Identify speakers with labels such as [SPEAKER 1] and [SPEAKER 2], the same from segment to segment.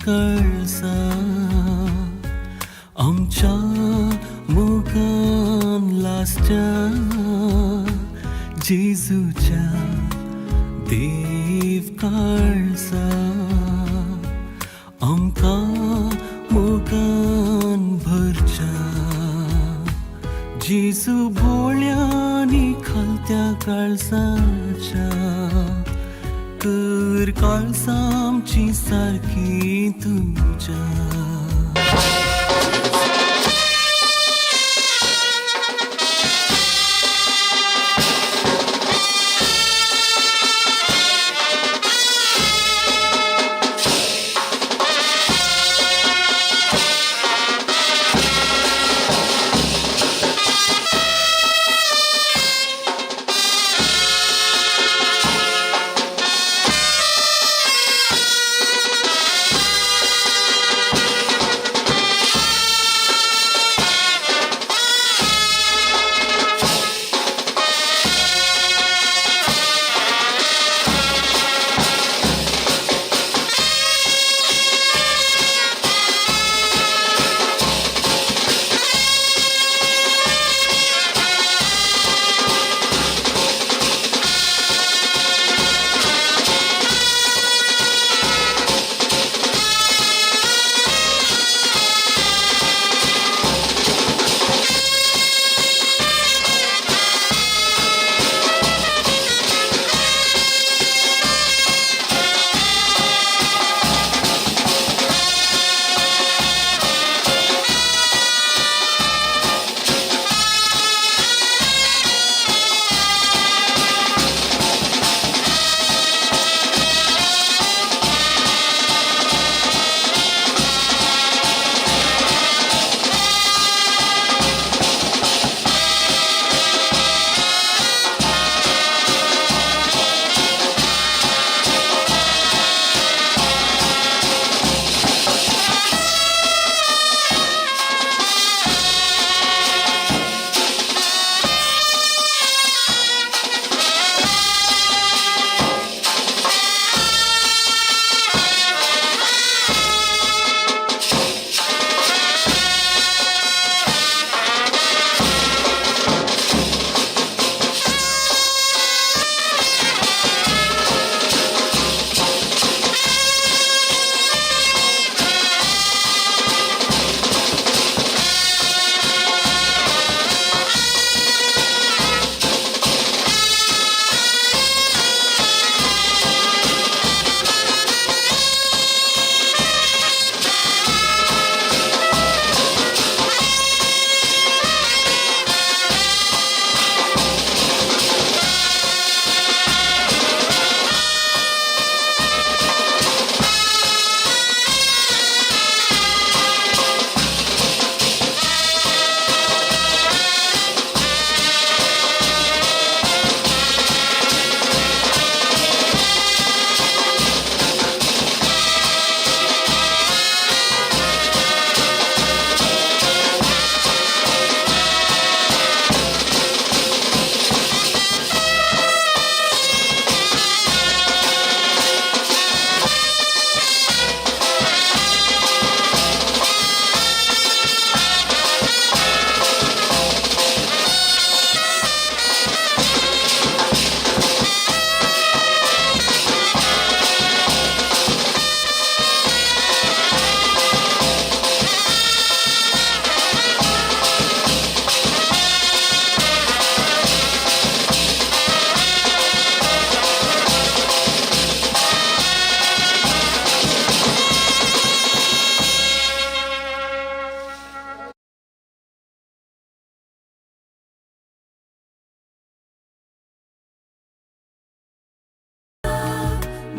[SPEAKER 1] काळसा आमच्या मोगान लासच्या जेजूच्या देव काळसा आमकां मोगान भरच्या जेजू भोळ्यांनी खालत्या काळसाच्या कर काळसा आमची सारकी तुज्या.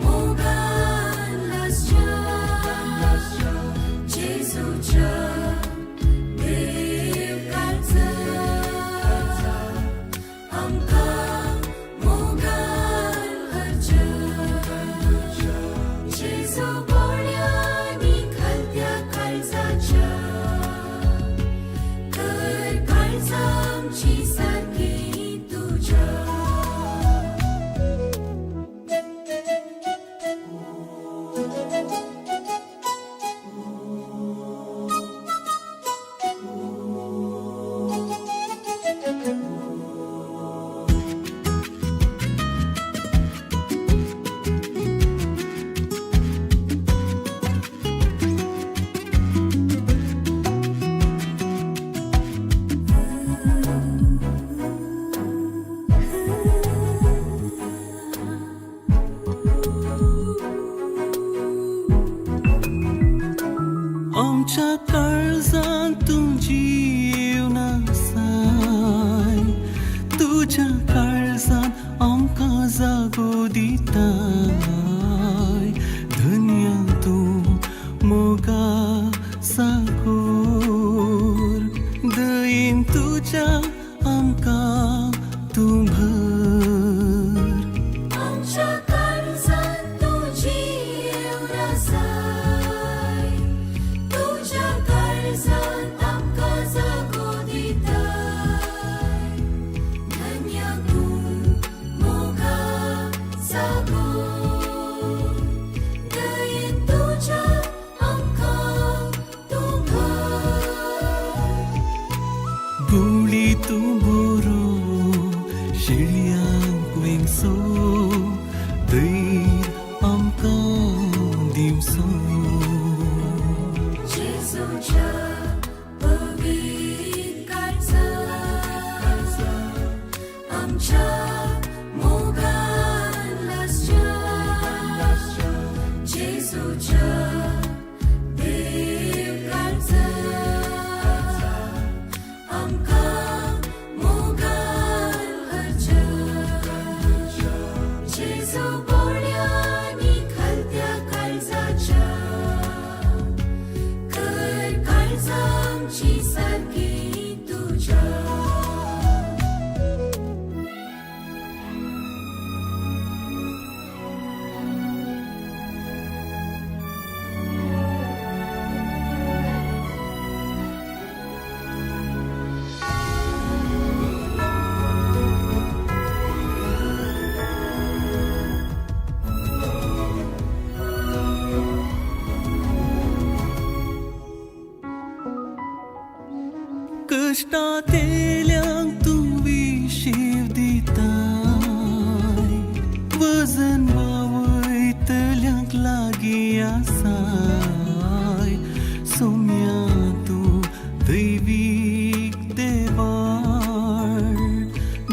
[SPEAKER 2] मोगान लासच्या जेजूच्या देव काळसा आमकां मोगान भरच्या जेजू बोळ्यांनी खालत्या काळजाच्या कर काळजा आमची सारकी तुज्या.
[SPEAKER 1] आमच्या काळजांत तुजी येवन आसाय, तुज्या काळजांत आमकां जागो दिताय. धन्य तूं मोगा सागोर, दयेन तुज्या आमकां तूं भर.
[SPEAKER 2] आमच्या काळजांत तुजी येवन आसाय, तुज्या काळजांत आमकां जागो दिताय. धन्य तूं मोगा सागोर, दयेन तुज्या आमकां तूं भर.
[SPEAKER 1] गुळी तूं बोरो शिळयांक वेंगसो, धैर आमकां दिवसो.
[SPEAKER 2] जेजूच्या पवित्र काळजात आमच्या मोगान लासच्या, जेजूच्या देव काळजात आमकां मोगान भरच्या. जेजू बोळ्यांनी खालत्या काळजाच्या, कर काळजां आमची सारकी तुज्या.
[SPEAKER 1] कश्टांतल्यांक तूं विशीव दिताय, वजन वावयतल्यांक लागीं आसाय. सोम्या तूं दैवीक देवाळ,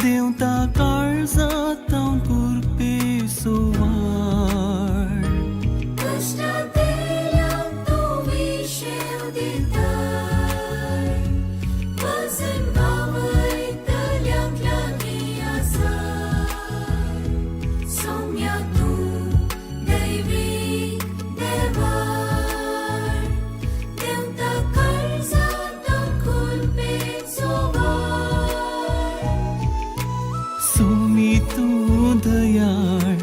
[SPEAKER 1] देवता काळजांत कुरपे सुवाळ.
[SPEAKER 2] कश्टांतल्यांक तूं विशेव दिताय, वजन वावयतल्यांक लागीं आसाय. सौम्या तूं दैवीक देवाळ, देवता काळजांत कुरपेचो वाळ.
[SPEAKER 1] सोमी तूं दयाळ,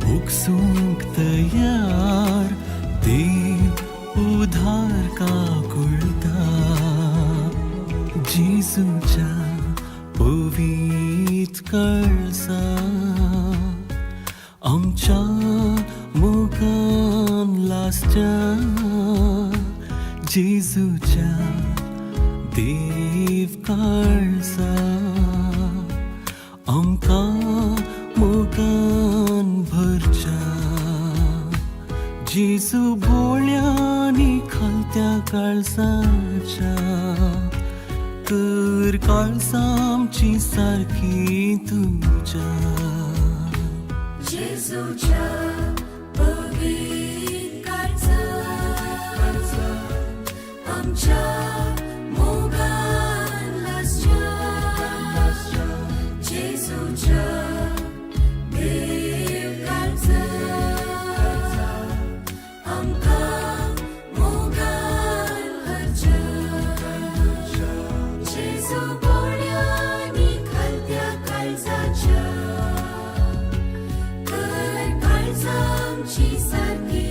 [SPEAKER 1] भोगसूंक तयार, देव उधार काकुळटा. जेजूच्या पवित्र काळजा आमच्या मोगान लासच्या, जेजूच्या देव काळजा आमकां मोगान भरच्या. जेजू बोळ्यांनी खालत्या काळजाच्या, कर काळजां आमची सारकी तुज्या.
[SPEAKER 2] जेजूच्या पवित्र काळजात आमच्या मोगान लासच्या, जेजूच्या देव काळजात आमकां मोगान भरच्या. जेजू बोळ्यांनी खालत्या काळजाच्या, कर काळजां आमची सारकी.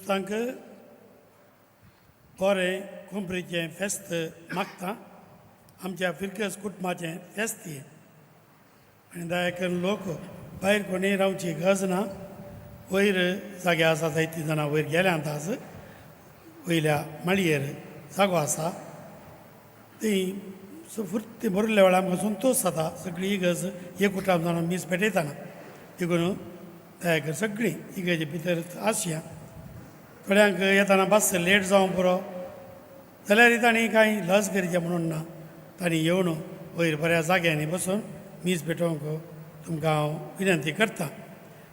[SPEAKER 3] क्रिस्तांक बरें कोंपरीचें फेस्त मागता. आमच्या फिरकस कुटुंबाचें फेस्त हें आनी दया करून लोक भायर कोणी रावची गरज ना. वयर जागे आसा, जायतीं जाणां वयर गेल्यांत. आज वयल्या माळयेर जागो आसा. ती फुर्ती भरिल्ल्या वेळार आमकां संतोश जाता, सगळी इगर्ज एकवटान जावन मीस पेटयतना. देखून दया करून सगळीं इगर्जे भितर आसया. थोड्यांक येतना बस लेट जावं पुरो जाल्यार तांणी कांय लज करचें म्हणून ना. तांणी येवन वयर बऱ्या जाग्यांनी बसून मीस पेटोवंक तुमकां हांव विनंती करता.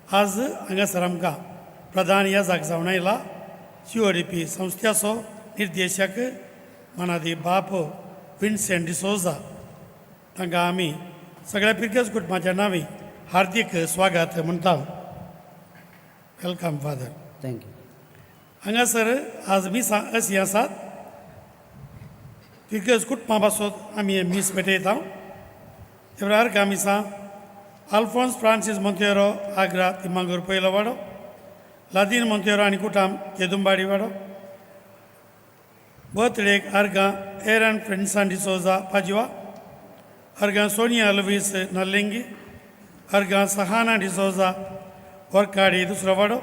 [SPEAKER 3] आज हांगासर आमकां प्रधान याजक जावन आयला सीओडीपी संस्थेचो निर्देशक मानादी बाप विन्सेंट डिसोजा. तांकां आमी सगळ्या पिरगेज कुटुंबाच्या नांवी हार्दीक स्वागत म्हणटा. Welcome father.
[SPEAKER 4] Thank you.
[SPEAKER 3] हांगासर आज मिसां अशीं आसात. फिरगज कुटुंबा पासत आमी हें मीस पेटयता. ते भायर अर्गा मिसां आल्फोन्स फ्रांसीस मोंतेरो, आग्रा, तिमांगूर, पयलो वाडो. लादीन मोंतेरो आनी कुटाम, केदुंबाडी वाडो. बर्थडेक अर्गां एरन फ्रेंडसान डिसोजा, पाजिवा. अर्गां सोनिया लुवीस, नल्लिंगी. अर्गां सहाना डिसोजा, वर्काडी, दुसरो वाडो.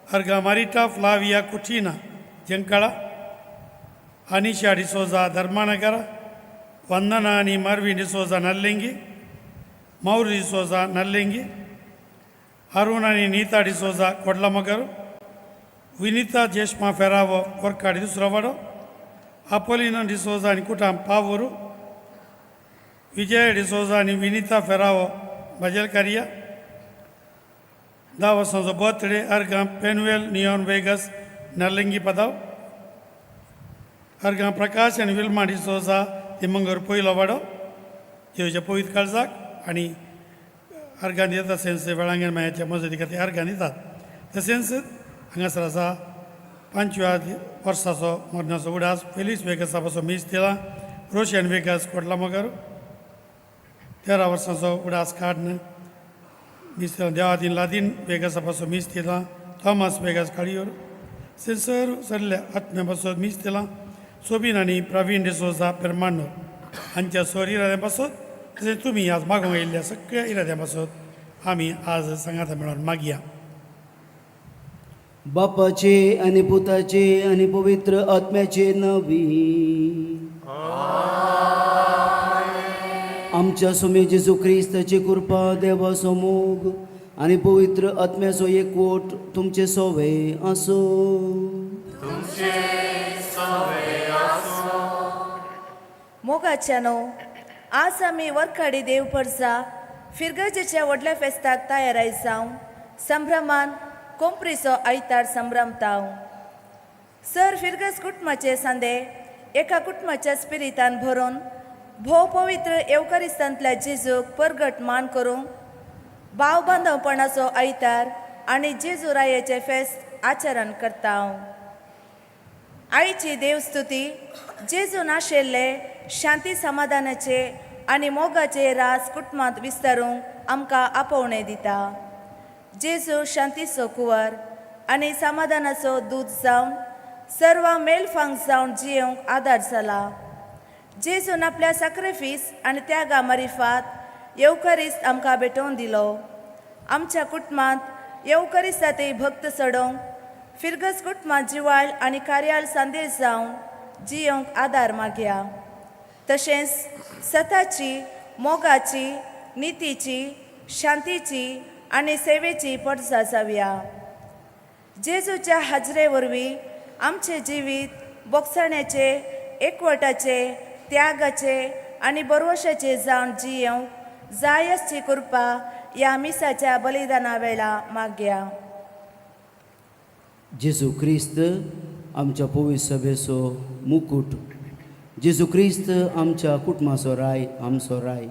[SPEAKER 3] अर्गां मारिटा फ्लाविया कुटीना, जंकळा. अनिशा डिसोजा, धर्मानगर. वंदना आनी मार्विन डिसोजा, नल्लिंगी. मौर डिसोजा, नल्लिंगी. अरुण आनी नीता डिसोजा, कोडलामगर. विनिता जेश्मा फेरावो, वर्काडी, दुसरो वाडो. अपोलिना डिसोजा आनी कुटाम, पावूर. विजय डिसोजा आनी विनिता फेरावो, बजलकारिया. 10 वर्सांचो बर्थडे अर्गां पेनुएल नियोन वेगस, नर्लिंगी पदाव. अर्गां प्रकाश आनी विल्मा डिसोजा, तिमंगूर, पयलो वाडो. जेवच्या पवित्र काळजाक आनी अर्गां दितात. तशेंच वेळांगण मायाच्या मजती खातीर अर्गां दितात. तशेंच हांगासर आसा 5व्या वर्साचो मरणाचो उडास फेलिक्स वेगसा पासून मीस दिला. रोशन वेगस, कोटलामगर. 13 वर्सांचो उडास काडून मीस दिला. देवादीन लादीन वेगसा पासून मीस दिला. थॉमस वेगस, काळियोर. सिंसर सरल्या आत्म्या पासून मीस दिला. सोबीन आनी प्रवीण डिसोजा, पेरमांडूर हांच्या सोर इराद्यां पासत, तशेंच तुमी आज मागूंक आयिल्ल्या सगळ्या इराद्यां पासत आमी आज सांगाता मेळोन मागया.
[SPEAKER 4] बापाचे आनी पुताचे आनी पवित्र आत्म्याचे नांवी. आमच्या स्वामी जेजू क्रिस्ताची कृपा, देवाचो मोग आनी पवित्र आत्म्याचो एकवट तुमचे सोवे आसूं.
[SPEAKER 2] तुमचे.
[SPEAKER 5] मोगाच्यानो, आज आमी वर्खाडी देव परजा फिरगर्जेच्या व्हडल्या फेस्ताक तयाराय जावं संभ्रमान कोंपरीचो आयतार संभ्रमताव. सर फिरगज कुटुंबाचे सांदे एका कुटुंबाच्या स्पिरितान भरून भोव पवित्र येवकारिस्तांतल्या जेजूक परगट मान करूंक भाव बांधवपणाचो आयतार आनी जेजू रायाचें फेस्त आचरण करता. आईची देवस्तुती जेजून आशिल्ले शांती, समाधानाचे आनी मोगाचे राज कुटुंबांत विस्तारूंक आमकां आपोवणें दिता. जेजू शांतीचो कुंवर आनी समाधानाचो दूत जावन सर्वां मेलफांग जावन जियेवंक आदार जाला. जेजून आपल्या साक्रिफीस आनी त्यागा मारिफात येवकरिस्त आमकां भेटोवन दिलो. आमच्या कुटुंबांत येवकरिस्तांतय भक्त चडोवंक, फिरगज कुटुंबांत जिवाळ आनी कार्याळ संदेश जावन जियेवंक आदार मागया. तशेंच सताची, मोगाची, नितीची, शांतीची आनी सेवेची पडजा जावया. जेजूच्या हाजरे वरवीं आमचें जिवीत बोगसाण्याचे, एकवटाचे, त्यागाचे आनी बरवशाचे जावन जियेवंक जाय आसची कृपा ह्या मिसाच्या बलिदाना वेळा मागया.
[SPEAKER 4] जेजू क्रिस्त आमच्या पवित्र सभेचो मुकूट, जेजू क्रिस्त आमच्या कुटुंबाचो राय, आमचो राय.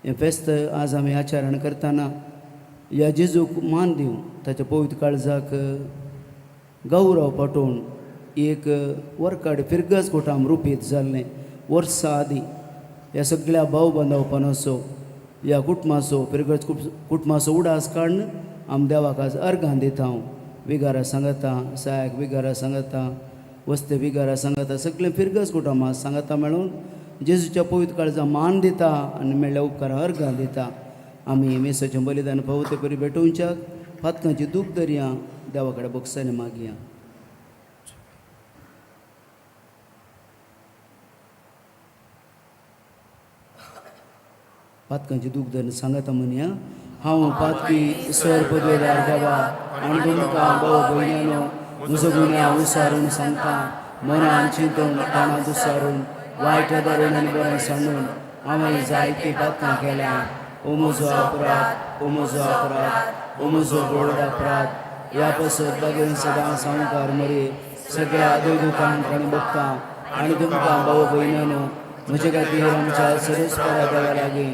[SPEAKER 4] हें फेस्त आज आमी आचरण करतना ह्या जेजूक मान दिवन, ताच्या पवित्र काळजाक गौरव पाठोवन एक वर्काड फिरगज कोटाम रुपीत जाल्लें वर्सां आदीं ह्या सगळ्या भाव बांदवपणाचो, ह्या कुटुंबाचो, फिरगज कुटुंबाचो उडास काडून आम देवाक आज अर्गां दिता. विगारा सांगाता, सहायक विगारा सांगाता, वस्ते विगारा सांगाता, सगळें फिरगज कुटुंबां सांगाता मेळून जेजूच्या पवित्र काळजा मान दिता आनी मेळ्ळ्या उपकार अर्घां दिता. आमी मेसाचें बलिदान फावो ते परी भेटोवच्याक पातकांची दूख दरया, देवा कडेन बोगसाने मागया. पातकांची दूख धरून सांगाता म्हणया, हांव पातकी सर पदवेदार देवा आनी तुमकां भाव भयण्यानो म्हजो गुन्यांव उसारून सांगता. मनान चिंतून कानां दुसारून वायट धरून आनी बरें सांगून हांवें जायतीं पातकां केल्या. ओ म्हजो अपराध, ओ म्हजो अपराध, ओ म्हजो व्हड अपराध. ह्या पासत बागेन सदां सावकार मरे सगळ्या देवदूतांक आनी भक्तां आनी तुमकां भाव भयण्यानो म्हजे खातीर आमच्या सरस्परा देवा लागीं.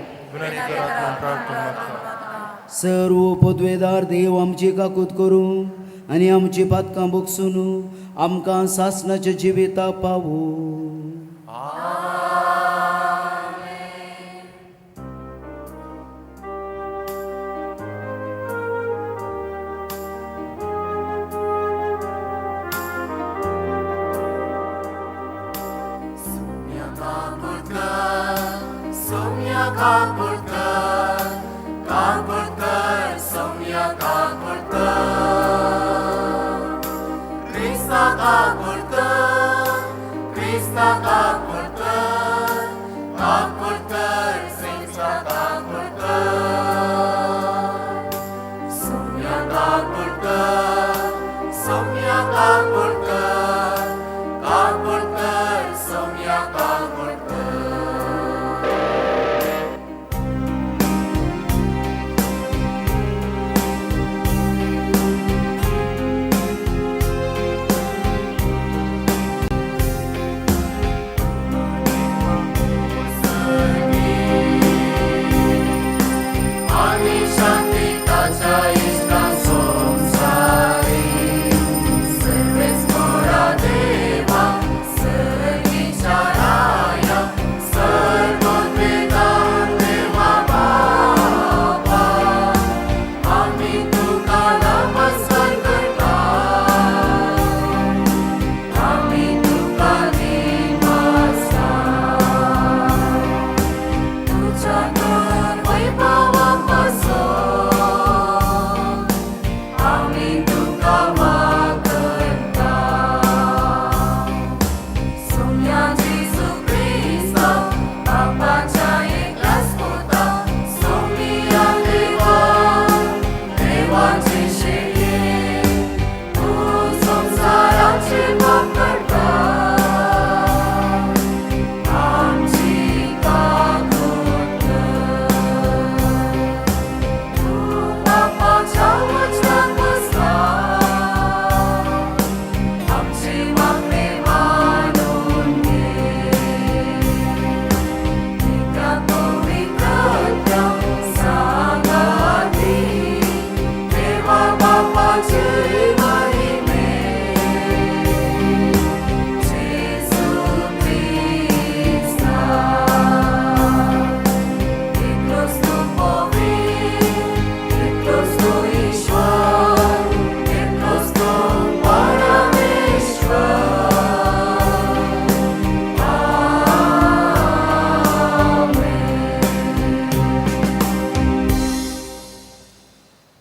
[SPEAKER 4] सर्व पदवेदार देव आमची काकूत करूं आनी आमची पातकां भोगसून आमकां सासणाच्या जिविता पावूं.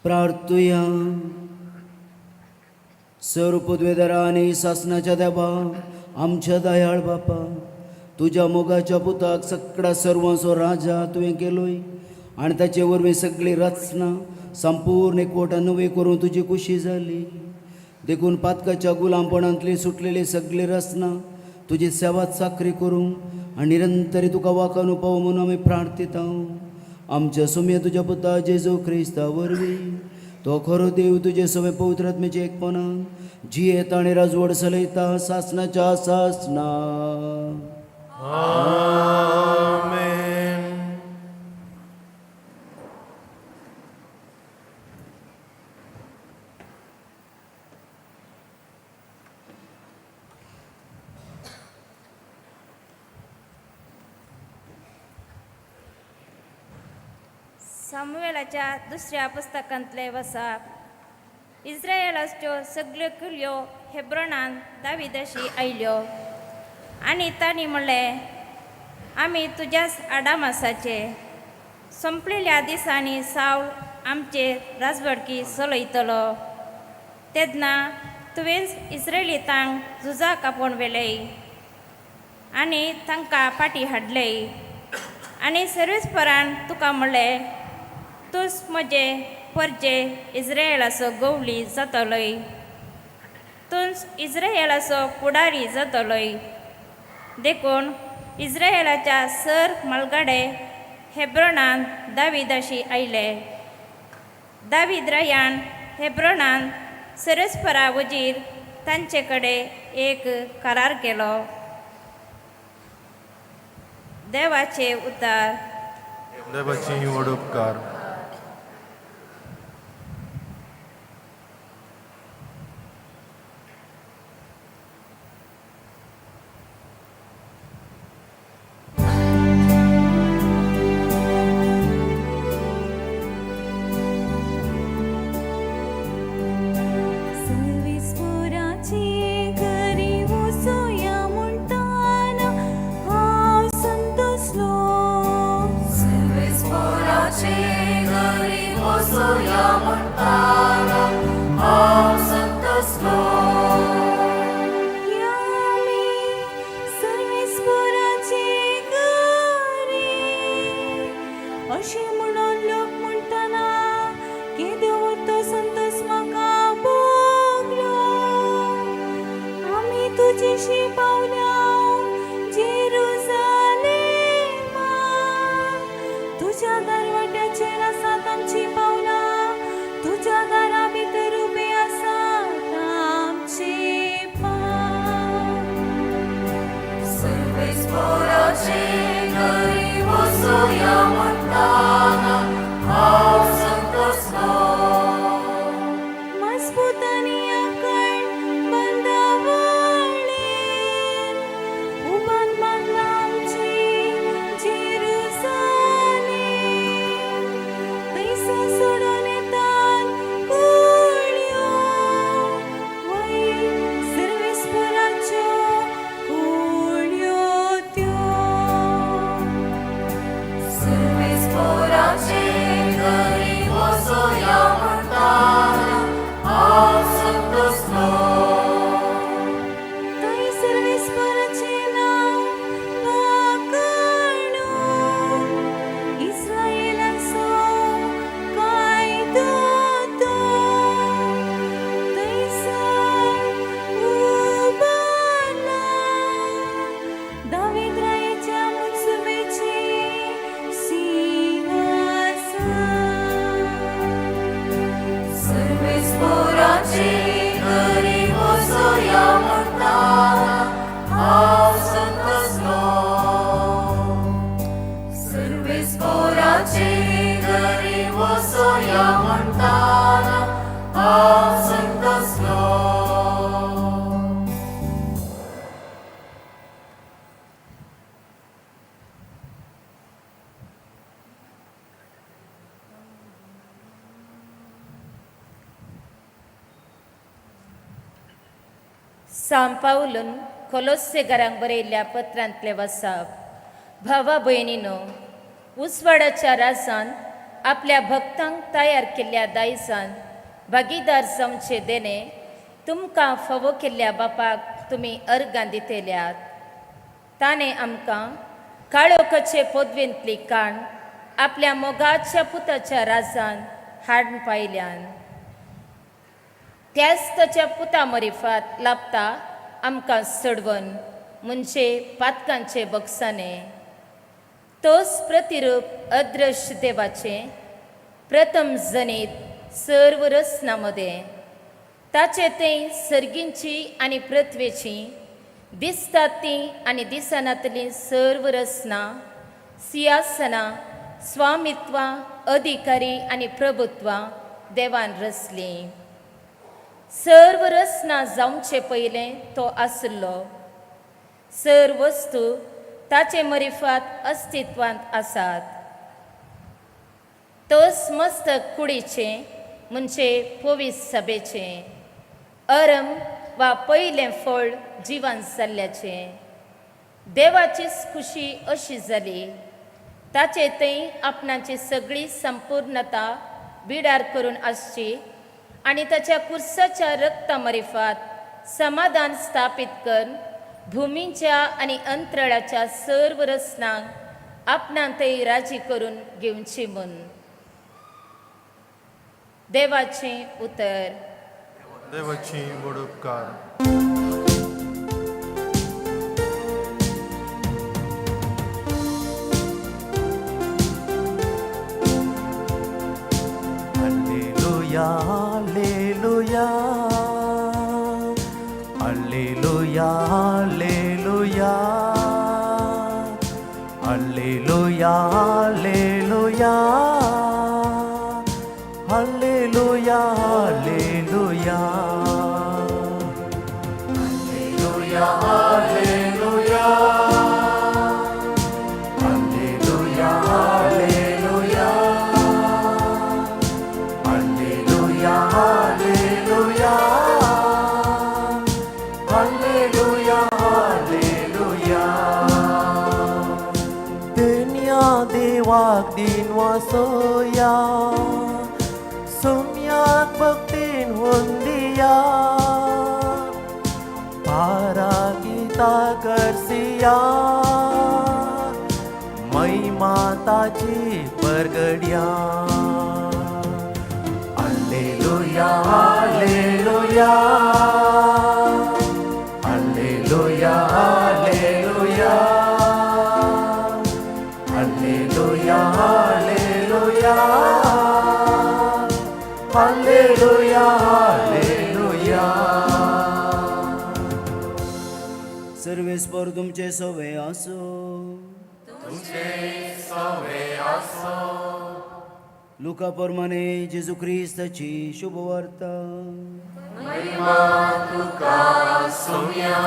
[SPEAKER 4] प्रार्थुया. सर्व पदवेदारा आनी सासणाच्या देवा, आमच्या दयाळ बापा, तुज्या मोगाच्या पुताक सगळ्या सर्वांचो राजा तुवें केलोय आनी ताचे वरवीं सगळी रचना संपूर्ण एकवटान नवी करून तुजी खुशी जाली. देखून पातकाच्या गुलामपणांतली सुटलेली सगळी रचना तुजी सेवा चाकरी करूंक आनी निरंतरी तुका वाखाणू पावो म्हणून आमी प्रार्थिता. आमच्या सुम्या तुज्या पुता जेजू क्रिस्ता वरवीं, तो खरो देव तुजे सवे पवित्र आत्म्याचे एकपणान जियेता आनी राजवड चलयता सासणाच्या सासना.
[SPEAKER 1] आमेन.
[SPEAKER 6] सामुवेलाच्या दुसऱ्या पुस्तकांतले वसाप इस्रायलाच्यो सगल्यो कुल्यो हेब्रोनान दाविदाशी आयल्यो आनी तांणी म्हणलें, आमी तुज्याच आडामासाचे. सोंपलेल्या दिसांनी सावल आमचेर राजवडकी चलयतलो तेन्ना तुवेंच इस्रायलितांक झुजाक आपोवन व्हेलें आनी तांकां फाटीं हाडलें आनी सर्वेस्परान तुका म्हणलें, तूंच म्हजे परजे इस्रायलाचो गवळी जातलोय, तूंच इस्रायलाचो फुडारी जातलोय. देखून इस्रायलाच्या सर म्हालगडे हेब्रोनान दाविदाशी आयले. दावीद रायान हेब्रोनान सर्वेस्परा वजीर तांचे कडेन एक करार केलो. देवाचे उतार.
[SPEAKER 1] देवाची व्हड उपकार.
[SPEAKER 2] सर्वेस्पोराचे घरी वचोया म्हणटाना हांव संतोसलो.
[SPEAKER 7] सर्वेस्पोराचे घरी वचोया म्हणटाना हांव संतोसलो.
[SPEAKER 2] या आमी सर्वेस्पोराचे घरी अशें म्हणून लोक म्हणटाना केदो व्हड तो संतोस म्हाका भोगलो. आमी तुजेशी पावल्या जेरुजालेमा, तुज्या दरवाट्याचेर आसात आमचीं पावलां, तुज्या दारा भितर उबे आसात आमचे पांय.
[SPEAKER 7] सर्वेस्पोराचे घरी वचोया म्हणटाना हांव संतोसलो.
[SPEAKER 2] मजबूत आनी आकण बंदावळीन उबान बांदला आमची जेरुजालेम. थंयसर सोडून येतात कुळयो, वय सर्वेस्पराच्यो कुळयो त्यो.
[SPEAKER 7] सर्वेस्पोराचे घरी वचोया म्हणटाना हांव संतोसलो.
[SPEAKER 2] थंय सर्वेस्पराचें नांव वाखाणून इस्रायलाचो कायदो तो थंयसर उबारला. दावीद रायाच्या मुत्सुबेचें सिंहासन.
[SPEAKER 7] सर्वेस्पोराचे घरी वचोया म्हणटाना हांव संतोसलो. सर्वेस्पोराचे घरी वचोया म्हणटाना हांव संतोसलो.
[SPEAKER 8] सांव पावलून कोलोस्सेगारांक बरयल्ल्या पत्रांतले वसाप. भावा भयणीनो, उजवाडाच्या राजान आपल्या भक्तांक तयार केल्ल्या दायजान भागीदार जावचे देणे तुमकां फावो केल्ल्या बापाक तुमी अर्गां दितल्यात. ताणें आमकां काळोखाचे पदवेंतली काण आपल्या मोगाच्या पुताच्या राजान हाडून पायल्यान. त्याच ताच्या पुता मरिफात लाभता आमकां सोडवन, म्हणजे पातकांचे बक्षाने. तोच प्रतिरूप अदृश्य देवाचें प्रथम जनीत सर्व रचना मदें. ताचे थंय सर्गींची आनी पृथ्वेची दिसतात ती आनी दिसनातली सर्व रचना, सिंहासनां, स्वामित्वां, अधिकारी आनी प्रभुत्वां देवान रचलीं. सर्व रचना जावचे पयलें तो आसलो. सर्व वस्तू ताचे मरिफात अस्तित्वांत आसात. तोच मस्तक कुडीचें. म्हणजे पवीस सभेचें अरम वा पयलें फळ जिवन जाल्ल्याचें. देवाचीच खुशी अशी जाली ताचे थंय आपणाची सगळी संपूर्णता बिडार करून आसची आनी ताच्या कुर्साच्या रक्ता मरिफात समाधान स्थापीत करून भुमीच्या आनी अंतराळाच्या सर्व रचनांक आपणां थंय राजी करून घेवची म्हूण. देवाचें उतर.
[SPEAKER 1] देवाची व्हड उपकार.
[SPEAKER 9] Alleluia, Alleluia, Alleluia, Alleluia, Alleluia, Alleluia, Alleluia, Alleluia,
[SPEAKER 7] Alleluia, Alleluia, Alleluia, Alleluia, Alleluia, Alleluia, Alleluia, Alleluia.
[SPEAKER 9] दुनिया देवाक दिन वासोया, सुम्याक भक्तीन होंदिया, पारागीता करसिया, महिमा ताची परगड्या.
[SPEAKER 7] Alleluia, Alleluia, Alleluia, Alleluia, Alleluia, Alleluia, Alleluia, Alleluia.
[SPEAKER 4] सर्वेस्पर तुमचे सवे आसो. लुका प्रमाणे जेजू क्रिस्ताची शुभवार्ता.
[SPEAKER 7] महिमा तुका सोम्या.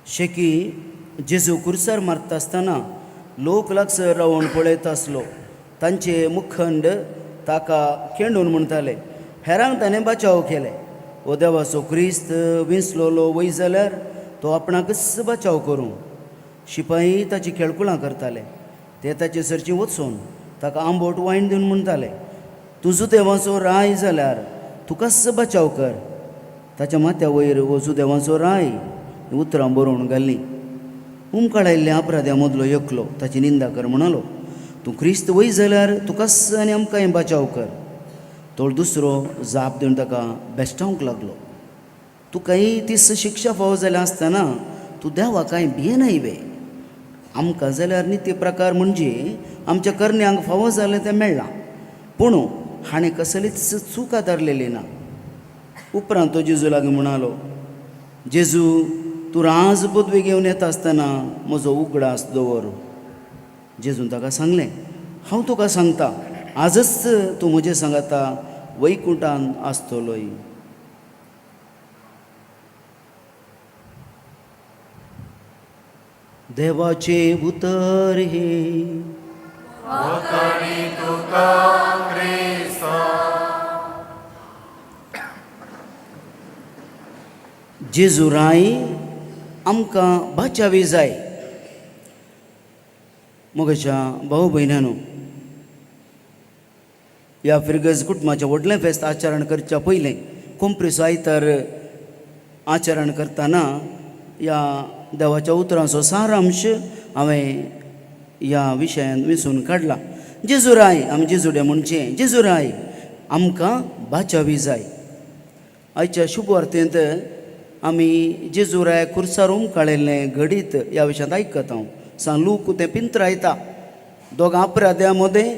[SPEAKER 4] शेकी जेजू कुर्सार मारता आसतना लोक लागसर रावन पळयत आसलो. तांचे मुखंड ताका केंडून म्हणटाले, हेरांक ताणें बचाव केले, हो देवाचो क्रिस्त विंचलोलो वय जाल्यार तो आपणाकच बचाव करूं. शिपाई ताची खेळकुळां करताले. ते ताचे सरची वचून ताका आंबोट वायन दिवन म्हणटाले, तुजो देवाचो राय जाल्यार तुकाच बचाव कर. ताच्या माथ्या वयर वचू देवाचो राय ही उतरां बरोवन घाल्लीं. उमकाळायल्ल्या अपराध्या मदलो एकलो ताची निंदा कर म्हणालो, तूं क्रिस्त वय जाल्यार तुकाच आनी आमकांय बचाव कर. तो दुसरो जाप दिवन ताका बेश्टावंक लागलो, तुकाय तीस शिक्षा फावो जाल्या आसतना तूं देवा कांय भियेनाय वे? आमकां जाल्यार नित्य प्रकार म्हणजे आमच्या करण्यांक फावो जालें तें मेळ्ळां, पूण हाणें कसलीच चूक आदारलेली ना. उपरांत तो जेजू लागीं म्हणालो, जेजू तूं राज पदवी घेवन येता आसतना म्हजो उगडास दवर. जेजून ताका सांगलें, हांव तुका सांगता, आजच तूं म्हजें सांगाता वैकुंठान आसतलोय. देवाचें उतर हें.
[SPEAKER 7] वाखाणी तुका क्रिस्ता.
[SPEAKER 4] जेजू राय आमकां बाचावी जाय. मोगाच्या भाऊ भयणांनो, ह्या फिरगज कुटुंबाचें व्हडलें फेस्त आचरण करच्या पयलें कोंप्रीचो आयतार आचरण करतना ह्या देवाच्या उतरांचो सारांश हांवें ह्या विशयान वेंचून काडला. जेजू राय आमी जेजुडे म्हणचें, जेजू राय आमकां बाचावी जाय. आयच्या शुभवार्तेंत आमी जेजू राय खुर्सार उमकाळिल्लें घडीत ह्या विशयांत आयकता. हांव सान लूक तें पिंत्रायता, दोगां अपराध्या मदें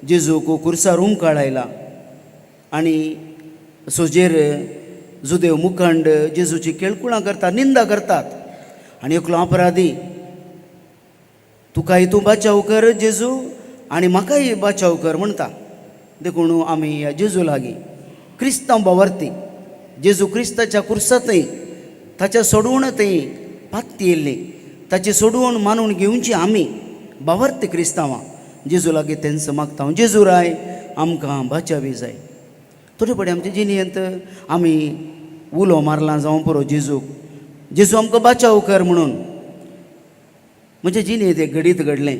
[SPEAKER 4] जेजूक खुर्सार उमकाळायला आनी सोजेर जुदेव मुखंड जेजूची केळकुळां करतात, निंदा करतात. आनी एकलो अपराधी, तुकाय तूं बाचाव कर जेजू आनी म्हाकाय बाचाव कर म्हणटा. देखून आमी ह्या जेजू लागीं क्रिस्तांव भावार्थी जेजू क्रिस्ताच्या कुर्सांतय ताच्या सोडवण थंय पातयेल्ली ताची सोडवण मानून घेवची आमी बावर्त क्रिस्तांवां जेजू लागीं तेंच मागता. जेजू राय आमकां बाचावी जाय. थोडे फावटी आमचे जिणेंत आमी उलो मारला जावं पुरो जेजूक, जेजू आमकां बाचाव कर म्हणून. म्हजे जिणेंत एक घडीत घडलें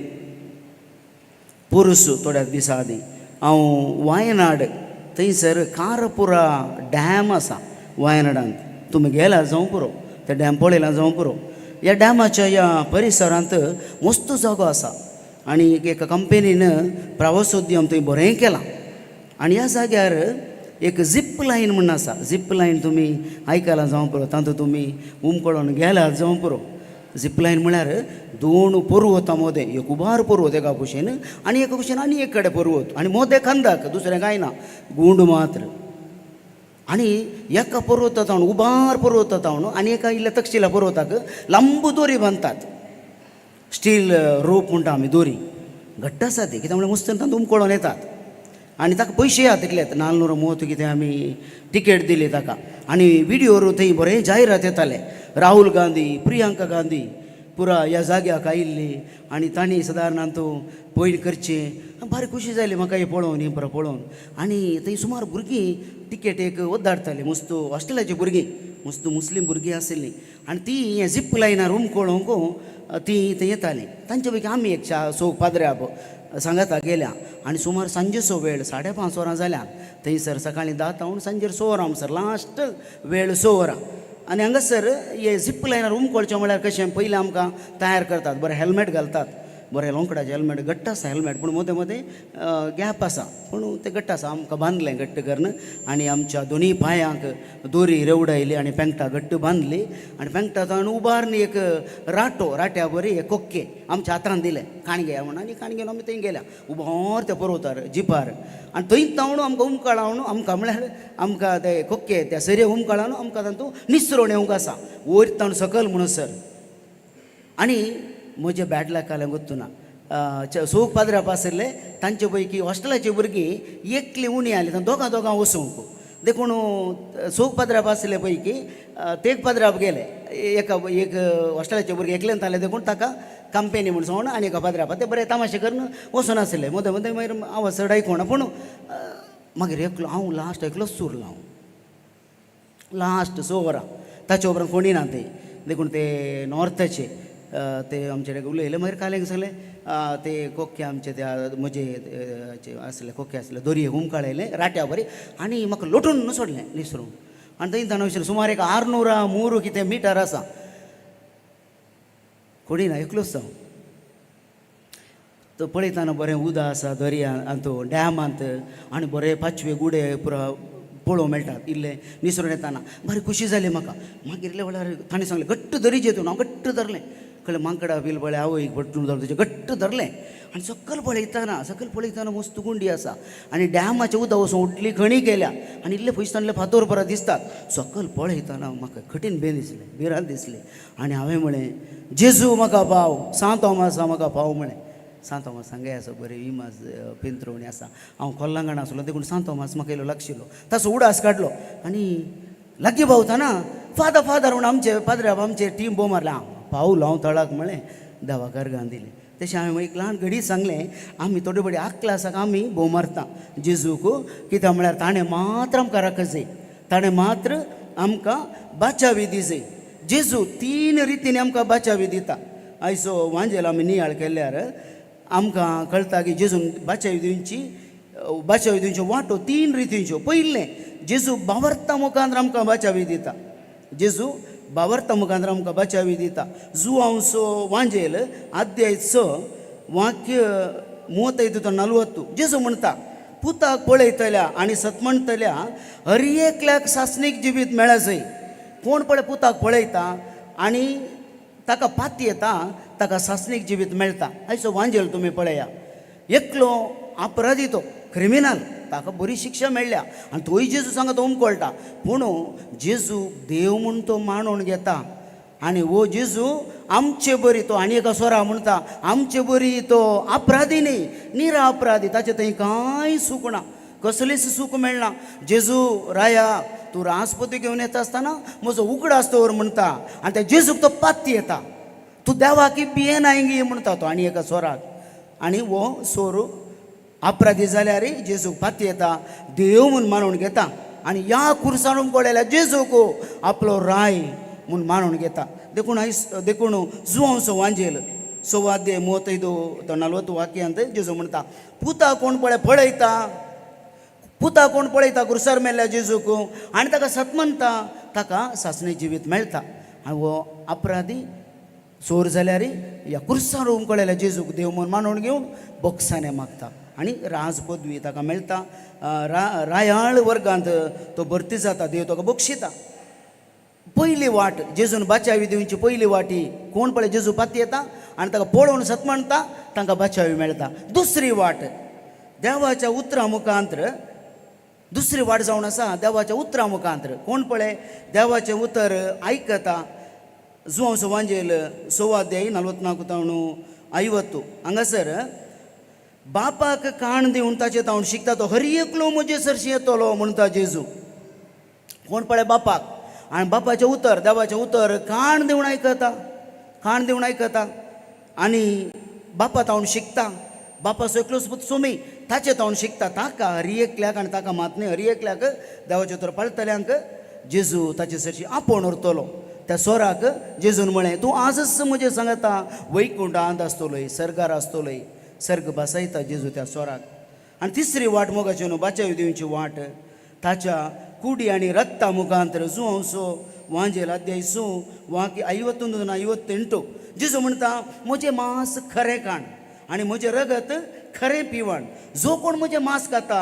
[SPEAKER 4] पोरूस थोड्या दिसां आदीं. हांव वायनाड थंयसर कारपुरा डॅम आसा वायनाडांत, तुमी गेला जावं पुरो, ते डॅम पळयला जावं पुरो. ह्या डॅमाच्या ह्या परिसरांत मस्त जागो आसा आनी एका कंपनीन प्रवासोद्यम थंय बरें केलां. आनी ह्या जाग्यार एक झीप लायन म्हूण आसा. झीप लायन तुमी आयकलां जावं पुरो, तातूंत तुमी उमकळोन गेल्यार जावं पुरो. झीप लायन म्हळ्यार दोन पर्वतां मदें एक उबार पर्वत एका कुशीन आनी एका कुशीन आनी एक कडेन पर्वत आनी मोदें खंदक, दुसरें कांय ना, गुंड मात्र. आनी एका पर्वता जावन उबार पर्वता जावन आनी एका इल्ल्या तक्षिला पर्वताक लांब दोरी बांदतात, स्टील रोप म्हणटा आमी, दोरी घट्ट आसा ती, कित्याक म्हणल्यार मस्त तातूंत उमकळोन येतात. आनी ताका पयशे आहा तितलेच, 430 कितें आमी टिकेट दिली ताका. आनी विडियोर थंय बरें जायरात येताले, राहुल गांधी, प्रियांका गांधी पुरा ह्या जाग्याक आयिल्ली आनी तांणी सदारणांत पयण करचें. भारी खुशी जाली म्हाका हें पळोवन, हें पुरो पळोवन. आनी थंय सुमार भुरगीं टिकेट एक ओद्दाडटालीं, मस्त हॉस्टेलाचीं भुरगीं, मस्त मुस्लीम भुरगीं आशिल्लीं. आनी ती हें झीप लायनार उमकळोवंक ती थंय येतालीं. तांचे पैकी आमी एक चौग पाद्र्याब सांगाता गेल्या आनी सुमार सांजेचो वेळ 5:30 वरां जाल्या थंयसर. सकाळीं 10 तावन सांजेर 6 वरां सर लास्ट वेळ 6 वरां. आनी हांगासर हे झीप लायनार उमकळचें म्हळ्यार कशें, पयलीं आमकां तयार करतात, बरें हेल्मेट घालतात, बरें लोंकडाचें हेल्मेट, घट्ट आसा हेल्मेट, पूण मदें मदें गॅप आसा, पूण तें घट्ट आसा. आमकां बांदलें घट्ट करून आनी आमच्या दोनूय पांयांक दोरी रेवडायली आनी पेंगटां घट्ट बांदली. आनी पेंगटां जावन उबारून एक राटो, राट्या बरी एक कोक्के आमच्या हातान दिलें, काणगे म्हणून. आनी काणगे आमी थंय गेल्या उबार त्या पर्वतार जिपार. आनी थंय तावण आमकां उमकळावन, आमकां म्हळ्यार आमकां ते कोक्के त्या सरये उमकळावन आमकां तातूंत निसरोण येवंक आसा वयर तावन सकल म्हणून सर. आनी म्हजे बॅड लक आलें गोत्तुना, चौग पाद्राप आशिल्ले तांचे पैकी हॉस्टेलाची भुरगीं एकली उणी आली, दोगां दोगां वचूंक. देखून चौग पाद्राप आशिल्ले पैकी तेग पाद्राप गेले, एका एक हॉस्टेलाचे भुरगे एकल्यान जालें, देखून ताका कंपेनी म्हूण सांगून. आनी एका पाद्रापा ते बरे तामाशे करून वचून आशिल्ले, मदें मदें मागीर आवाज चड आयकोना. पूण मागीर एकलो हांव लास्ट एकलोच उरलो, हांव लास्ट 6 वरां, ताचे उपरांत कोणी ना ते. देखून ते नॉर्थाचे ते आमचे कडेन उलयले. मागीर कालेंक सांगलें, ते कोक्के आमचे त्या म्हजे आसले कोक्के आसले दोरयेक हुमकाळयले राट्या बरी आनी म्हाका लोटून सोडलें निसरून. आनी थंय ताणें विचारलें सुमार एक 603 कितें मिटर आसा, कोणी ना, एकलोच हांव. तो पळयतना बरें उदक आसा दर्यांत डॅमांत आनी बरे पाचवे गुडे पुरा पळोवंक मेळटात इल्ले निसरून येताना. बरी खुशी जाली म्हाका. मागीर इल्ले वेळार ताणें सांगलें घट्ट धरीचे तूं, हांव घट्ट धरलें. कळ्ळें मांकडा बील पळय आवयक पट्टून जावन तुजें घट्ट धरलें. आनी सकयल पळयतना, सकयल पळयतना मस्त गुंडी आसा आनी डॅमाचें उदक वचून व्हडली खणी केल्या आनी इल्ले पयस फातोर परत दिसतात. सकयल पळयतना म्हाका कठीण बेन दिसलें, भिरांत दिसली. आनी हांवें म्हळें जेजू म्हाका पाव, सांत तोमासा म्हाका पाव म्हळें. सांत तोमास हांगा आसा, बरें इमाज पिंत्रोवणी आसा. हांव कोल्लांगण आसलो देखून सांत तोमास म्हाका येयलो लागशिल्लो, ताचो उडास काडलो. आनी लागीं पावतना फादर फादर म्हूण आमचे पाद्र्याब आमचे टीम बोव मारलें. हांव पावलो हांव तळाक म्हळें देवा गान दिलें. तशें हांवें एक ल्हान घडी सांगलें, आमी थोडे फडी आकला आसा आमी भोव मारता जेजूक, कित्याक म्हळ्यार ताणें मात्र आमकां राखजय, ताणें मात्र आमकां बाचावी दिजय. जेजू 3 रितीन आमकां बाचावी दिता. आयचो वांजेल आमी नियाळ केल्यार आमकां कळटा की जेजून बाचावी दिवची, बाचावी दिवच्यो वांटो 3 रितींच्यो. पयलें, जेजू बावर्ता मुखांत आमकां बाचावी दिता, जेजू बावर्ता मुखांत आमकां बाचावी दिता. जुवांवचो वांजेल अध्याय 6 वाक्य 35 ते 40 जेजू म्हणटा, पुताक पळयतल्या आनी सत म्हणटल्या हर एकल्याक सासणीक जिवीत मेळजय. कोण पळय पुताक पळयता आनी ताका पाती येता ताका सासणीक जिवीत मेळटा. आयचो वांजेल तुमी पळया, एकलो अपराधी तो क्रिमिनल, ताका बरी शिक्षा मेळ्ळ्या आनी तोय जेजू सांगता उमकळटा, पूण जेजू देव म्हूण तो मानून घेता. आनी हो जेजू आमचे बरी तो आनी एका स्वरा म्हणटा आमचे बरी तो अपराधी न्ही, निरा अपराधी, ताचे थंय कांय सूख ना, कसलीच सूख मेळना. जेजू राया तूं राजपती घेवन येता आसतना म्हजो उगडास दवर म्हणटा. आनी त्या जेजूक तो पात्ती येता, तूं देवाक भियेनाय गी म्हणटा तो आनी एका सोराक. आनी हो सोर अपराधी जाल्यार जेजूक पाती येता, देव म्हूण मानून घेता आनी ह्या कुर्सान उमकळेल्या जेजूक आपलो राय म्हूण मानून घेता. देखून आयज देखून जुवांवचो वांजेल सवाद्य 35 40 वाक्यांत जेजू म्हणटा, पुता कोण पळय पळयता, पुता कोण पळयता कुर्सार मेल्ल्या जेजूक आनी ताका सत मानता ताका सासणे जिवीत मेळटा. आनी हो अपराधी चोर जाल्यार ह्या कुर्सार उमकळेल्या जेजूक देव म्हूण मानून घेवन बोक्साने मागता आनी राज पदवी ताका मेळटा. रायाळ वर्गांत तो भरती जाता, देव ताका बक्षिता. पयली वाट जेजून बाचावी दिवची पयली वाटी कोण पळय जेजू पाती येता आनी ताका पळोवन सत मानता तांकां बाचावी मेळटा. दुसरी वाट देवाच्या उतरां मुखांत्र, दुसरी वाट जावन आसा देवाच्या उतरां मुखांत्र. कोण पळय देवाचें उतर आयकता. जुवांव वांजेल 6 44 50 हांगासर बापाक काण दिवन ताचे तावन शिकता तो हर एकलो म्हजे सरशी येतलो म्हणटा जेजू. कोण पळय बापाक आनी बापाचें उतर देवाचें उतर काण दिवन आयकता, काण दिवन आयकता आनी बापा तावन शिकता. बापाचो एकलोच पूत सोमी ताचे तावन शिकता. ताका हर एकल्याक आनी ताका मात न्ही हर एकल्याक देवाचें उतर पाळटल्यांक जेजू ताचे सरशी आपोवन व्हरतलो. त्या सोराक जेजून म्हळें, तूं आजच म्हजें सांगता वैकुंठांत आसतलोय, सर्गार आसतलोय. सर्ग बसयता जेजू त्या सोराक. आनी तिसरी वाट मोगाची न्हू बाचावी दिवची वाट ताच्या कुडी आनी रक्ता मुखांतर. जुवांवचो वांजेल अध्याय 6 वाक्य 51 58 जेजू म्हणटा, म्हजें मांस खरें खाण आनी म्हजें रगत खरें पिवण. जो कोण म्हजें मांस खाता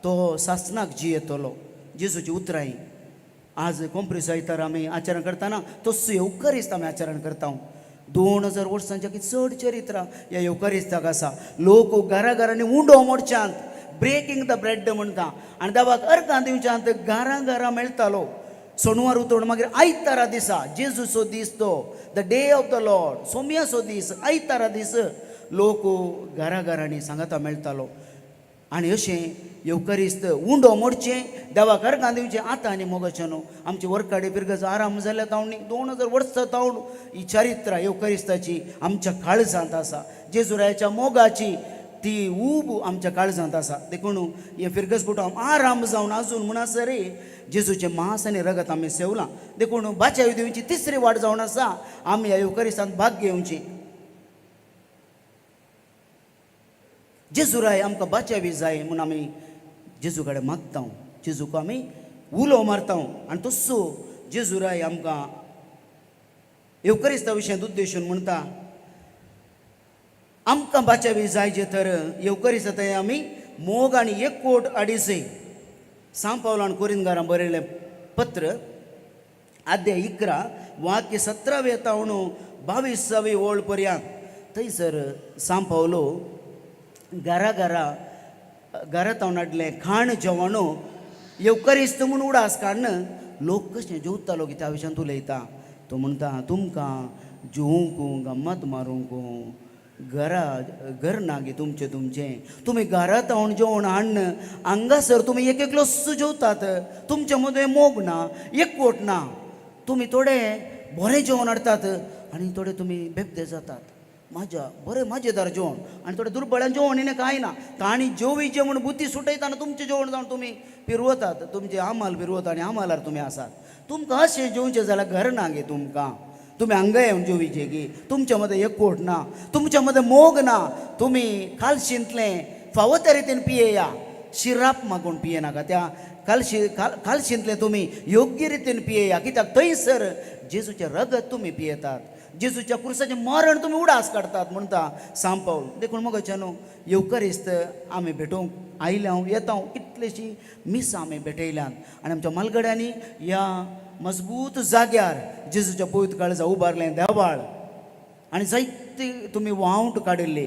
[SPEAKER 4] तो सासणाक जियेतलो. जेजूची उतरां हीं. आज कोंपरी आयतार आमी आचरण करतना तस्सो येवकारिस्त आमी आचरण करता. 2000 वर्सांच्या की चड चरित्रां ह्या येवकारिस्ताक आसा. लोक घरा घरांनी उंडो मोडच्यांत ब्रेकींग the bread म्हणटा आनी देवाक अर्गां दिवच्यांत घरां घरां मेळटालो. सोनवार उतरून मागीर आयतारा दिसा जेजूचो दीस तो the day of the Lord, सोमयाचो दीस आयतारा दीस लोक घरा घरांनी सांगाता मेळटालो. आनी अशें येवकारिस्त उंडो मोडचें देवाक अर्गां दिवचें. आतां आनी मोगाचें न्हू आमचे वर्काडे पिरगज आराम जाल्या तावणी 2000 वर्सां तावन ही चरित्रां येवकारिस्ताची आमच्या काळजांत आसा. जेजुरायाच्या मोगाची ती ऊब आमच्या काळजांत आसा. देखून हें फिरगज कुटुंब आराम जावन आजून म्हणसर जेजूचें मांस आनी रगत आमी सेवलां. देखून बाचावी दिवची तिसरी वाट जावन आसा आमी ह्या येवकारिस्तांत भाग घेवची. जेजुराय आमकां बाचावी जाय म्हूण आमी जेजू कडेन मागता, जेजूक आमी उलो मारता आनी तस्सो जेजुराय आमकां येवकारिस्ता विशयांत उद्देशून म्हणटा, आमकां बाचावी जाय जे तर येवकारिस्ता थंय आमी मोग आनी एकवट हाडीजय. सांव पावलान कोरिंदगारां बरयलें पत्र अध्याय 11 वाक्य 17 तावन 22 ओळ पर्यंत थंयसर सांव पावलो घरा घरा घरा तावन हाडलें खाण जेवण येवकारिस्त म्हूण उडास काडून लोक कशें जेवतालो की त्या विशयांत उलयता. तो म्हणटा, तुमकां जेवंक गम्मत मारूंक घरा घर ना गे तुमचें तुमचें तुमी घरांत हाडून जेवण हाडून हांगासर तुमी एक एकलोच जेवतात. तुमचे मदें मोग ना, एकवट ना. तुमी थोडे बरें जेवण हाडटात आनी थोडे तुमी बेबदे जातात. म्हाज्या बरें मजेदार जेवण आनी थोडे दुर्बळ्यान जेवण हिणें कांय ना. तांणी जेवी जेवण बुद्दी सुटयता तुमचें जेवण जावन तुमी पिरवतात, तुमचें आमाल पिरवता आनी आमालार तुमी आसात. तुमकां अशें जेवचें जाल्यार घर ना गे तुमकां. तुमी हांगा येवन जेवचे गी. तुमच्या मदें एकवट ना, तुमच्या मदें मोग ना. तुमी कालशींतलें फावो त्या रितीन पियेया, शिराप मागून पियेनाका. त्या कालशी कालशींतलें तुमी योग्य रितीन पियेया, कित्याक थंयसर जेजूचें रगत तुमी पियेतात, जेजूच्या कुर्साचें मरण तुमी उडास काडटात म्हणटा सांव पावल. देखून मोगाचें न्हू येवकारिस्त आमी भेटोवंक आयल्या हांव येता हांव कितलेशीं मिसां आमी भेटयल्यान आनी आमच्या मालगड्यांनी ह्या मजबूत जाग्यार जेजूच्या पवित्र काळजा उबारलें देवाळ आनी जायते तुमी वावंट काडिल्ली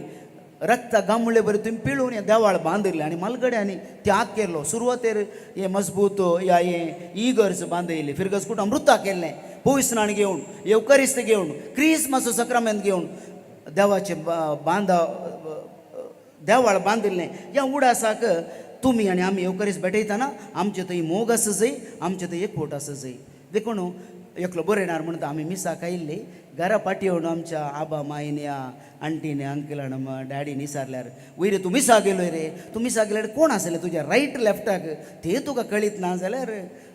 [SPEAKER 4] रक्ता गांबळे बरें तुमी पिळून हें देवाळ बांदिल्लें आनी मालगड्यांनी त्याग केलो. सुरवातेर हें मजबूत ह्या हें इगर्ज बांदयली, फिरगज कुटुंब अमृता केल्लें, पवित्र घेवन येवकारिस्त घेवन क्रिस्मस सक्रामेंत घेवन देवाचें बांदा देवाळ बांदिल्लें. ह्या उडासाक तुमी आनी आमी येवकारीस भेटयतना आमचे थंय मोग आसा जाय, आमचे थंय एकवट आसा जाय. देखून एकलो बरयणार म्हणटा आमी मिसाक आयिल्ली घरा पाटी येवन आमच्या आबा मायन या आंटीन अंकलान डॅडीन विचारल्यार वयर तूं मिसा गेलोय रे, तूं मिसा गेल्यार कोण आसलें तुज्या रायट लेफ्टाक ते तुका कळीत ना जाल्यार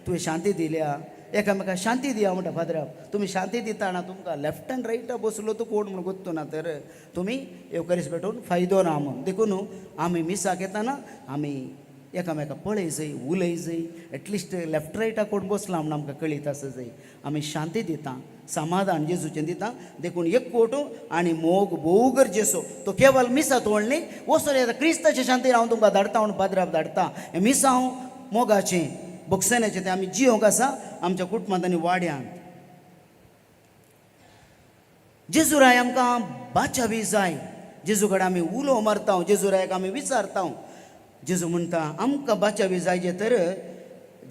[SPEAKER 4] तुवें शांती दिल्या, एकामेका शांती दिया म्हणटा फादराब. तुमी शांती दिता ना तुमकां लेफ्ट आनी रायटा बसलो तो कोण म्हूण गोत्तो ना तर तुमी येवकारीस भेटोवन फायदो ना म्हूण. देखून आमी मिसाक येताना आमी एकामेका पळय जाय, उलय जाय, एटलिस्ट लेफ्ट रायटा कोण बसला म्हूण आमकां कळीत आसा जाय. आमी शांती दिता, समाधान जेजूचें दिता. देखून एकवट आनी मोग भोव गरजेचो. तो केवल मिसा तोळ न्ही, वचून येता क्रिस्ताचे शांतीन हांव तुमकां धाडटा म्हूण पाद्राब धाडटा. हें मिसांव मोगाचें बोगसण्याचें तें आमी जियोंक आसा आमच्या कुटुंबांत आनी वाड्यांत. जेजुराय आमकां बाचावी जाय. जेजू कडेन आमी उलो मारता, जेजुरायक आमी विचारता. जेजू म्हणटा आमकां बाचावी जाय जे तर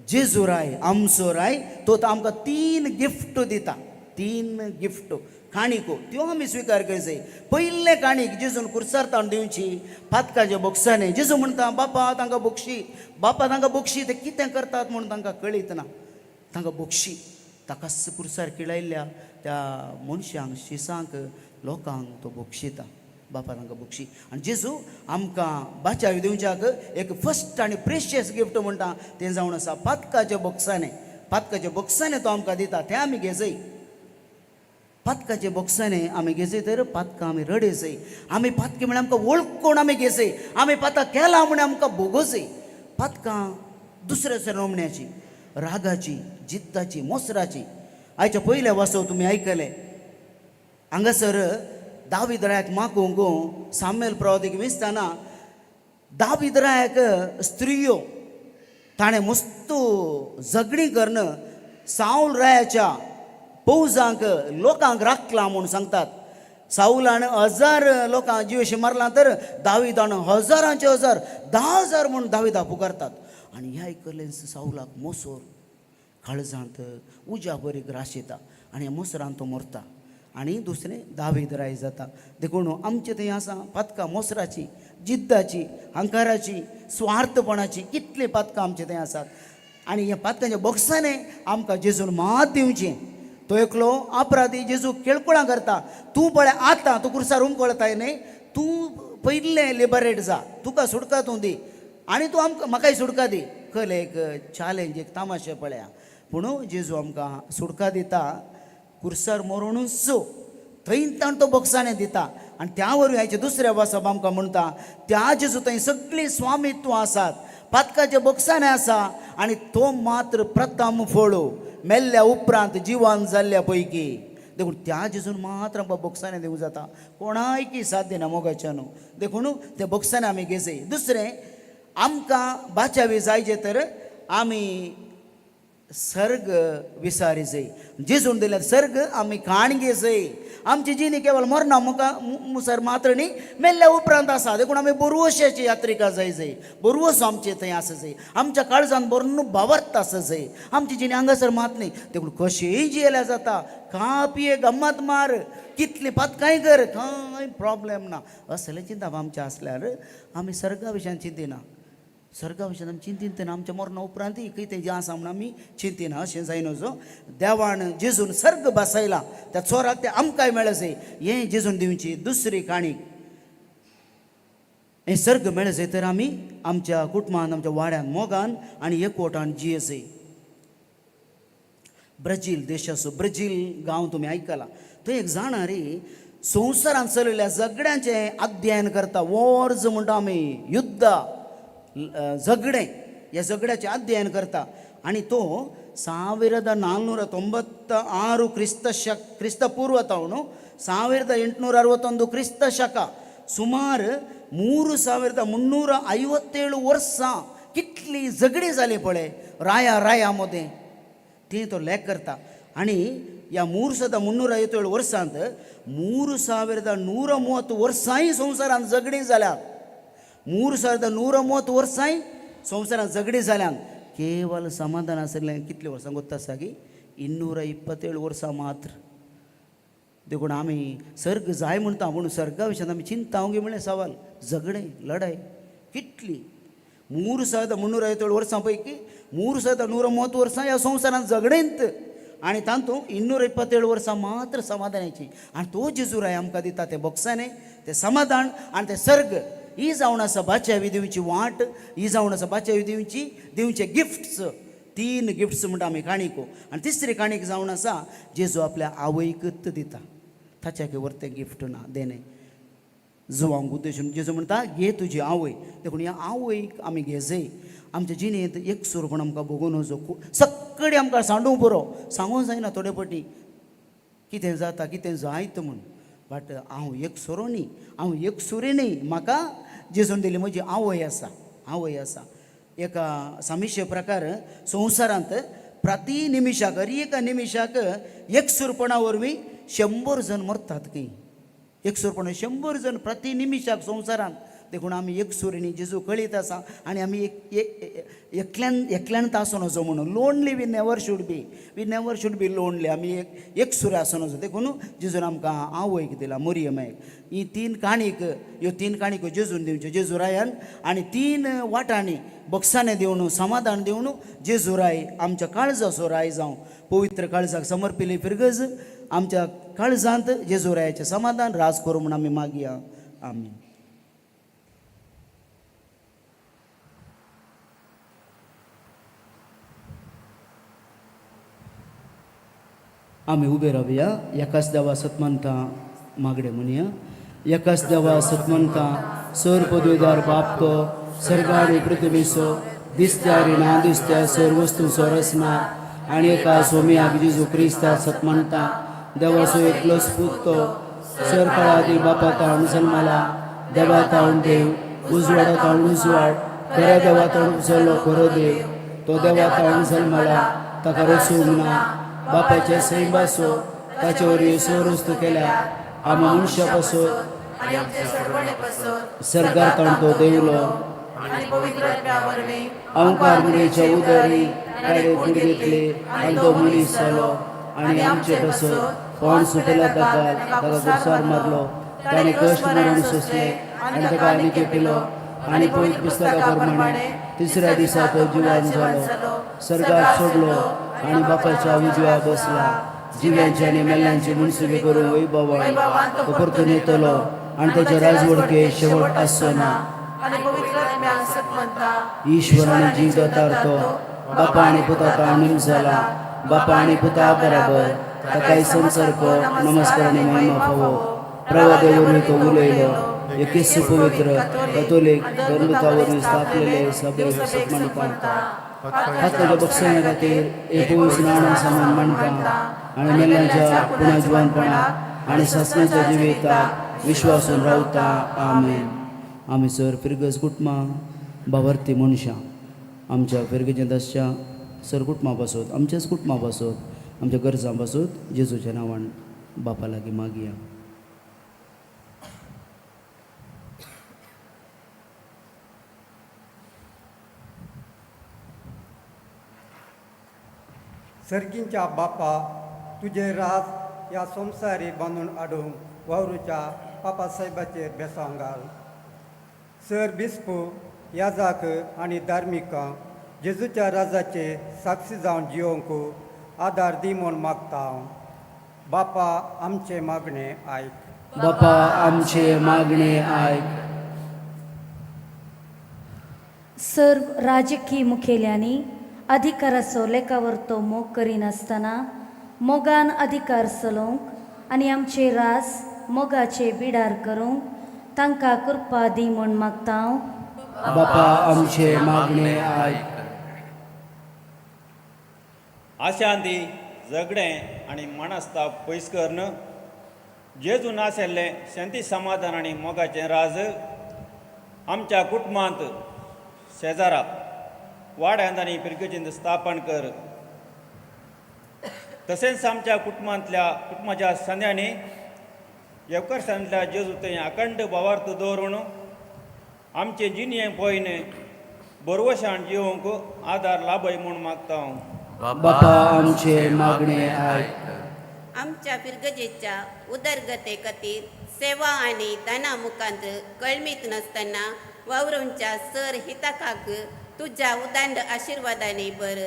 [SPEAKER 4] जेजुराय आमचो राय तो आमकां 3 गिफ्ट दिता. 3 गिफ्ट काणिको त्यो आमी स्विकार करचे. पयले काणीक जेजून कुर्सार ताण दिवची पातकाच्या बोक्सांनी. जेजू म्हणटा बापा तांकां बोक्षी, बापा तांकां बोक्षी, ते कितें करतात म्हूण तांकां कळीत ना, तांकां बोक्षी. ताकाच कुर्सार किळायल्ल्या त्या मनशांक, शिसांक, लोकांक तो बोक्षिता, बापा तांकां बोक्षी. आनी जेजू आमकां बाचावी दिवच्याक एक फर्स्ट आनी प्रेशियस गिफ्ट म्हणटा तें जावन आसा पातकाच्या बोक्सांनी. पातकाच्या बोक्सांनी तो आमकां दिता, तें आमी घेजय. पातकाच्या बोक्सांनी आमी घेजय तर पातकां आमी रडयजय. आमी पातकी म्हळ्यार आमकां वळखून आमी घेजय. आमी पातकां केलां म्हूण आमकां भोगोजय. पातकां दुसऱ्या रोमण्याची, रागाची, जिद्दाची, मोसराची. आयच्या पयल्या वासो तुमी आयकले हांगासर दावीद रायाक मागूंक सामेल प्रवादीक विसतना दावीद रायाक स्त्रियो ताणें मस्त झगडीं करून सावल रायाच्या पौजांक लोकांक राखला म्हूण सांगतात. सावलान 1000 लोकांक जिवेशी मारला तर दाविदान हजारांचे हजार, 10,000 म्हूण दाविदा पुकारतात. आनी ह्या आयकल्लें सावलाक मोसोर काळजांत उज्या बरी ग्रास येता आनी ह्या मोसरान तो मरता आनी दुसरें दावीद राय जाता. देखून आमचें थंय आसा पातकां मोसराची, जिद्दाची, हंकाराची, स्वार्थपणाची, कितलीं पातकां आमचे थंय आसात. आनी ह्या पातकांच्या बोक्सांनी आमकां जेजून मात दिवचें. तो एकलो अपराधी जेजू केळकुळां करता, तूं पळय आतां तूं कुर्सार उमकळताय न्ही, तूं पयलें लिबरेट जा, तुका सुटका तूं दी आनी तूं आमकां म्हाकाय सुटका दी. कल एक चॅलेंज, एक तामाशे पळया. पूण जेजू आमकां सुटका दिता कुर्सार मरोणूच थंय ताण तो बोक्सांनी दिता. आनी त्या वरवीं आयचे दुसऱ्या वासप आमकां म्हणटा त्या जेजू थंय सगळीं स्वामित्व आसात, पातकाच्या बोक्सांनी आसा आनी तो मात्र प्रथम फळो मेल्ल्या उपरांत जिवन जाल्ल्या पैकी. देखून त्या जेजून मात्र आमकां बोक्सांनी दिवंक जाता, कोणायकी साथ दिना मोगाच्या न्हू. देखून ते बोक्सांनी आमी घेजय. दुसरें आमकां बाचावी जायचे तर आमी सर्ग विसारी जाय. जेजून दिल्यार सर्ग आमी खाण घेजय. आमची जिणी केवळ मरना मुखा मुसर मात्र न्ही, मेल्ल्या उपरांत आसा. देखून आमी बोरवशाची यात्रिका जाय जाय, बोरवस आमचे थंय आसा जाय, आमच्या काळजान बरून भावार्थ आसा जाय. आमची जिणी हांगासर मात न्ही. देखून कशेंय जियेल्यार जाता, खा पिये गम्मत मार, कितली पातकांय कर, कांय प्रॉब्लेम ना. असलें चिंतप आमचें आसल्यार आमी सर्गा विशयान चिंतिना. सर्गा विशयान आमी चिंतिना, आमच्या मरणा उपरांतय कितें जें आसा म्हूण आमी चिंतिना. अशें जायना. जो देवान जेजून सर्ग बसयला त्या चोराक तें आमकांय मेळचें, हें जेजून दिवची दुसरी काणी. हें सर्ग मेळचें तर आमी आमच्या कुटुंबान, आमच्या वाड्यान मोगान आनी एकवटान जियेचें. ब्राझील देशाचो ब्राझील गांव तुमी आयकला, थंय एक जाणारी संवसारांत चलिल्ल्या झगड्यांचें अध्ययन करता. वॉर्ज म्हणटा आमी, युद्ध, झगडें, ह्या झगड्याचें अध्ययन करता. आनी तो 1496 ಕ್ರಿಸ್ತ ಶಕ್ ಕ್ರಿಸ್ತಪೂರ್ವ ತಾವನು 1861 ಕ್ರಿಸ್ತ ಶಕ ಸುಮಾರು 3357 वर्सां कितली झगडी जाली पळय राया राया मदें ती तो लेख करता. आनी ह्या 3357 वर्सांत 3130 वर्सांय संवसारांत झगडीं जाल्यात. 3130 वर्सांय संवसारांत झगडीं जाल्यात. केवल समाधान आशिल्लें कितलीं वर्सां गोत्ता आसा की 227 वर्सां मात्र. देखून आमी सर्ग जाय म्हणटा, पूण सर्गा विशयान आमी चिंता म्हणलें सवाल. झगडें, लढाय कितली. 3357 वर्सां पैकी 3130 वर्सां ह्या संवसारांत झगडेंत आनी तातूंत 227 वर्सां मात्र समाधानाची. आनी तो जेजूराय आमकां दिता तें बोक्साने तें समाधान आनी तें सर्ग. ही जावन आसा बाच्यावी दिवची वाट, ही जावन आसा बाच्यावी दिवची दिवचे गिफ्ट्स. 3 गिफ्ट्स म्हणटा आमी काणीको. आनी तिसरी काणीक जावन आसा जेजू आपल्या आवयकच दिता, ताच्या वयर तें गिफ्ट ना देणें. जुवांक उद्देशून जेजू म्हणटा घे तुजी आवय. देखून ह्या आवयक आमी घेजय. आमच्या जिणेंत एक सुरपण आमकां भोगून वचो, सगळे आमकां सांडूंक पुरो, सांगूंक जायना थोडे पटी कितें जाता कितें जायत म्हूण. बट हांव एक सोरो न्ही, हांव एक सुरी न्ही, म्हाका जेजून दिली म्हजी आवय आसा, आवय आसा. एका सामिश्य प्रकार संवसारांत प्रति निमिशाक हर एका निमिशाक एक सुरपणा वरवीं 100 जण मरतात खंय. एक सुरपण 100 जण प्रति निमिशाक संवसारांत. देखून आमी एक सुरिणी जेजू कळीत आसा आनी आमी एक एकल्यान एकल्यान आसूं नजो म्हणून. Lonely we never should be, we never should be lonely. आमी एक एक सुरी आसूं नजो. देखून जेजून आमकां आवयक दिला मरियमायक. ही 3 काणीक, ह्यो 3 काणीक जेजून दिवच्यो जेजूरायान. आनी 3 वाटांनी बक्षाने दिवन समाधान दिवन जेजूराय आमच्या काळजाचो राय जावं. पवित्र काळजाक समर्पिली फिरगज आमच्या काळजांत जेजूरायाचें समाधान राज करूं म्हूण आमी मागया. आमीन. आमी उबे रावया. एकाच देवा सतमंता मागडे म्हणया. एकाच देवा सतमंता सर पदवीदार बाप तो सर्ग आनी पृथ्वीचो दिसत्या आनी ना दिसत्या सर वस्तूंचो रचना आनी एका सोम्याक जेजू क्रिस्ता सतमंता देवाचो एकलोच पूत तो सर काळादी बापा तावन जल्मला, देवा तावन देव, उजवाडा तावन उजवाड, खऱ्या देवा तावन उजलो खरो देव, तो देवा तावन जल्मला, ताका रचूंक ना, बापाच्या सैंबासो ताचे वरवीं सर वस्तू केल्या, आमी मनशा पासून सर्गार तावन तो देवलो, अंकार मुरेच्या उदरी ताणें कूड घेतली आनी तो मनीस जालो आनी आमचे पासून कोण सुकेला ताका ताका गुरसार मारलो, ताणें कश्ट मरण सोंसले आनी ताका आनी केपिलो आनी पवित्र पुस्तका प्रमाणे तिसऱ्या दिसा तो जिवान जालो, सर्गाक सोडलो आनी बापाच्या उजव्या बसला, जिव्यांची आनी मेल्ल्यांची मनसुबी करून वैभवान तो परतून येतलो आनी ताच्या राजवडके शेवट आसचो ना. ईश्वराने जीव दातार तो बापा आनी पुता ताणून जाला, बापा आनी पुता बराबर ताकाय संसर्ग नमस्कार आनी महिमा फावो. प्रवादे वरवीं तो उलयलो, एकेच पवित्र कथोलीक धर्मता वरवीं स्थापलेले सभेक सन्मानता. हाताच्या बक्षण्या खातीर एकूच नाणा सामान मांडटा आनी मेल्ल्यांच्या पुनर्जिवनपणाक आनी सासणाच्या जिविताक विश्वासून रावता. आमेन. आमी सर फिरगज कुटुंबां भावार्थी मनशां आमच्या फिरगजेंत आसच्या सर कुटुंबा पासत, आमच्याच कुटुंबा पासत, आमच्या गरजां पासत जेजूच्या नांवान बापा लागीं मागया.
[SPEAKER 10] सर्गींच्या बापा, तुजें राज ह्या संवसारी बांदून हाडूंक वावरूच्या पापा साहेबाचेर बेसांव घाल. सर बिस्पू, याजाक आनी धार्मिकां जेजूच्या राजाचे साक्षी जावन जियोंक आदार दी म्हूण मागता हांव. बापा आमचें मागणें आयक.
[SPEAKER 4] बापा आमचें मागणें आयक.
[SPEAKER 2] सर्व राजकीय मुखेल्यांनी अधिकाराचो लेखावर तो मोग करिनासतना मोगान अधिकार चलोवंक आनी आमचे रास मोगाचे बिडार करूंक तांकां कृपा दी म्हूण मागता हांव.
[SPEAKER 4] बापा आमचें मागणें आयक.
[SPEAKER 11] आशांती झगडें आनी मनस्ताप पयस करून जेजून आशिल्लें शांती समाधान आनी मोगाचें राज आमच्या कुटुंबांत शेजारा वाड्यांत आनी पिरगेजींत स्थापन कर. तशेंच आमच्या कुटुंबांतल्या कुटुंबाच्या संद्यांनी येवकर्सांतल्या जेजू थंय अखंड भावार्थ दवरून आमचे जिणें पळयन बरवशान जिवंक आदार लाभय म्हूण मागता हांव.
[SPEAKER 4] बापा आमचें मागणें आयक.
[SPEAKER 12] आमच्या फिरगजेच्या उदरगते खातीर सेवा आनी दाना मुखांत कळमीत नासतना वावरूंच्या सर हिताकाक तुज्या उदांड आशिर्वादांनी बर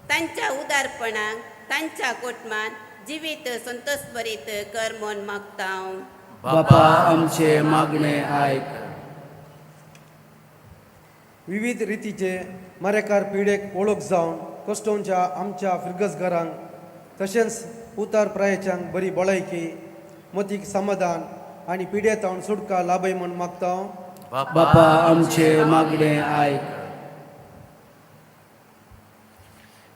[SPEAKER 12] तांच्या उदारपणाक तांच्या कुटुंबान जिवीत संतोष भरीत कर म्हूण मागता.
[SPEAKER 4] बापा आमचे मागणे आयक.
[SPEAKER 13] विविध रितीचे मारेकार पिडेक ओळख जावन कश्टोंच्या आमच्या फिरगसघरांक तशेंच उतार प्रायच्यांक बरी भलायकी मतीक समाधान आनी पिडे तावन सुटका लाभय म्हूण मागता.
[SPEAKER 4] बापा आमचे मागणे आयक.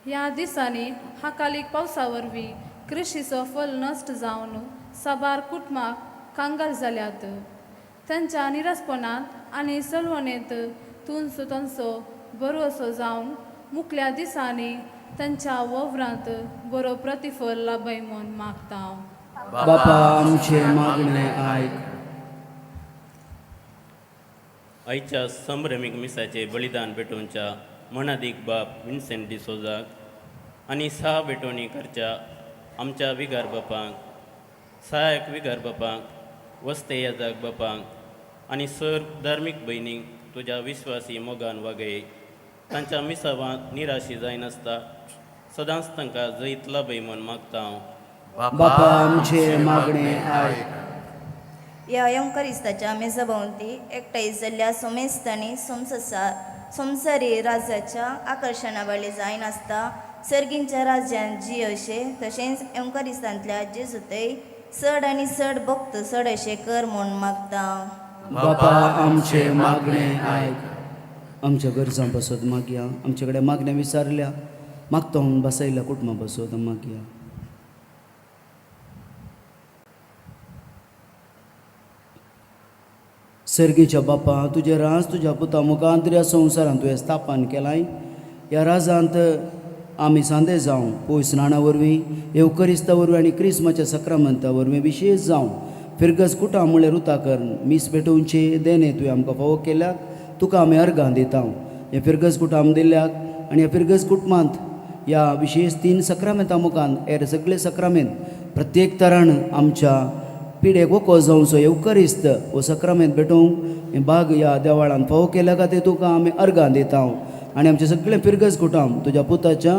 [SPEAKER 14] ह्या दिसांनी हकालीक पावसा वरवीं कृशीचो फल नश्ट जावन साबार कुटुंबां कांगाल जाल्यात. तांच्या निरसपणांत आनी सलवणेंत तूंच तांचो भरवसो जावन मुखल्या दिसांनी तांच्या ववरांत बरो प्रतिफल लाभय म्हूण मागता.
[SPEAKER 4] बापा आमचे मागणे आयक.
[SPEAKER 15] आयच्या संभ्रमीक मिसाचे बलिदान भेटोवच्या मनादीक बाप विन्सेंट डिसोजाक आनी सहा भेटवणी करच्या आमच्या विगार बापांक, सहायक विगार बापांक, वस्ते याजाक बापांक आनी सर धार्मीक भयणींक तुज्या विश्वासी मोगान वागय. तांच्या मिसावांत निराशी जायनासता सदांच तांकां जैत लाभय म्हूण मागता हांव.
[SPEAKER 4] बापा आमचे मागणे आयक.
[SPEAKER 16] ह्या यंकरिस्ताच्या मेजाभोंवती एकठांय जाल्ल्या सोमेस्तांनी संवसारी राजाच्या आकर्शणा बळी जायनासता सर्गींच्या राज्यांत जी अशें तशेंच यंकरिस्तांतल्या जेजूतय चड आनी चड भक्त चड अशें कर म्हूण मागता.
[SPEAKER 4] बापा आमचे मागणे आयक. आमच्या गरजां पासत मागया. आमचे कडेन मागण्या विचारल्या मागता म्हूण बसयल्या कुटुंबा पासत मागया. सर्गीच्या बापा, तुजें राज तुज्या पुता मुखांत ह्या संवसारांत तुवें स्थापन केलाय. ह्या राजांत आमी सांदे जावं पयस न्हाणा वरवीं, येवकरिस्ता वरवीं आनी क्रिस्माच्या सक्रामंता वरवीं विशेश जावं फिरगज कुटां म्हळ्यार रुता करून मीस भेटोवचे देणे तुवें आमकां फावो केल्याक तुका आमी अर्गां दिता. हें फिरगज कुटां आमी दिल्याक आनी ह्या फिरगज कुटुंबांत ह्या विशेश तीन सक्रामेंता मुखान हेर सगळे सक्रामेंत प्रत्येक तरान आमच्या पिडेक वको जावचो येवकरिस्त हो सक्रामेंत भेटोवंक हें बाग ह्या देवाळान फावो केल्या खातीर तुका आमी अर्गां दिता. आनी आमचें सगळें फिरगज कुटुंब तुज्या पुताच्या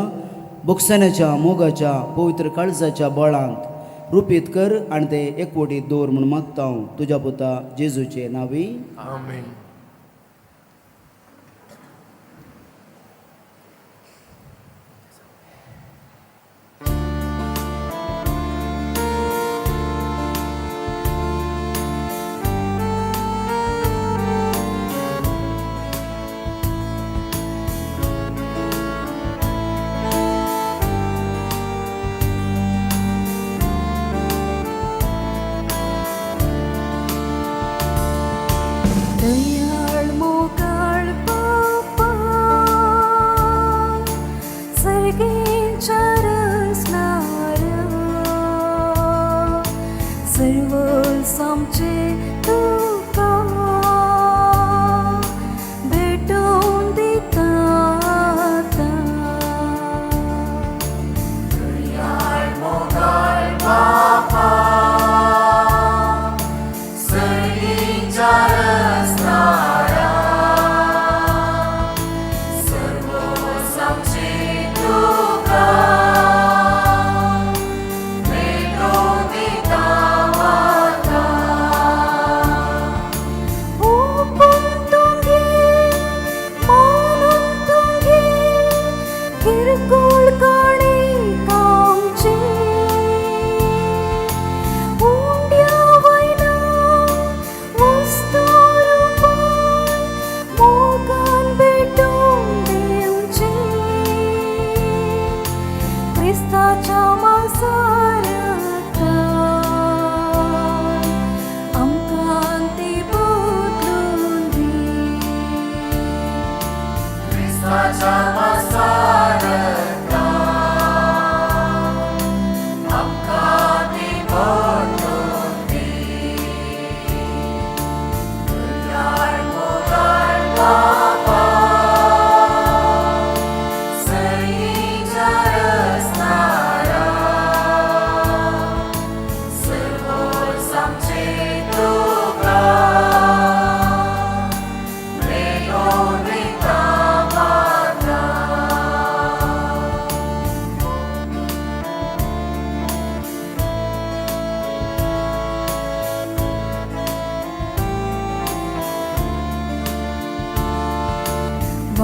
[SPEAKER 4] बोगसण्याच्या मोगाच्या पवित्र काळजाच्या बळांत रुपीत कर आनी ते एकवटीत दवर म्हूण मागता हांव तुज्या पुता जेजूचे नांवी.
[SPEAKER 1] आमेन.
[SPEAKER 17] दयाळ मोगाळ बापा सर्गेच्या रचणाऱ्या सर्व आमचे तुका भेटोवन दिता.
[SPEAKER 7] दयाळ मोगाळ बापा सर्गीच्या रचणाऱ्या सर्व आमचे तुका भेटोवन दिता.
[SPEAKER 17] ओपून तुगे मानून तुगे किरकोळ काणी कामचे उंड्या वयना वस्तू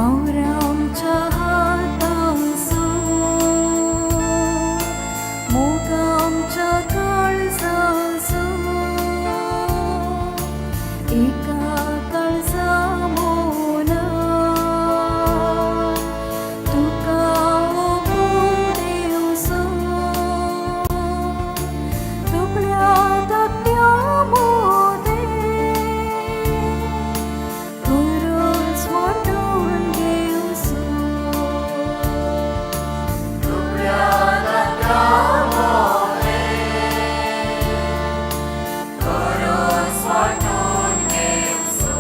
[SPEAKER 17] वावरामच्या हातांसो मोगामच्या काळजाचो एका काळजा मोना तुका ओपून दिवसो दुबळ्या धाकट्या मोदें गरज वांटून घेवचो
[SPEAKER 7] दुबळ्या धाकट्या मोदें गरज वांटून घेवचो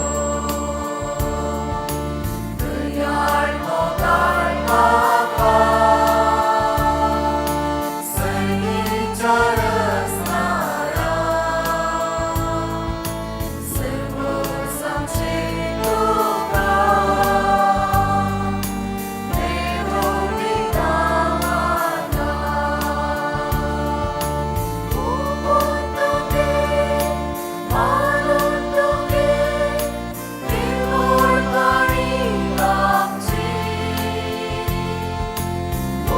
[SPEAKER 7] दयाळ मोगाळ बापा सर्गीच्या रचणारा सर्वोच आमचे तुका भेटोवन दिता मानां. हुकूम तुगे, मानून तुगे, निर्मोळपणी आमची.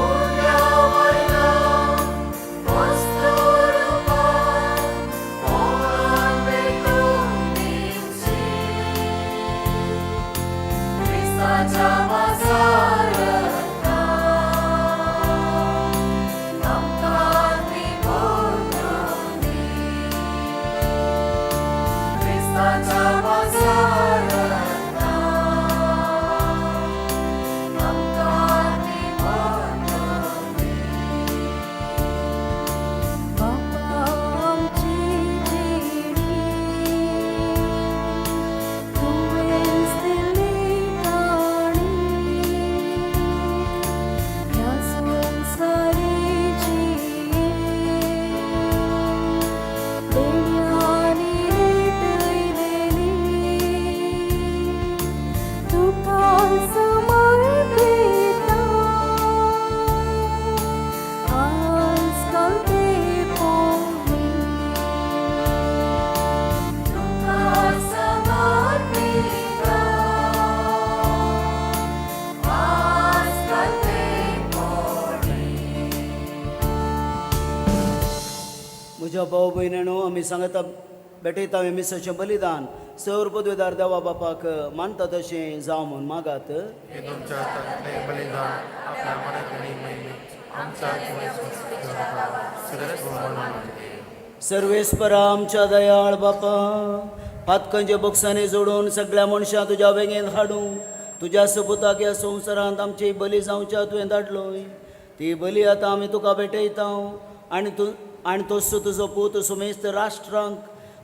[SPEAKER 7] उण्या वयलो वस्तू रुपान मोगान भेटोवन दिवची. क्रिस्ताच्या माजारता आमकां निवडून दी. क्रिस्ताच्या माजारता आमकां निवडून दी.
[SPEAKER 17] बापा आमची जिणी तुवेंच दिल्ली ताणी ह्या संवसारी जिये देण्यानी रिटयलेली तुका समर्पिता आजकाल ते पोवी
[SPEAKER 7] तुका समर्पिता आजकाल ते पोळी.
[SPEAKER 4] म्हज्या भाव भयणीनो आमी सांगता भेटयता हें मिसाचें बलिदान सर पदवेदार देवा बापाक मानता तशें जावं म्हूण मागात.
[SPEAKER 1] हे तुमच्या हातांतलें बलिदान आपल्या मनात आनी महिमेक आमच्या सगळ्याच भोवमान.
[SPEAKER 4] सर्वेस्परा आमच्या दयाळ बापा, पातकांच्या बोक्सांनी जोडून सगळ्या मनशां तुज्या वेगेंत हाडूं तुज्या सपुताक ह्या संवसारांत आमची बली जावच्या तुवें धाडलोय. ती बली आतां आमी तुका भेटयता आनी तूं आनी तोच तुजो पूत सुमेस्त राष्ट्रांक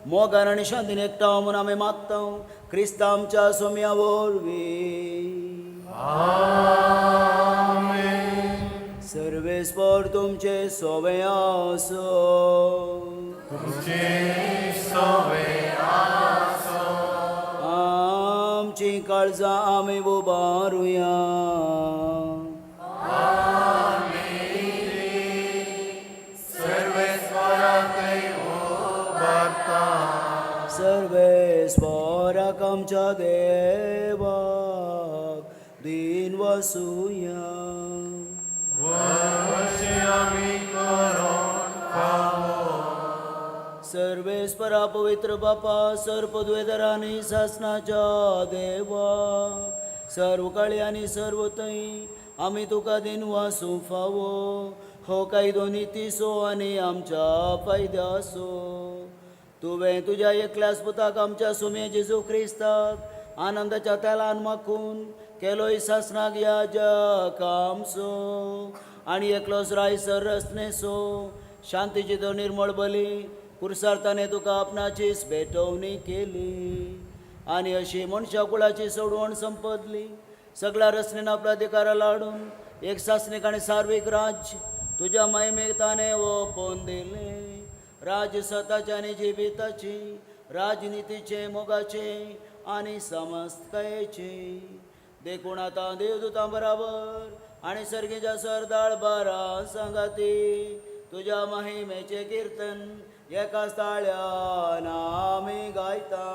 [SPEAKER 4] मोगान आनी शांतीन एकठांव म्हूण आमी मागता क्रिस्ता आमच्या सोम्या वरवीं. सर्वेस्पर तुमचे सोवे आसो.
[SPEAKER 1] तुमचे सोवे आसो.
[SPEAKER 4] आमची काळजां आमी उबारुया.
[SPEAKER 1] सर्वेस्पराकय उबारता.
[SPEAKER 4] सर्वेस्पराक आमच्या देवाक दिन वसुया.
[SPEAKER 1] वशी आमी करोन फावो.
[SPEAKER 4] सर्वेस्परा पवित्र बापा, सर पदवेधरांनी सासनाच्या देवा, सर्व काळी आनी सर्व थंय आमी तुका दिन वासूं फावो. हो कायदो नितीसो आनी आमच्या फायद्यासो. तुवें तुज्या एकल्याच पुताक आमच्या सुमे जेजू क्रिस्ताक आनंदाच्या तेलान माखून केलोय सासनाक ह्या जगामसो आनी एकलोच रायसर रचनेसो शांतीची तो निर्मळ बली कुर्सार ताणें तुका आपणाचीच भेटवणी केली आनी अशी मनशा कुळाची सोडवण संपदली. सगळ्या रचनेन आपल्या अधिकारा लाडून एक सासणीक आनी सार्वीक राज्य तुज्या महिमेक ताणें ओपोवन दिलें. राज्य स्वताचे आनी जिविताची, राजनितीचे, मोगाचे आनी समस्तकायेचे. देखून आतां देवदूतां बराबर आनी सर्गीच्या सरदाळ बारा सांगाती तुज्या महिमेचें किर्तन एकाच ताळ्यान आमी गायता.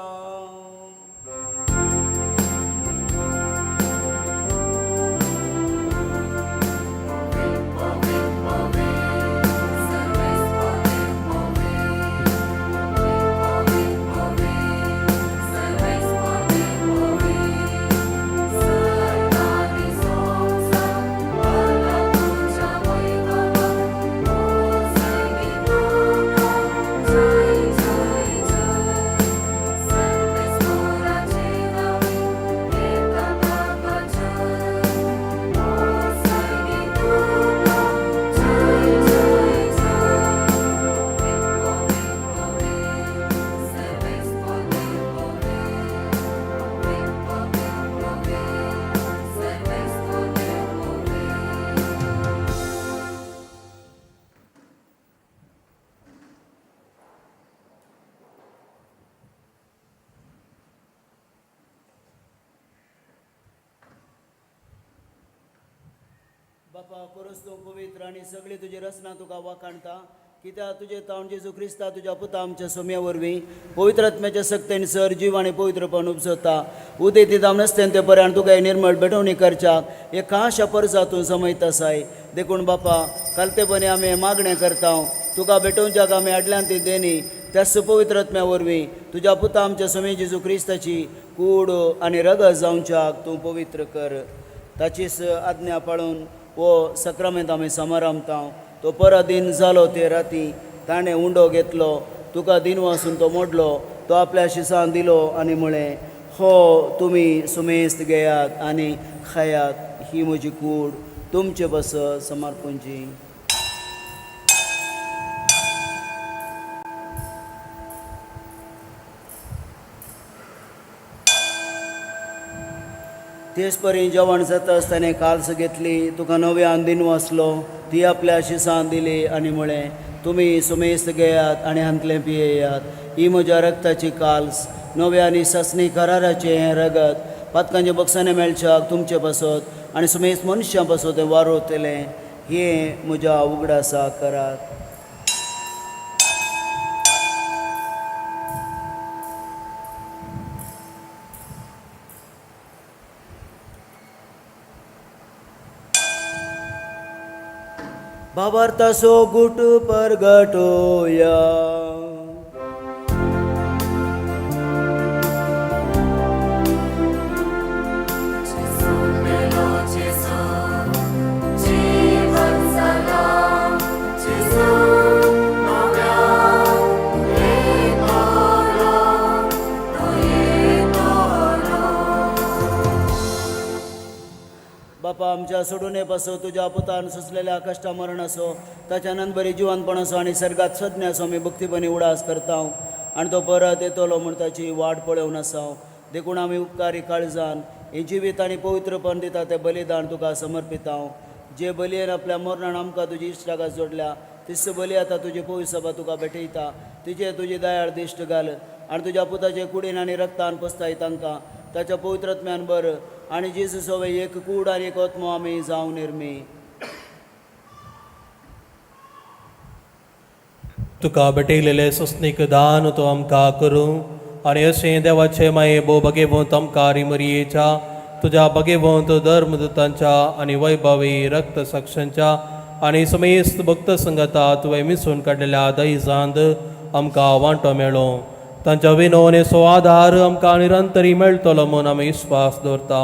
[SPEAKER 4] बापा कोरस तूं पवित्र आनी सगळी तुजी रचना तुका वाखाणता कित्याक तुजे तावन जेजू क्रिस्ता तुज्या पुता आमच्या सोम्या वरवीं पवित्र आत्म्याच्या सक्तेन सर जीव आनी पवित्रपण उपजता उदय ती जावन नसतेन ते बरें तुका निर्मळ भेटवणी करच्याक हे खाशा परजा तूं जमयत आसाय देखून बापा कालतेपणी आमी मागणें करता तुका भेटोवच्याक आमी हाडल्यान ती देणी त्याच पवित्र आत्म्या वरवीं तुज्या पुता आमच्या सोमे जेजू क्रिस्ताची कूड आनी रगत जावच्याक तूं पवित्र कर ताचीच आज्ञा पाळून हो सक्रामेंत आमी समारंभता तो परत दिन जालो ते राती ताणें उंडो घेतलो तुका दिन वासून तो मोडलो तो आपल्या शिसान दिलो आनी म्हळें हो तुमी सुमेस्त घेयात आनी खायात ही म्हजी कूड तुमचे बस समर्पणची. तेच परी जेवण जाता आसतना काल्स घेतली तुका नव्यान दिन वाचलो ती आपल्या शिसान दिली आनी म्हळें तुमी सुमेस्त घेयात आनी हांतलें पियेयात ही म्हज्या रक्ताची काल्स नव्या आनी सासणी कराराचें हें रगत पातकांच्या बक्षांनी मेळच्याक तुमचे पासत आनी सुमेस्त मनशां पासत हें वारोवतलें हें म्हज्या उगडासा करात. बाबार्थाचो गुट परगटोया. बापा आमच्या सोडून पासो तुज्या पुतान सोंसलेल्या कश्टा मरण असो ताच्या नंदबरी जिवनपण असो आनी सर्गात सज्ञ असो आमी भक्तीपणी उडास करता आनी तो परत येतलो म्हूण ताची वाट पळोवन आसा देखून आमी उपकारी काळजान हें जिवीत आनी पवित्रपण दिता तें बलिदान तुका समर्पिता जे बलयेन आपल्या मरणान आमकां तुजी इश्टागात जोडल्या तिस बली आतां तुजी पवित्र सभा तुका भेटयता तिचे तुजी दयाळ दिश्ट घाल आनी तुज्या पुताचे कुडीन आनी रक्तान पसताय तांकां ताच्या पवित्रत्म्यान बर आनी जेजू सवे एक कूड आनी एक आत्मो आमी जावन निर्मी.
[SPEAKER 18] तुका भेटयलेलें सोंसणीक दान तूं आमकां करूं आनी अशें देवाचे माये भोव भगेवंत आमकां रिमरयेच्या तुज्या भगेवंत धर्मदूतांच्या आनी वैभवी रक्त साक्षांच्या आनी समेस्त भक्त संगता तुवें मिसून काडलेल्या दैजांत आमकां वांटो मेळो तांच्या विनवणेचो आदार आमकां निरंतरी मेळटलो म्हूण आमी विस्वास दवरता.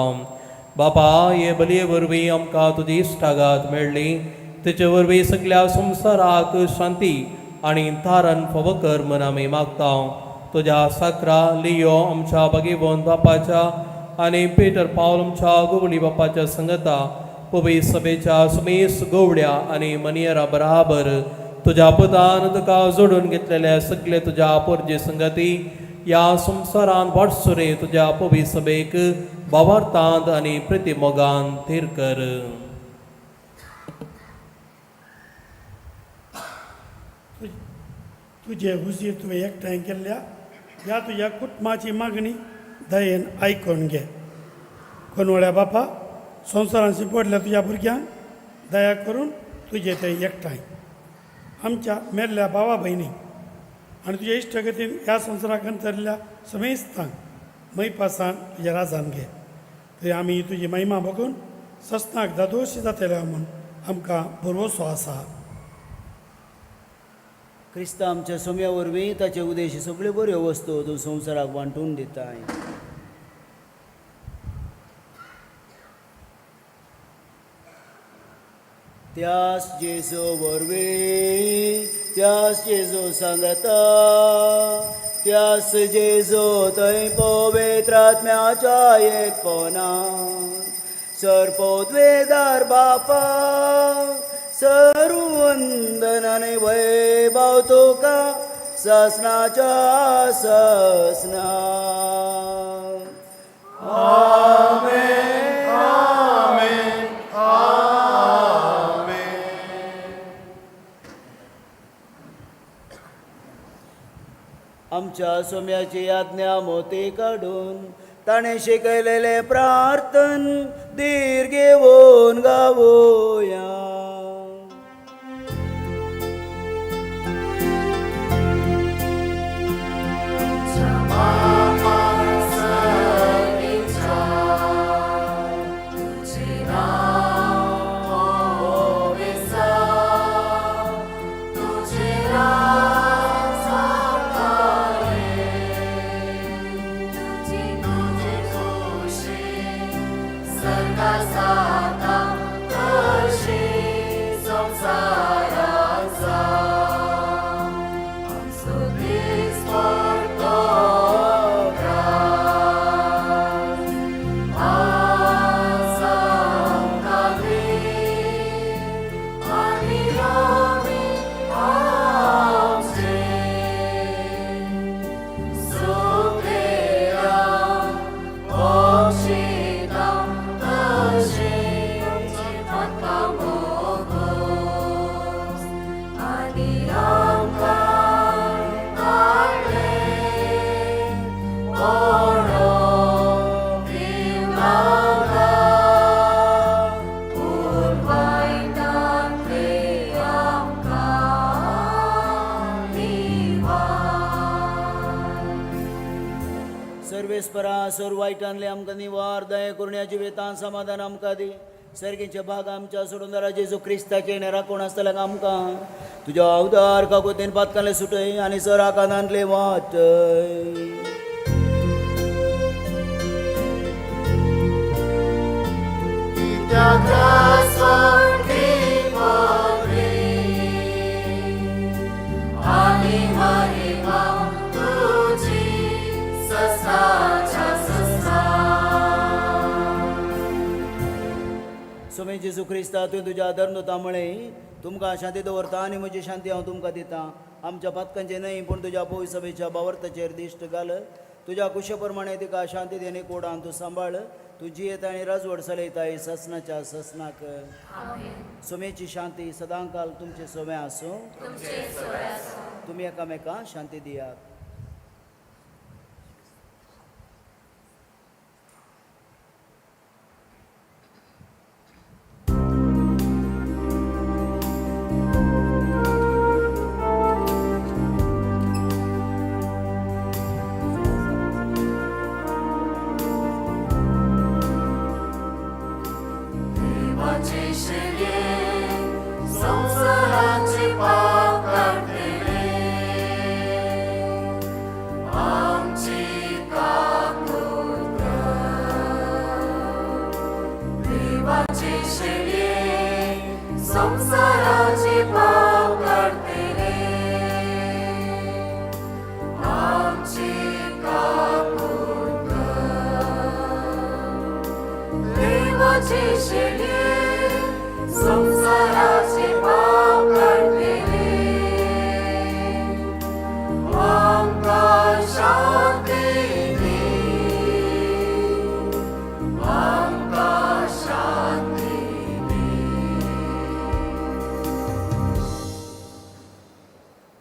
[SPEAKER 18] बापा हे बलये वरवीं आमकां तुजी इश्टागात मेळ्ळी तेचे वरवीं सगल्या संवसाराक शांती आनी तारण फावो कर म्हूण आमी मागता. तुज्या साकरा लियो आमच्या भगेवंत बापाच्या आनी पेटर पावल आमच्या गोवली बापाच्या संगता पवी सभेच्या समेस गोवड्या आनी मनियरा बराबर तुज्या पुतान तुका जोडून घेतलेले सगळे तुज्या पोरजे संगती ह्या संवसारान वाटसुरे तुज्या पवी सभेक बावार्थांत आनी प्रतिमोगान थीर कर.
[SPEAKER 3] तुजे हुजीर तुवें एकठांय केल्ल्या ह्या तुज्या कुटुंबाची मागणी दयेन आयकून घे. कोनवळ्या बापा संवसारान शिंपडल्या तुज्या भुरग्यांक दया करून तुजे ते एकठांय आमच्या मेल्ल्या भावा भयणी आनी तुज्या इश्टगतीन ह्या संवसाराक अंतरल्या समेस्तांक मैपासान तुज्या राजान घे थंय आमी तुजी महिमा बघून सस्नाक दादोशी जातले म्हूण आमकां भरवसो आसा.
[SPEAKER 4] क्रिस्ता आमच्या सोम्या वरवीं ताचे उदेशी सगळ्यो बऱ्यो वस्तू तूं संवसाराक वांटून दिताय. त्यास जेजू वरवीं त्यास जेजू सांगता त्यास जेजू थंय पवित्र आत्म्याच्या एकपणान सर्पोद्वेदार बापा सर्वंदन आनी वैभव तुका ससनाच्या ससना.
[SPEAKER 1] आमेन आमेन आमेन.
[SPEAKER 4] आमच्या सोम्याची आज्ञा मोती काडून ताणें शिकयलेलें प्रार्थन धीर घेवन गावोया. सर्वेस्परा सर वायटांतले आमकां निवार, दया करुण्या जिवितान समाधान आमकां दी. सर्गीचे भाग आमच्या सोडून जेजू क्रिस्ताचे राखून आसतल्याक आमकां तुज्या अवतार काकोतेन पातकांले सुटय आनी सर आकांतांतले वाचय. स्वामी जेजू क्रिस्ता, तुवें तुज्या धर्मदूता म्हळें, तुमकां शांती दवरता आनी म्हजी शांती हांव तुमकां दितां. आमच्या पातकांचे न्हय पूण तुज्या पवित्र सभेच्या बावर्ताचेर दिश्ट घाल. तुज्या कुशे प्रमाणे तिका शांती दी आनी कोडान तूं सांबाळ. तूं जियेता आनी राजवड चलयता ससनाच्या ससनाक. सोमेची शांती सदांकाल तुमचे सोमे आसूं. तुमी एकामेका शांती दियात.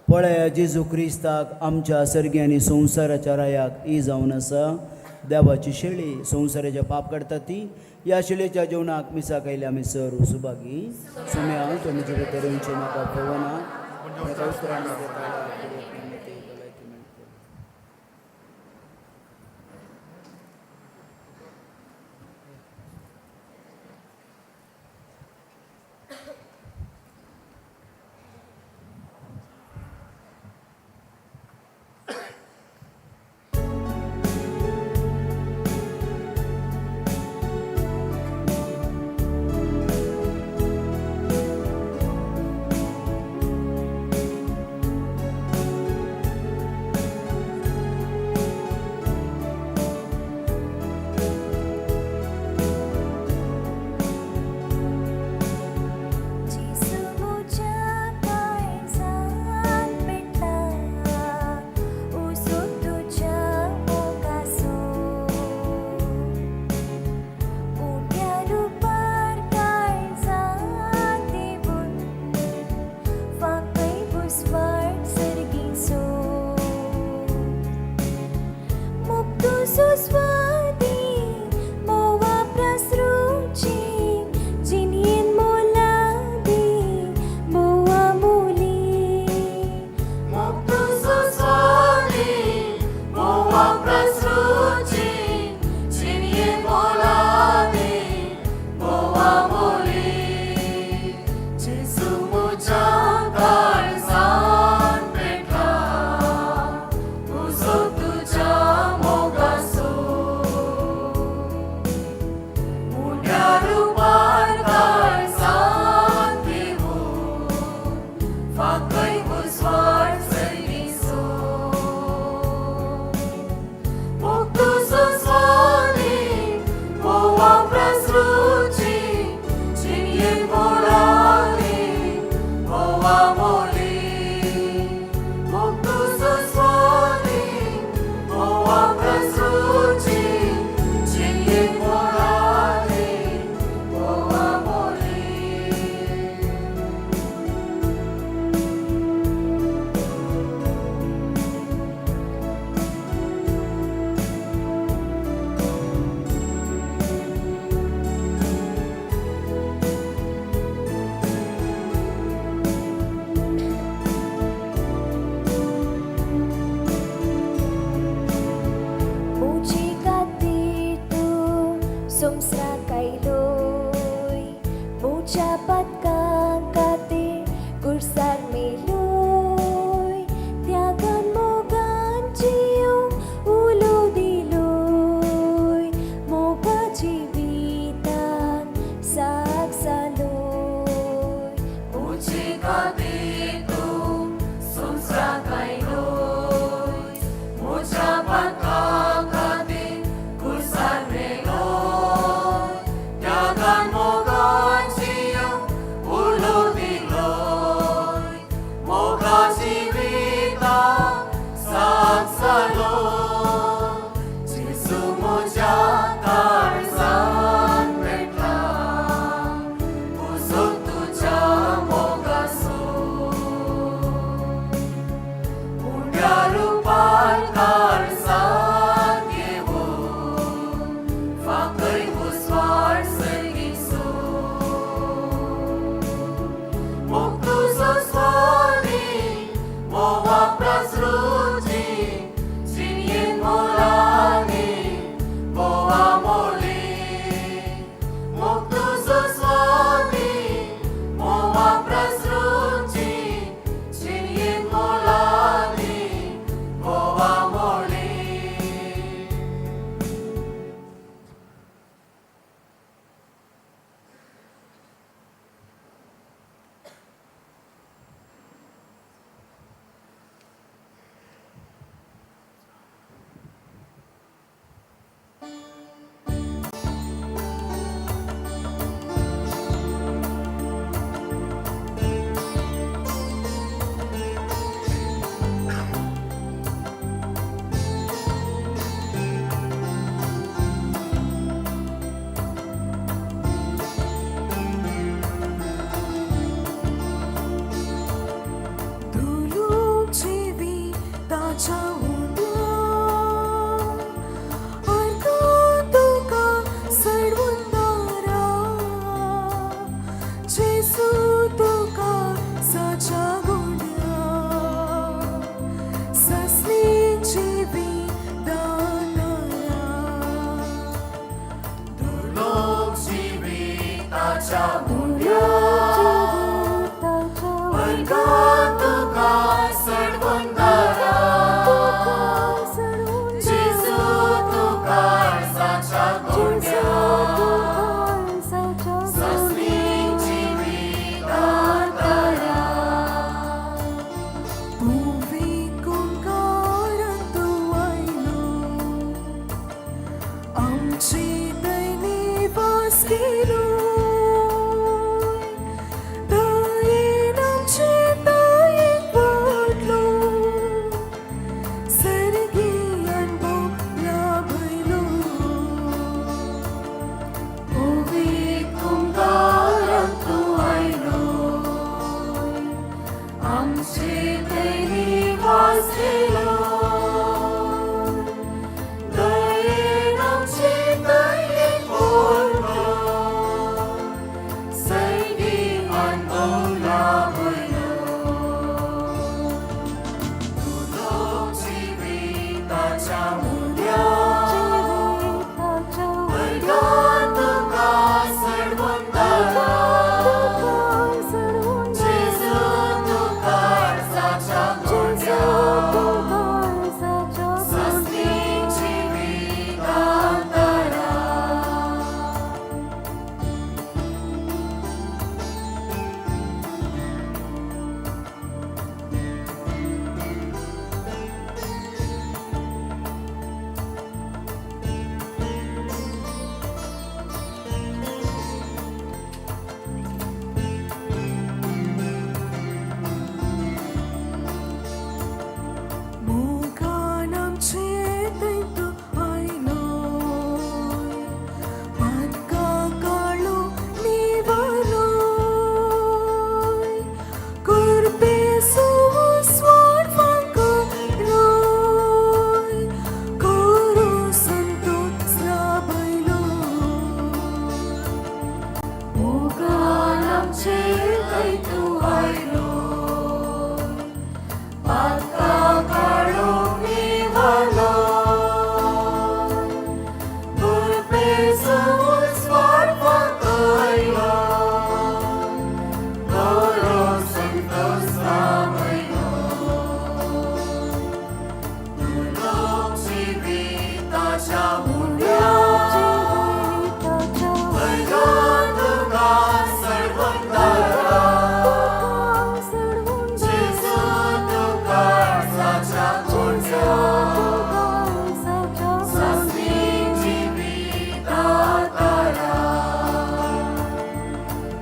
[SPEAKER 4] पळया जेजू क्रिस्ताक आमच्या सर्गी आनी संवसाराच्या रायाक ही जावन आसा देवाची शेळी संवसाराच्या पाप काडटा ती. ह्या शेळयेच्या जेवणाक मिसाक आयल्या आमी सर सुभागी. सुम्या तुमी जिवे तरेंचे म्हाका पळोवना म्हाका उतरां
[SPEAKER 17] So sweet. संवसाराक आयलोय म्हज्या पातकां खातीर कुर्सार मेलोय त्यागान मोगान जियोंक उलो दिलोय मोगा जिवितान साग जालोय
[SPEAKER 7] म्हजे खातीर तूं संवसाराक आयलोय म्हज्या पातकां खातीर कुर्सार मेलोय त्यागान मोगान जियोंक उलो दिलोय मोगा जिविताक साग जालोय जेजू म्हज्या काळजान पेटला उजो तुज्या मोगाचो उंड्या रुपान काळजान घेवन फांकय उजवाड सर्गीचो मोग तुजो स्वामी मोवा प्रसृती जिणयेन मोलानी मोवा मोली मोग तुजो स्वामी मोवा प्रसृती जिणयेन मोलानी मोवा मोली.
[SPEAKER 17] धुलो जिविताच्या उंड्या अर्का तुका सडवून दारा जेजू तुका साच्या गुंड्या ससली जिवितारा.
[SPEAKER 7] दुर्लोक जिविताच्या उंड्या वर्गा तुका सडवून दारा जेजू तुका साच्या गुंड्या ससली जिवितारा.
[SPEAKER 17] पूर्वी कुंकारान तूं आयलो आमची दैनी वास केलो दयेन आमचे तायेक पडलो सर्गी अणभव लाभयलो.
[SPEAKER 7] पूर्वी कुंकारान तूं आयलो आमचे दैनी वास केलो दयेन आमचे तायेक पडलो. जिविताच्या उंड्या भरलो तुका सळवंदारा जेजू तूं काळजाच्या कोंड्या सासणी जिविता तारा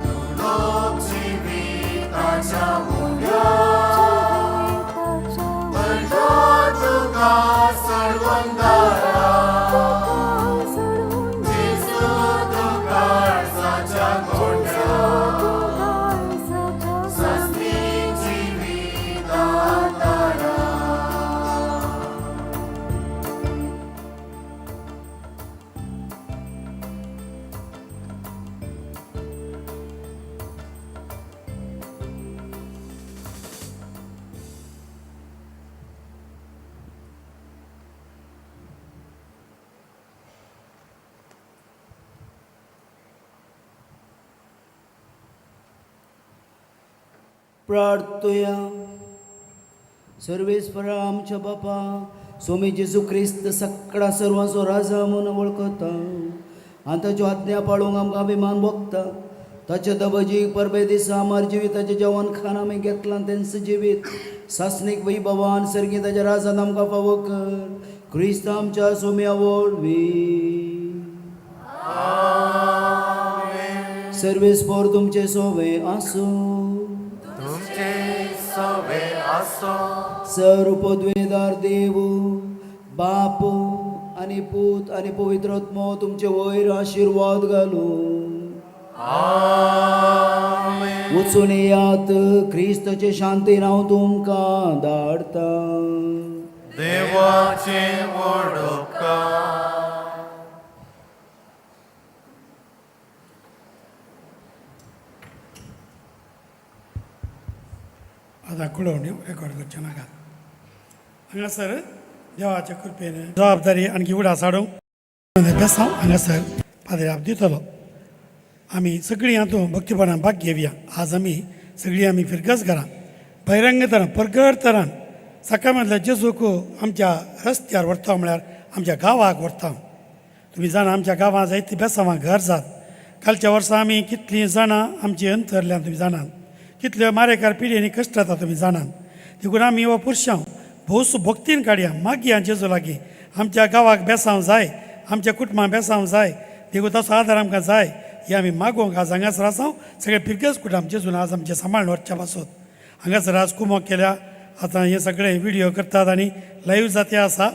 [SPEAKER 7] तूं लोक जिविताच्या उंड्या भरलो तुका सळवंदारा जेजू तूं काळजाच्या कोंड्या सासणी जिविता तारा.
[SPEAKER 4] प्रार्थुया. सर्वेस्परा आमच्या बापा, स्वामी जेजू क्रिस्त सगळा सर्वांचो राजा म्हूण वळखता आनी ताच्यो आज्ञा पाळूंक आमकां अभिमान भोगता. ताच्या दबाजीक परबे दिसा आमार जिविताचें जेवण खाण आमी घेतलां तेंच जिवीत सासणीक वैभवान सर्गी ताच्या राजान आमकां फावो कर, क्रिस्त आमच्या सोम्या वरवीं. सर्वेस्पोर तुमचे सोवे आसूं.
[SPEAKER 9] तुमचे सवे आसो.
[SPEAKER 4] सर पदवेदार देव बाप आनी पूत आनी पवित्र आत्मो तुमचे वयर आशिर्वाद घालूं. वचून येयात, क्रिस्ताचे शांतीन हांव तुमकां धाडटा.
[SPEAKER 9] देवाचे वडोका.
[SPEAKER 3] आतां कुळोवण्यो रेकॉर्ड करचें नाकात. हांगासर देवाच्या कृपेन जबाबदारी आणखी उडास हाडूंक बेसांव हांगासर पाद्री दितलो. आमी सगळीं हातूंत भक्तीपणान भाग घेवया. आज आमी सगळीं आमी फिरगस घरां बहिरंग तरान परगट तरान सकाळ जेजूक आमच्या रस्त्यार व्हरता, म्हळ्यार आमच्या गांवाक व्हरता. तुमी जाणा आमच्या गांवां जायतीं बेसांवां घर जात. कालच्या वर्सा आमी कितलीं जाणां आमची अंतरल्यान तुमी जाणात, कितल्यो मारेकार पिढयेनी कश्ट जाता तुमी जाणात. देखून आमी हो पुरशांव भोवसो भक्तीन काडया, मागया जेजू लागीं. आमच्या गांवाक बेसांव जाय, आमच्या कुटुंबाक बेसांव जाय, देखून तसो आदार आमकां जाय. हे आमी मागोवंक आज हांगासर आसा. सगळे फिरगस कुटुंब जेजून आज आमचें सांबाळून वचच्या पासत हांगासर आज कुमोक केल्या. आतां हे सगळे विडियो करतात आनी लायव्ह जाते आसा.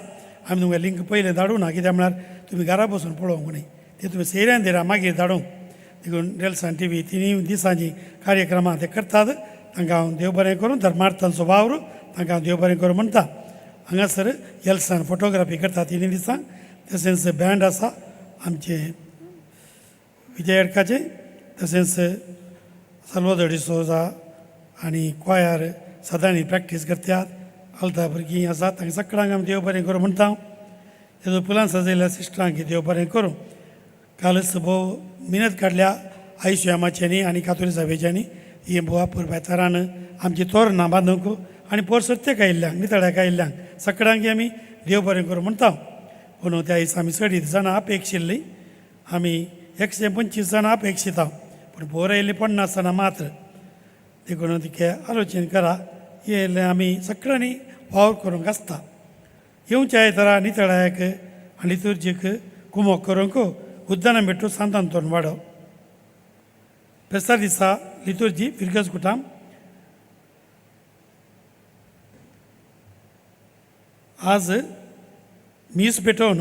[SPEAKER 3] आमी तुमकां लिंक पयलें धाडूं ना, कित्याक म्हळ्यार तुमी घरा बसून पळोवंक न्ही, ते तुमी सैऱ्यान दिरा मागीर धाडूंक. देखून रेल्सान टी व्ही तिनूय दिसांची कार्यक्रमां ते करतात. तांकां हांव देव बरें करूं, धर्मार्थांचो वावर तांकां हांव देव बरें करूं म्हणटा. हांगासर एल्सान फोटोग्राफी करता तिनूय दिसांक. तशेंच बँड आसा आमचें विजय एडकाचें, तशेंच साल्वादोर डिसोजा आनी क्वायर सदांनी प्रॅक्टीस करतात. आल्ता भुरगीं आसात, तांकां सगळ्यांक आमी देव बरें करूं म्हणटा. तेजो फुलां सजयल्या सिस्टरांक देव बरें करूं. कालच भोव मिनत काडल्या आयुष्यामाच्यांनी आनी कातोली सभेच्यांनी ही भोव पुरबायतारान आमची तोरणां बांदूंक आनी पोर सत्य आयिल्ल्यांक नितळ्याक आयिल्ल्यांक सगळ्यांक आमी देव बरें करूं म्हणटा. पूण त्या दिसा आमी चडीत जाणां अपेक्षिल्लीं, आमी 125 जाणां अपेक्षिता, पूण पोर आयिल्लीं 50 जाणां मात्र. देखून तिके आलोचन करा येयल्लें आमी सगळ्यांनी वावर करूंक आसता. येवच्या आयतारा नितळायक आनी तुर्जीक कुमोक करूंक उद्दाना भेटू सांतांतोन वाडो. फेस्ता दिसा लितुर्जी फिरगज कुटाम. आज मीस पेटोवन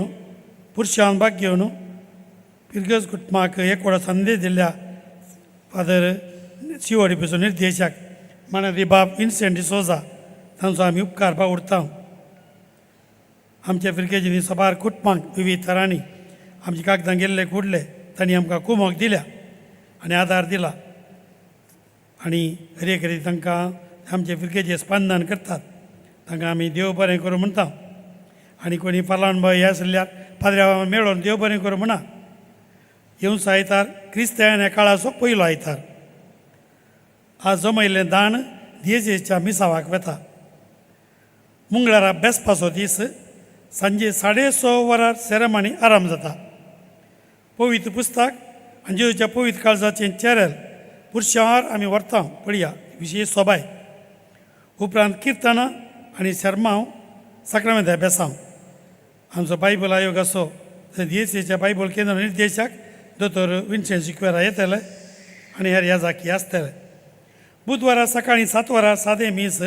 [SPEAKER 3] पुरशान भाग घेवन फिरगज कुटुंबाक एकवडो संदेश दिल्ल्या फादर शिवोडीपीचो निर्देशक मानादी बाब विन्सेंट डिसोजा तांचो आमी उपकार पावुडता. आमच्या फिरगेजींनी साबार कुटुंबांक विविध तरांनी आमची कागदां गेल्ले कुडले तांणी आमकां कुमोक दिल्या आनी आदार दिला आनी हर एक रीत तांकां आमचे फिरगेजे स्पंदन करतात. तांकां आमी देव बरें करूं म्हणटा. आनी कोणी फलाण बाय आसल्यार पाद्र्या मेळोन देव बरें करूं म्हणा. येवचो आयतार क्रिस्त्यान ह्या काळाचो पयलो आयतार. आज जमयल्लें दान दियेजेच्या मिसावाक वता. मंगळारा बेसपाचो दीस. सांजे साडे स वरार सेरेमनी आराम जाता. पवित्र पुस्तक आनी जेजूच्या पवित्र काळजाचें चेरल पुरशांवार आमी व्हरता पळया विशेश सोबाय. उपरांत किर्तनां आनी शर्मांव साक्रामेंता बेसांव. आमचो बायबल आयोग आसो दियेसीच्या बायबल केंद्र निर्देशक दोतोर विन्सेंट सिक्वेरा येतले आनी हेर ह्या जाकी आसतले. बुधवारा सकाळीं 7 वरां सादें मीस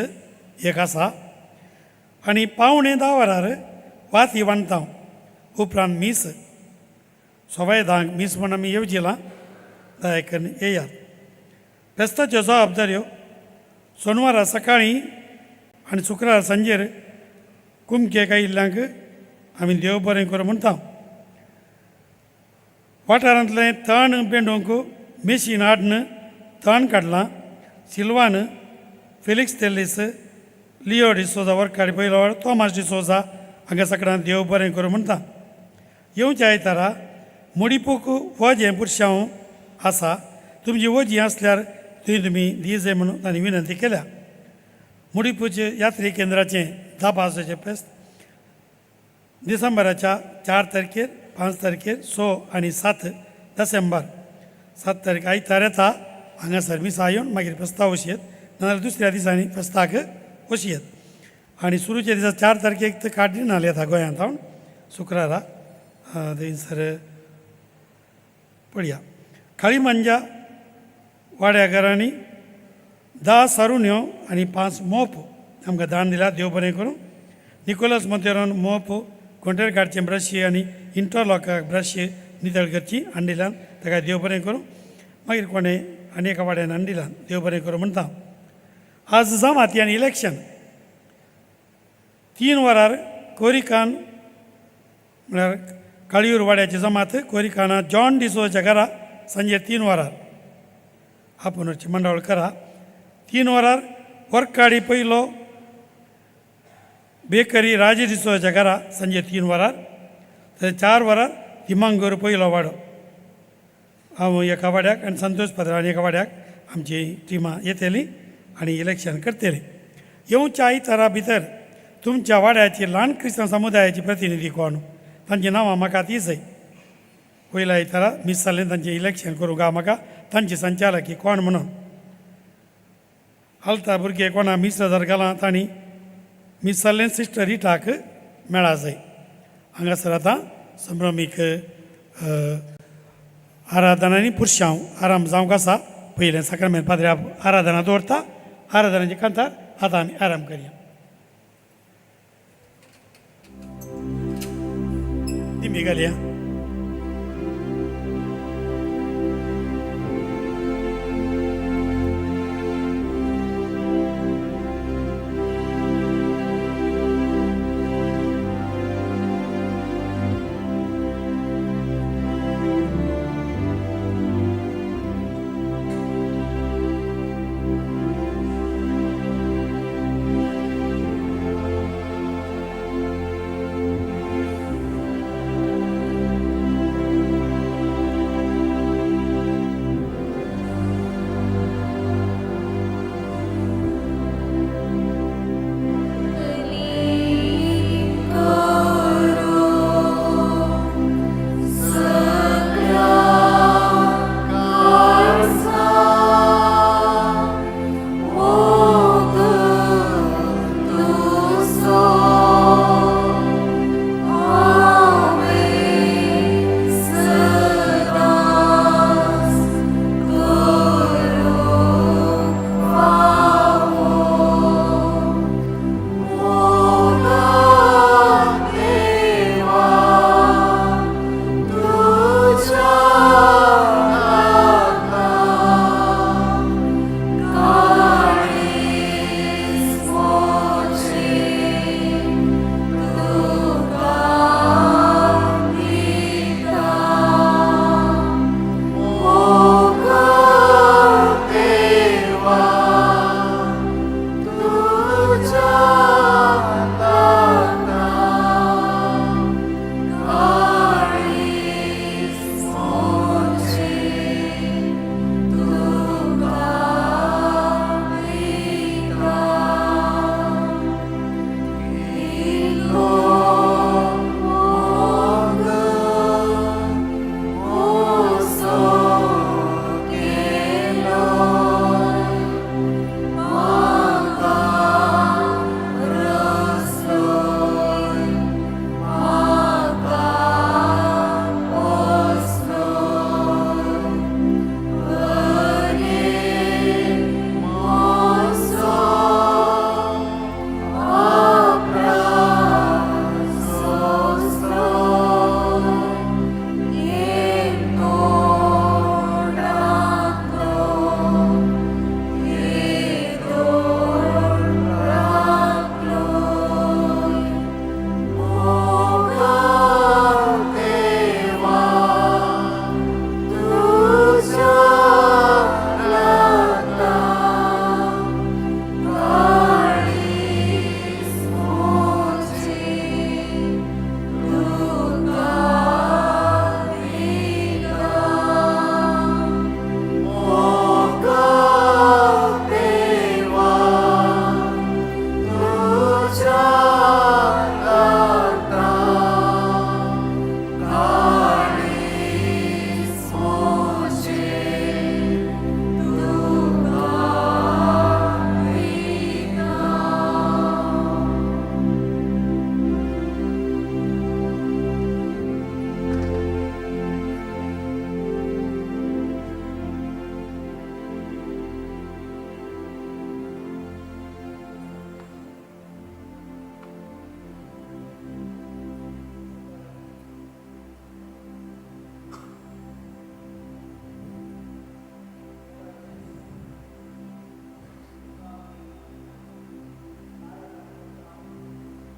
[SPEAKER 3] एक आसा आनी 9:45 वरार वाती बांदता. उपरांत मीस 10:15 मीस म्हूण आमी येवजिलां. दया करून येयात. फेस्ताच्यो जबाबदाऱ्यो सोनवारा सकाळीं आनी शुक्रार सांजेर कुमकेक आयिल्ल्यांक आमी देव बरें करूं म्हणटा. वाठारांतलें तण बेंडूंक मेशीन हाडून तण काडलां. सिल्वान फेलिक्स तेल्लीस लियो डिसोजा वर्काडी पयलो तोमास डिसोजा हांगा सगळ्यांक देव बरें करूं म्हणटा. येवच्या आयतारा मुडीपूक वजें पुरशांव आसा. तुमची वजीं आसल्यार थंय तुमी दी जाय म्हणून तांणी विनंती केल्या. मुडीपूचे यात्री केंद्राचें 10 पावसाचें फेस्त डिसेंबराच्या 4 तारखेर, 5 तारखेर, 6 आनी 7 डिसेंबर. 7 तारीख आयतार येता. हांगासर मिसा येवन मागीर फेस्ता वचयेत, नाजाल्यार दुसऱ्या दिसांनी फेस्ताक वचयेत. आनी सुरूच्या दिसा 4 तारखेक तर कार्डिनाल येता गोंयांत हांव शुक्रारा थंयसर पळया. काळीमांजा वाड्या घरांनी 10 सारुण्यो आनी 5 मोप आमकां दान दिला. देव बरें करूं. निकोलस मोतेरोन मोप, घोंटेर काडचें ब्रशी आनी इंटरलॉकाक ब्रश नितळ करची हाडिल्ल्यान ताका देव बरें करूं. मागीर कोणें आनी एका वाड्यान हाडिल्ल्यान देव बरें करूं म्हणटा. आज जमाती आनी इलेक्शन 3 वरार कोरिकान म्हळ्यार काळयूर वाड्याची जमात कोरिकाना जॉन डिसोच्या घरा सांजे 3 वरार आपुनूची मंडळ करा. 3 वरार वर्काडी पयलो बेकरी राजे डिसोच्या घरा सांजे 3 वरार. थंय 4 वरार दिमांगूर पयलो वाडो हांव एका वाड्याक आनी संतोष पत्र आनी एका वाड्याक आमची टिमां येतली आनी इलेक्शन करतली. येवच्या आयतारा भितर तुमच्या वाड्याची ल्हान क्रिस्तांव समुदायाची प्रतिनिधी कोण तांची नांवां म्हाका ती जाय. पयल्या आयतारा मीस जालें तांचें इलेक्शन करूंक हांव म्हाका तांची संचालकी कोण म्हणून. आलता भुरगे कोणा मीस जर घालां तांणी मीस जालें सिस्टर रिटाक मेळा जाय. हांगासर आतां संभ्रमीक आराधना आनी पुरशांव आराम जावंक आसा. पयलें साक्रामेंत पाद्र्या आराधना दवरता. आराधनाचे कांतार आतां आमी आराम करया. दिमी घालया.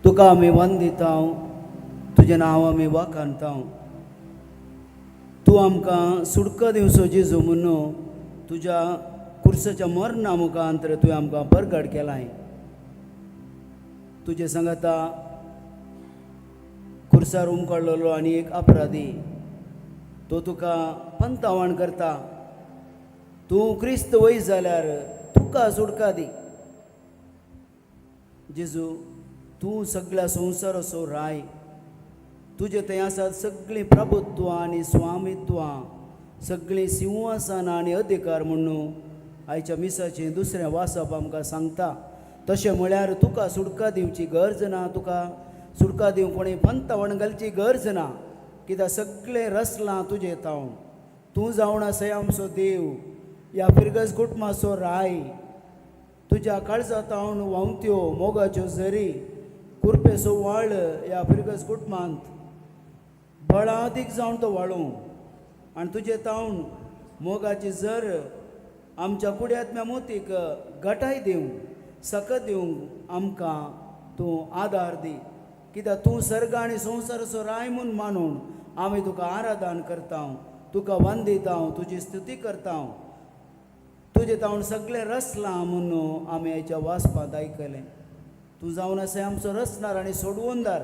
[SPEAKER 4] तुका आमी वंदिता, तुजें नांव आमी वाखाणता. तूं आमकां सुटका दिवचो जेजू म्हणून तुज्या कुर्साच्या मरणा मुखांतर तुवें आमकां परगट केलाय. तुजें सांगाता कुर्सार उमकळलेलो आनी एक अपराधी तो तुका पंतावण करता. तूं क्रिस्त वय जाल्यार तुका सुटका दी. जेजू तूं सगळ्या संवसाराचो राय, तुजे थंय आसात सगळीं प्रभुत्वां आनी स्वामित्वां, सगळीं सिंहासनां आनी अधिकार म्हणून आयच्या मिसाचें दुसरें वाचप आमकां सांगता. तशें म्हळ्यार तुका सुटका दिवची गरज ना, तुका सुटका दिवंक कोणी पंतावण घालची गरज ना, कित्याक सगळें रसलां तुजें तावन. तूं जावन आसाय आमचो देव, ह्या फिरगज कुटुंबाचो राय. तुज्या काळजा तावन व्हांवत्यो मोगाच्यो झरी, कुरपेचो वाळ ह्या फिरगज कुटुंबांत बळादीक जावन तो वाळूं आनी तुजे तावन मोगाची झर आमच्या कुड्यात्म्या मोतीक गटाय दिवंक, सकत दिवंक आमकां तूं आदार दी. कित्याक तूं सर्ग आनी संवसाराचो राय म्हूण मानून आमी तुका आराधन करता, तुका वंदिता, तुजी स्तुती करता. तुजें तावन सगळें रसलां म्हणून आमी आयच्या वाचपांत आयकलें. तूं जावन आसाय आमचो रचणार आनी सोडवणदार.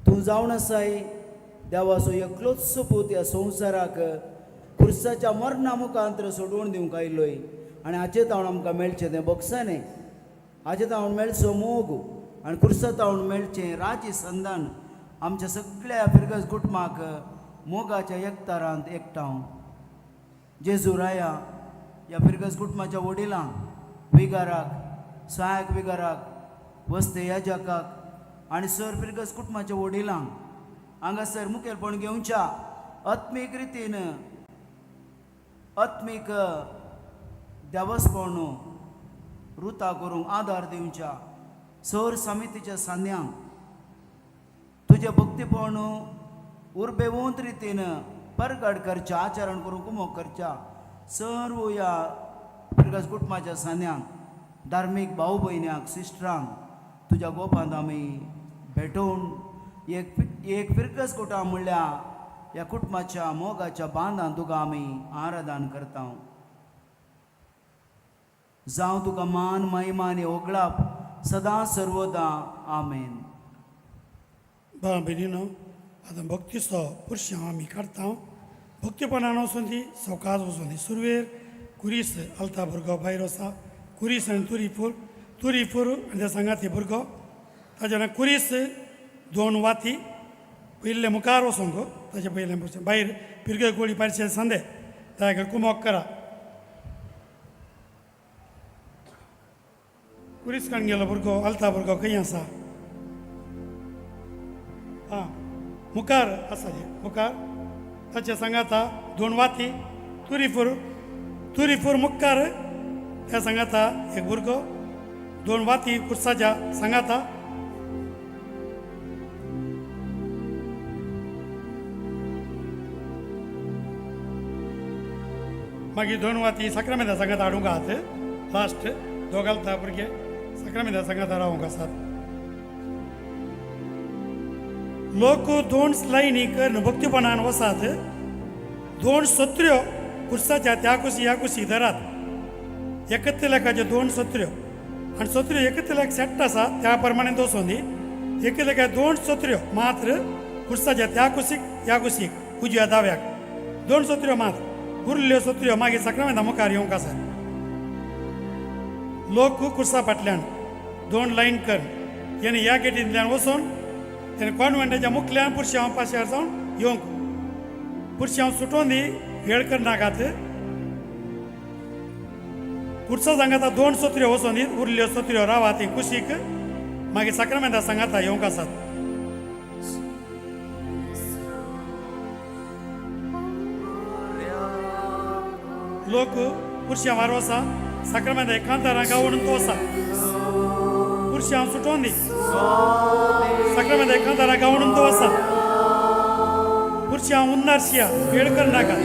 [SPEAKER 4] तूं जावन आसाय देवाचो एकलोच सुपूत ह्या संवसाराक खुर्साच्या मरणा मुखांतर सोडवून दिवंक आयलोय आनी हाचे तावन आमकां मेळचें तें बोगसाणें, हाचे तावन मेळचो मोग आनी खुर्सा तावन मेळचें राजी संदान आमच्या सगळ्या फिरगज कुटुंबाक मोगाच्या एकतारांत एकठांव. जेजू राया, ह्या फिरगज कुटुंबाच्या वडिलांक, विगाराक, सहायक विगाराक, वस्ते याजकाक आनी सर फिरगज कुटुंबाच्या वडिलांक हांगासर मुखेलपण घेवच्या आत्मीक रितीन आत्मीक देवस्पण रुता करूंक आदार दिवच्या सर समितीच्या सांद्यांक तुजें भक्तीपण उर्बेवंत रितीन परगट करच्या, आचरण करूंक उमोग करच्या सर्व ह्या फिरगज कुटुंबाच्या सांद्यांक, धार्मीक भाव भयण्यांक, सिस्टरांक तुज्या गोपांत आमी भेटोवन एक एक फिरगज कुटुंब म्हणल्यार ह्या कुटुंबाच्या मोगाच्या बांदान तुका आमी आराधन करता. जावं तुका मान महिमा आनी ओगळाप सदां सर्वदां. आमेन.
[SPEAKER 3] भाव भयणीनो, आतां भक्तीचो पुरशांव आमी काडता. भक्तीपणान वचून ती सवकास वचून दी. सुरवेर कुरीस आलता भुरगो भायर वसा, कुरीस आनी तुरीपूर, तुरीपूर आनी त्या सांगाती भुरगो ताच्या कुरीस दोन वाती पयले मुखार वचोंक ताचे पयलें भायर पिरगे गोळी पारशे सांदे ताका कुमोक करा. कुरीस काण गेलो भुरगो आलता भुरगो खंय आसा? आं मुखार आसा जे मुखार ताचे सांगाता दोन वाती तुरीफूर, तुरीफूर मुखार त्या सांगाता एक भुरगो दोन वाती कुर्साच्या सांगाता. मागीर दोन वाती साक्रामेंता सांगाता हाडूंक आहात. लास्ट दोग घालता भुरगे साक्रामेंता सांगाता रावंक आसात. लोक दोन लायनी करून भक्तीपणान वसात. दोन सत्र्यो कुर्साच्या त्या कुशी ह्या कुशी धरात. एकत्र लेखाच्यो दोन सत्र्यो आनी सत्र्यो एकत्र लेख सेट आसा त्या प्रमाणे दवसून दी. एक लेखा दोन सत्र्यो मात्र कुर्साच्या त्या कुशीक ह्या कुशीक उजव्या दाव्याक दोन सत्र्यो मात्र. उरल्ल्यो सत्र्यो मागीर साक्रामेंता मुखार येवंक आसात. लोक कुर्सा फाटल्यान दोन लायन कर तेणे ह्या गेटींतल्यान वचून तेणे कॉन्वेंटाच्या मुखल्यान पुरशांव पाशार जावन येवंक. पुरशांव सुटोवन दी, वेळ करनाकात. कुर्सा सांगाता दोन सत्र्यो वचोन दी, उरल्ल्यो सत्र्यो रावा ती कुशीक मागीर साक्रामेंता सांगाता येवंक आसात. लोक पुरशांवार वसा साक्रामेंता एकांतारां गावून तो वसा पुरशांव सुटोवन दी. साक्रामेंता एकांतारां गावून तो वसा पुरशांव उन्नारशिया वेळ करनाका.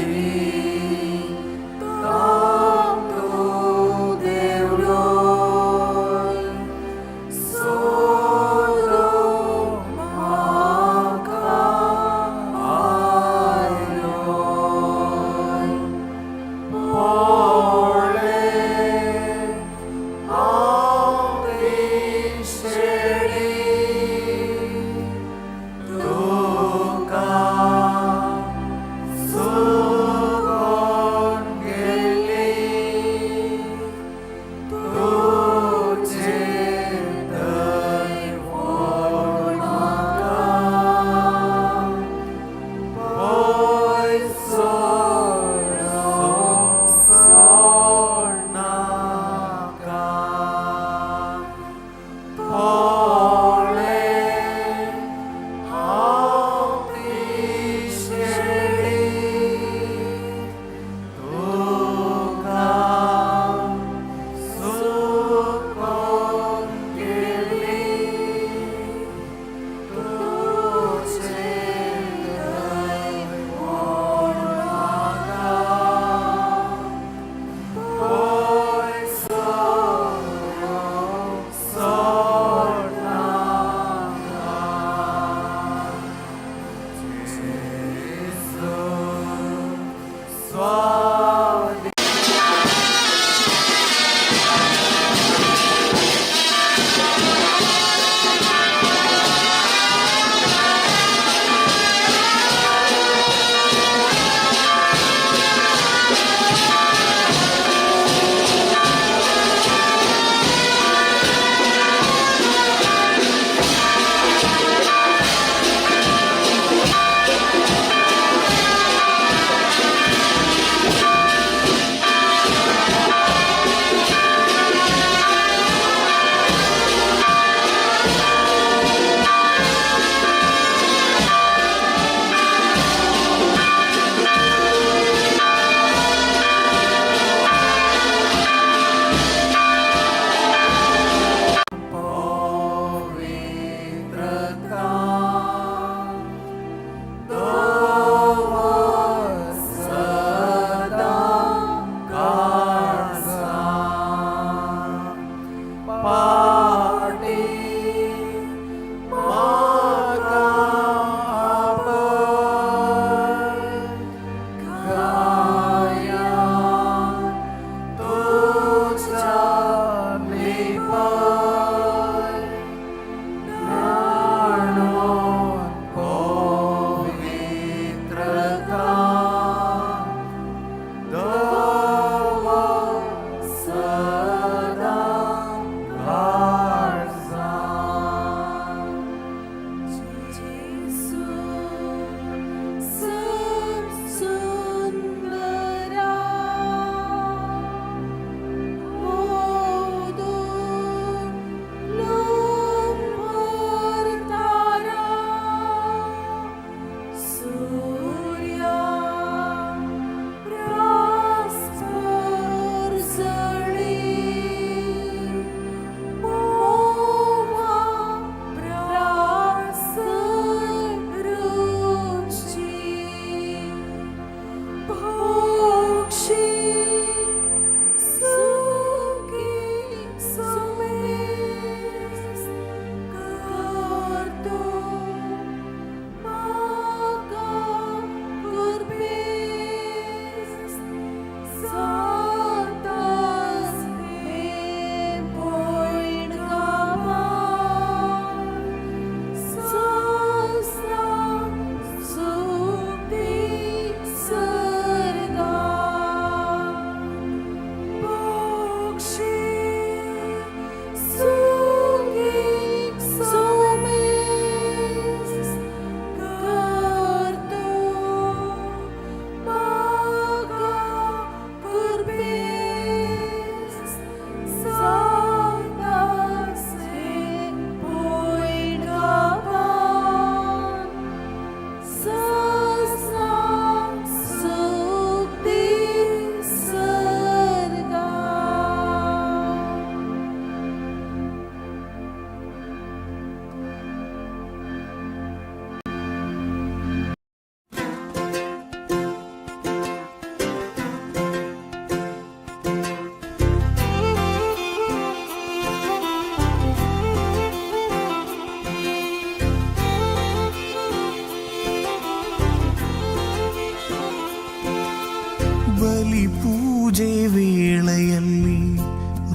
[SPEAKER 19] ಬಲಿ ಪೂಜೆ ವೇಳೆಯಲ್ಲಿ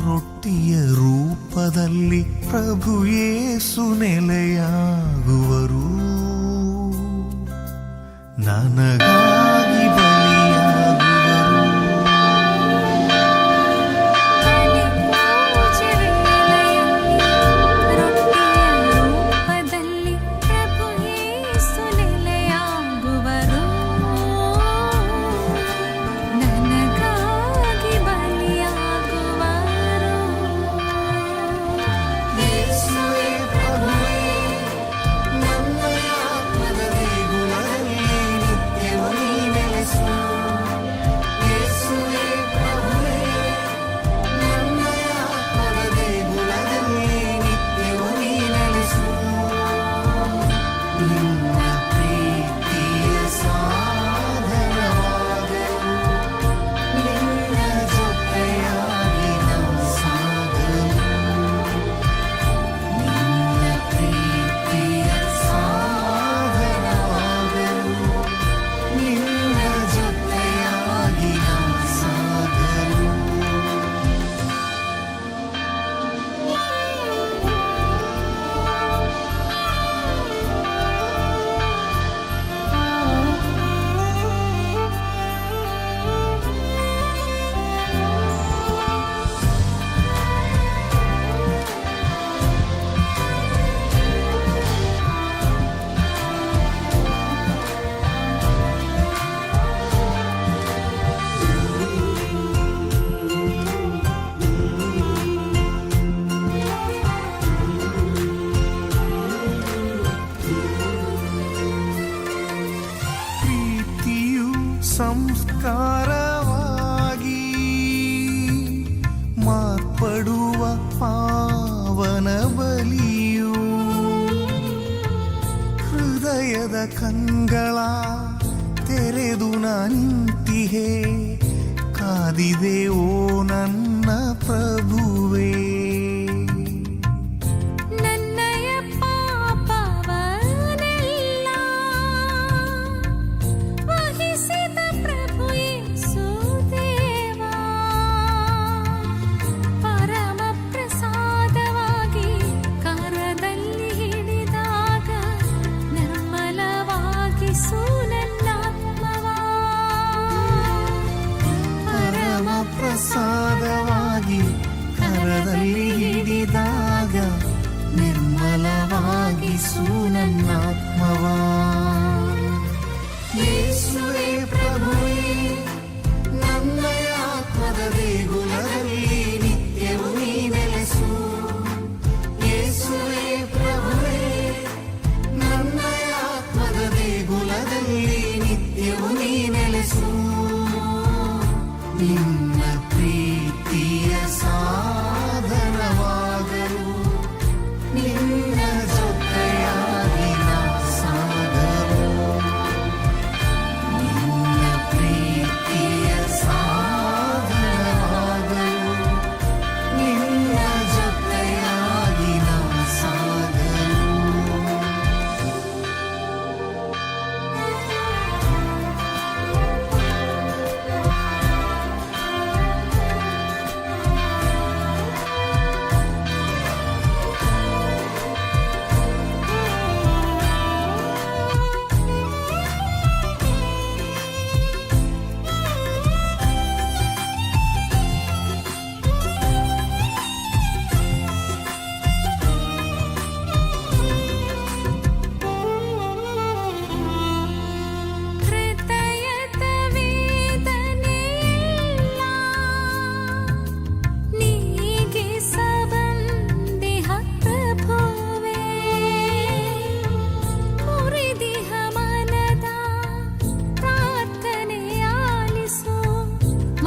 [SPEAKER 19] ರೊಟ್ಟಿಯ ರೂಪದಲ್ಲಿ ಪ್ರಭು ಯೇಸು ನೆಲೆಯಾಗುವರು. ನನಗಾಗಿ ಬಲಿಯಾಗುವರು.
[SPEAKER 18] ಪೂಜೆ ವೇಳೆಯಲ್ಲಿ ರೊಟ್ಟಿಯ ರೂಪದಲ್ಲಿ ಪ್ರಭು ಯೇಸು ನೆಲೆಯಾಗುವರು. ನನಗಾಗಿ ಬಲಿಯಾಗುವರು.
[SPEAKER 19] ಯೇಸುವೇ ಪ್ರಭುವೇ, ನನ್ನ ಆತ್ಮದ ದೇಗುಲದಲ್ಲಿ ನಿತ್ಯವೂ ನೀ ನೆಲೆಸು. ಯೇಸುವೇ ಪ್ರಭುವೇ, ನನ್ನ ಆತ್ಮದ ದೇಗುಲದಲ್ಲಿ ನಿತ್ಯವೂ ನೀ ನೆಲೆಸು. ನಿನ್ನ ಪ್ರೀತಿಯ ಸಾಧನವಾಗಲು, ನಿನ್ನ ಜೊತೆಯಾಗಿ ನಾ ಸಾಗಲು. ನಿನ್ನ ಪ್ರೀತಿಯ ಸಾಧನವಾಗಲು, ನಿನ್ನ ಜೊತೆಯಾಗಿ ನಾ ಸಾಗಲು. ಪ್ರೀತಿಯು ಸಂಸ್ಕಾರವಾಗಿ ಮಾರ್ಪಡುವ ಪಾವನ ಬಲಿಯು, ಹೃದಯದ ಕಂಗಳ ತೆರೆದು ನಿಂತಿಹೆ, ಕಾದಿದೆ ಓ ನನ್ನ ಪ್ರಭುವೇ.
[SPEAKER 18] ನನ್ನಯ ಪಾಪವನೆಲ್ಲ ವಹಿಸಿದ ಪ್ರಭು ಯೇಸು ದೇವಾ, ಪರಮ ಪ್ರಸಾದವಾಗಿ ಕರದಲ್ಲಿ ಹಿಡಿದಾಗ ನಿರ್ಮಲವಾಗಿಸು ನನ್ನಾತ್ಮವಾ.
[SPEAKER 19] ಪರಮ ಪ್ರಸಾದವಾಗಿ ಕರದಲ್ಲಿ ಹಿಡಿದಾಗ ನಿರ್ಮಲವಾಗಿಸು ನನ್ನಾತ್ಮವಾ. ಯೇಸುವೇ ಪ್ರಭುವೇ, ನನ್ನ ಆತ್ಮದ ದೇಗುಲದಲ್ಲಿ ನಿತ್ಯವೂ ನೀ ನೆಲೆಸು. ಯೇಸುವೇ ಪ್ರಭುವೇ, ನನ್ನ ಆತ್ಮದ ದೇಗುಲದಲ್ಲಿ ನಿತ್ಯವೂ ನೀ ನೆಲೆಸು. ನಿನ್ನ ಪ್ರೀತಿಯ ಸಾಧನವಾಗಲು, ನಿನ್ನ ಜೊತೆಯಾಗಿ ನಾ ಸಾಗಲು. ನಿನ್ನ ಪ್ರೀತಿಯ ಸಾಧನವಾಗಲು, ನಿನ್ನ ಜೊತೆಯಾಗಿ ನಾ ಸಾಗಲು.
[SPEAKER 18] ಹೃದಯದ ವೇದನೆಯೆಲ್ಲ ನೀಗಿಸಬಂದಿಹ ಪ್ರಭುವೇ, ಮುರಿದಿಹ ಮನದ ಪ್ರಾರ್ಥನೆ ಆಲಿಸು,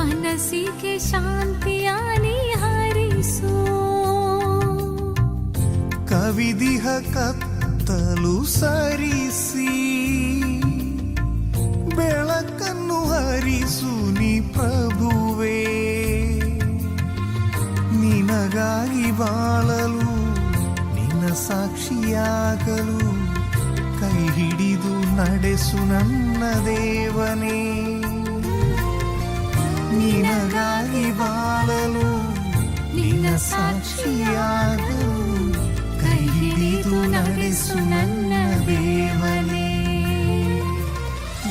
[SPEAKER 18] ಮನಸ್ಸಿಗೆ ಶಾಂತಿಯ ಹರಿಸು.
[SPEAKER 19] ಕವಿದಿಹ ಕತ್ತಲು ಸರಿಸಿ ಬೆಳಕನ್ನು ಹರಿಸು ನೀ ಪ್ರಭುವೇ. ನಿನಗಾಗಿ ಬಾಳಲು, ನಿನ್ನ ಸಾಕ್ಷಿಯಾಗಲು ಕೈ ಹಿಡಿದು ನಡೆಸು ನನ್ನ ದೇವನೇ. ನಿನಗಾಗಿ ಬಾಳಲು, ನಿನ್ನ ಸಾಕ್ಷಿಯಾಗಲು ಕೈ ಹಿಡಿದು ನಡೆಸು ನನ್ನ ದೇವನೇ.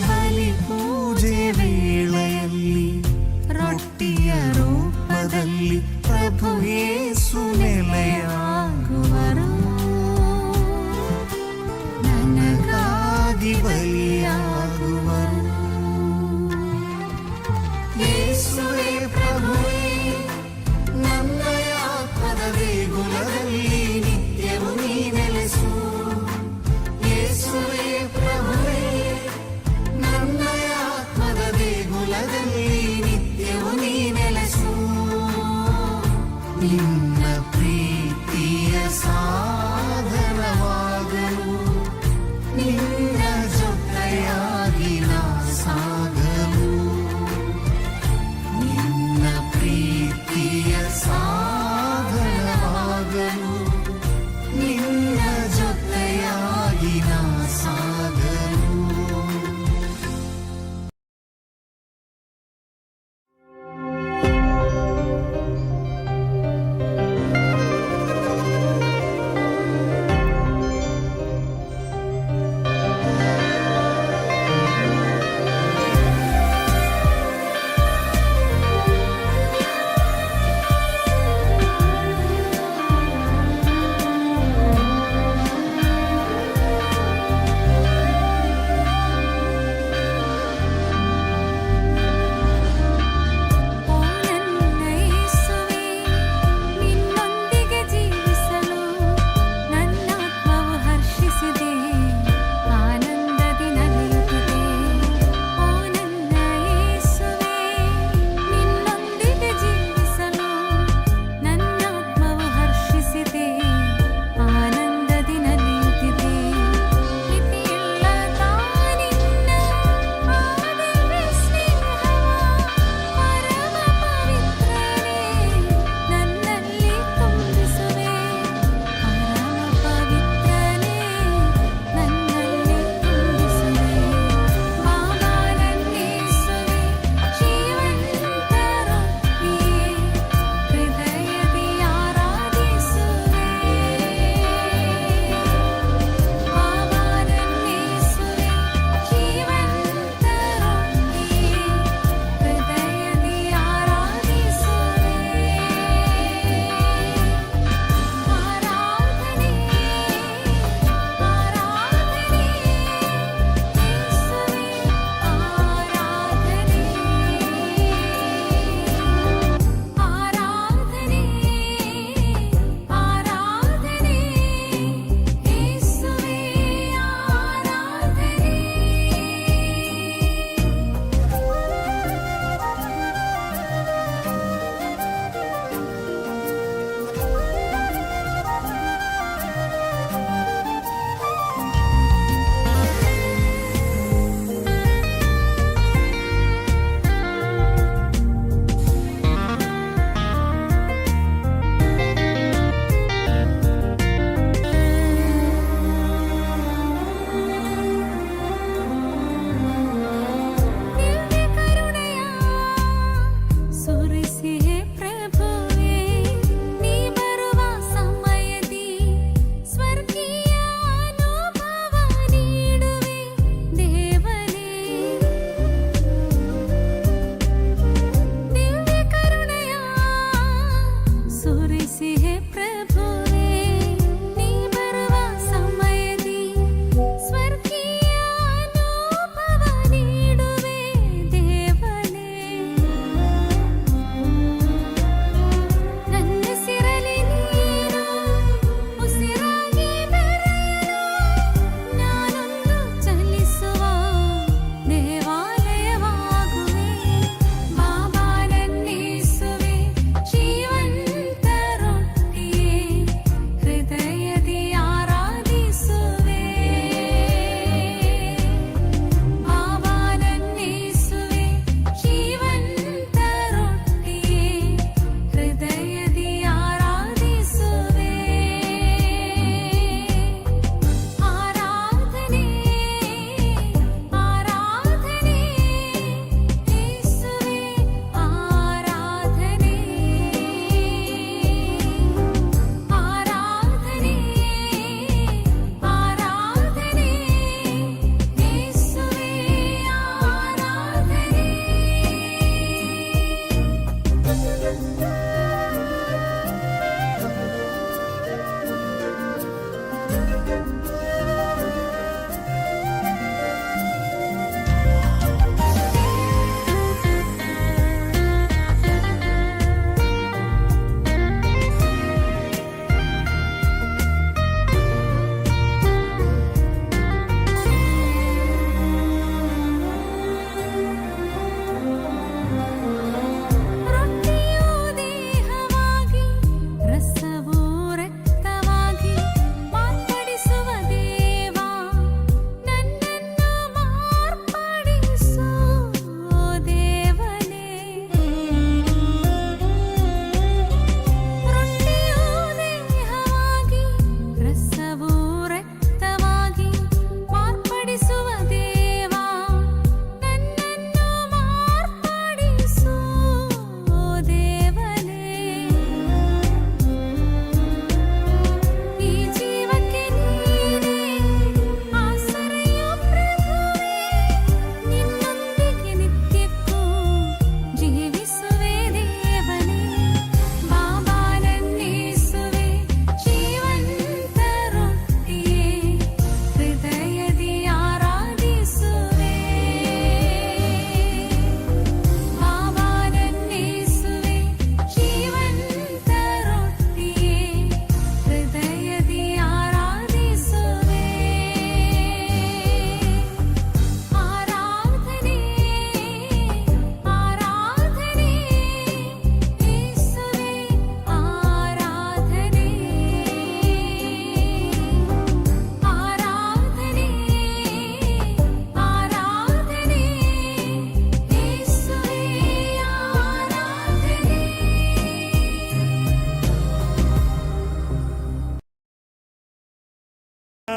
[SPEAKER 19] ಬಲಿ ಪೂಜೆ ವೇಳೆಯಲ್ಲಿ ರೊಟ್ಟಿಯ ರೂಪದಲ್ಲಿ ಪ್ರಭು ಯೇಸು ನೆಲೆಯಾಗುವರು, ನನಗಾಗಿ ಬಲಿಯಾಗುವರು. ಯೇಸುವೆ ಪ್ರಭುವೇ, ನನ್ನ ಆತ್ಮದ ದೇಗುಲದಲ್ಲಿ ನಿತ್ಯವು ನೀ ನೆಲೆಸು.